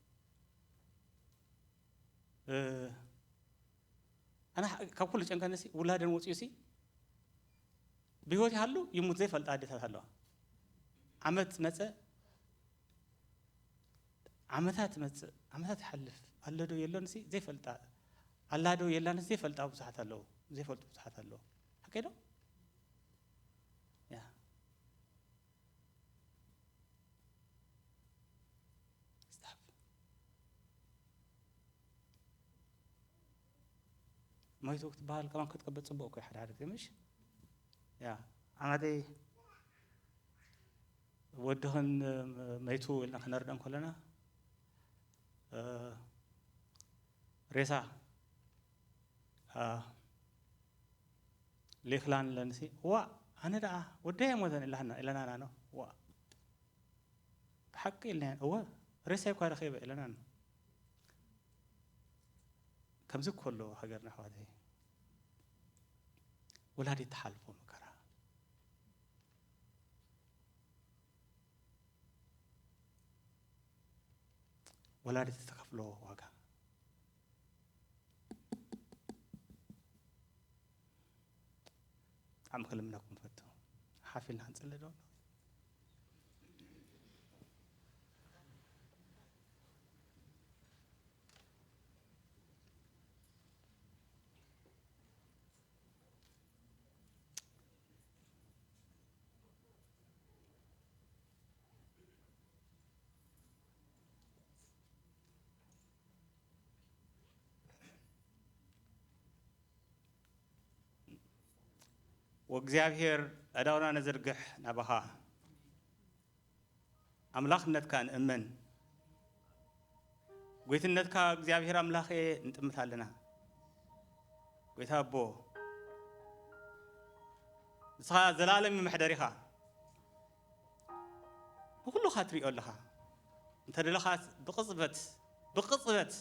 ኣነ ካብ ኩሉ ጨንቀንሲ ውላደን ወፂኡ ሲ ብህይወት ይሃሉ ይሙት ዘይፈልጣ ኣዴታት ኣለዋ። ዓመት መፀ ዓመታት መፅእ ዓመታት ይሓልፍ ኣሎ ዶ የሎን ሲ ዘይፈልጣ ኣላ ዶ የላን ዘይፈልጣ ብዙሓት ኣለዉ። ዘይፈልጡ ብዙሓት ኣለዉ። ሓቀይ ዶ? ያ ስታፍ ሞይቱ ክትበሃል ከማን ክትቀበል ፅቡቅ እኮ ሓደ ሓደ ግዜ ምሽ ያ ዓመተይ ወድኽን መይቱ ኢልና ክነርድኦ ከለና ሬሳ ሌክላን ለንሲ ዋ ኣነ ደኣ ወደይ ኣይሞተን ኢላና ኢለናና ነው ዋ ብሓቂ ኢልና እወ ሬሳ ይኳ ረኺበ ኢለና ነው። ከምዚ ከሎ ሃገርና ኣሕዋተይ ወላዲት ትሓልፎ መከራ ወላዲት ዝተኸፍሎ ዋጋ ብጣዕሚ ክልምነኩም ፈቱ ሓፊልና ክንፅሊ ዶ ወእግዚኣብሔር ኣእዳውና ነዘርግሕ ናባኻ ኣምላኽነትካ ንእመን። ጐይትነትካ እግዚኣብሔር ኣምላኽ እየ እንጥምት ኣለና። ጐይታ ኣቦ ንስኻ ዘላለም እዩ መሕደሪኻ። ንኹሉ ኻ ትሪኦ ኣለኻ። እንተ ደለኻስ ብቕጽበት ብቕጽበት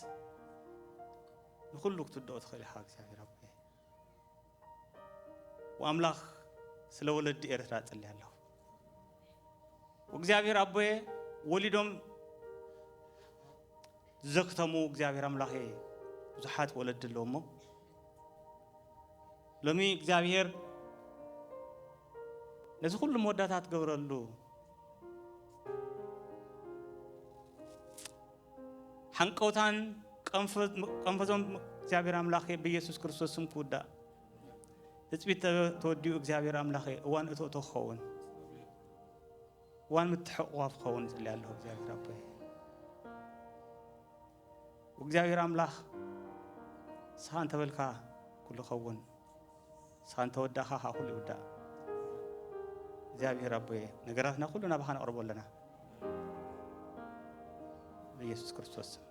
ንኹሉ ክትውድኦ ትኽእል ኢኻ እግዚኣብሔር ኣቦ። ወኣምላኽ ስለ ወለዲ ኤርትራ እጽሊ ኣለኹ። ወእግዚኣብሔር ኣቦየ ወሊዶም ዘክተሙ እግዚኣብሔር ኣምላኸ ብዙሓት ወለዲ ኣለዎ እሞ ሎሚ እግዚኣብሔር ነዚ ኩሉ መወዳእታ ትገብረሉ ሓንቀውታን ቀንፈዞም እግዚኣብሔር ኣምላኸ ብኢየሱስ ክርስቶስ ስም ክውዳእ ትጽቢት ተወዲኡ እግዚኣብሔር ኣምላኸ እዋን እቶ እቶ ክኸውን እዋን ምትሕቕቋፍ ክኸውን ይጽሊ ኣለኹ እግዚኣብሔር ኣቦይ እግዚኣብሔር ኣምላኽ ንስኻ እንተበልካ ኩሉ ኸውን ንስኻ እንተወዳእኻ ከዓ ኩሉ ይውዳእ እግዚኣብሔር ኣቦየ ነገራትና ኩሉ ናባኻ ነቕርቦ ኣለና ብኢየሱስ ክርስቶስ ስም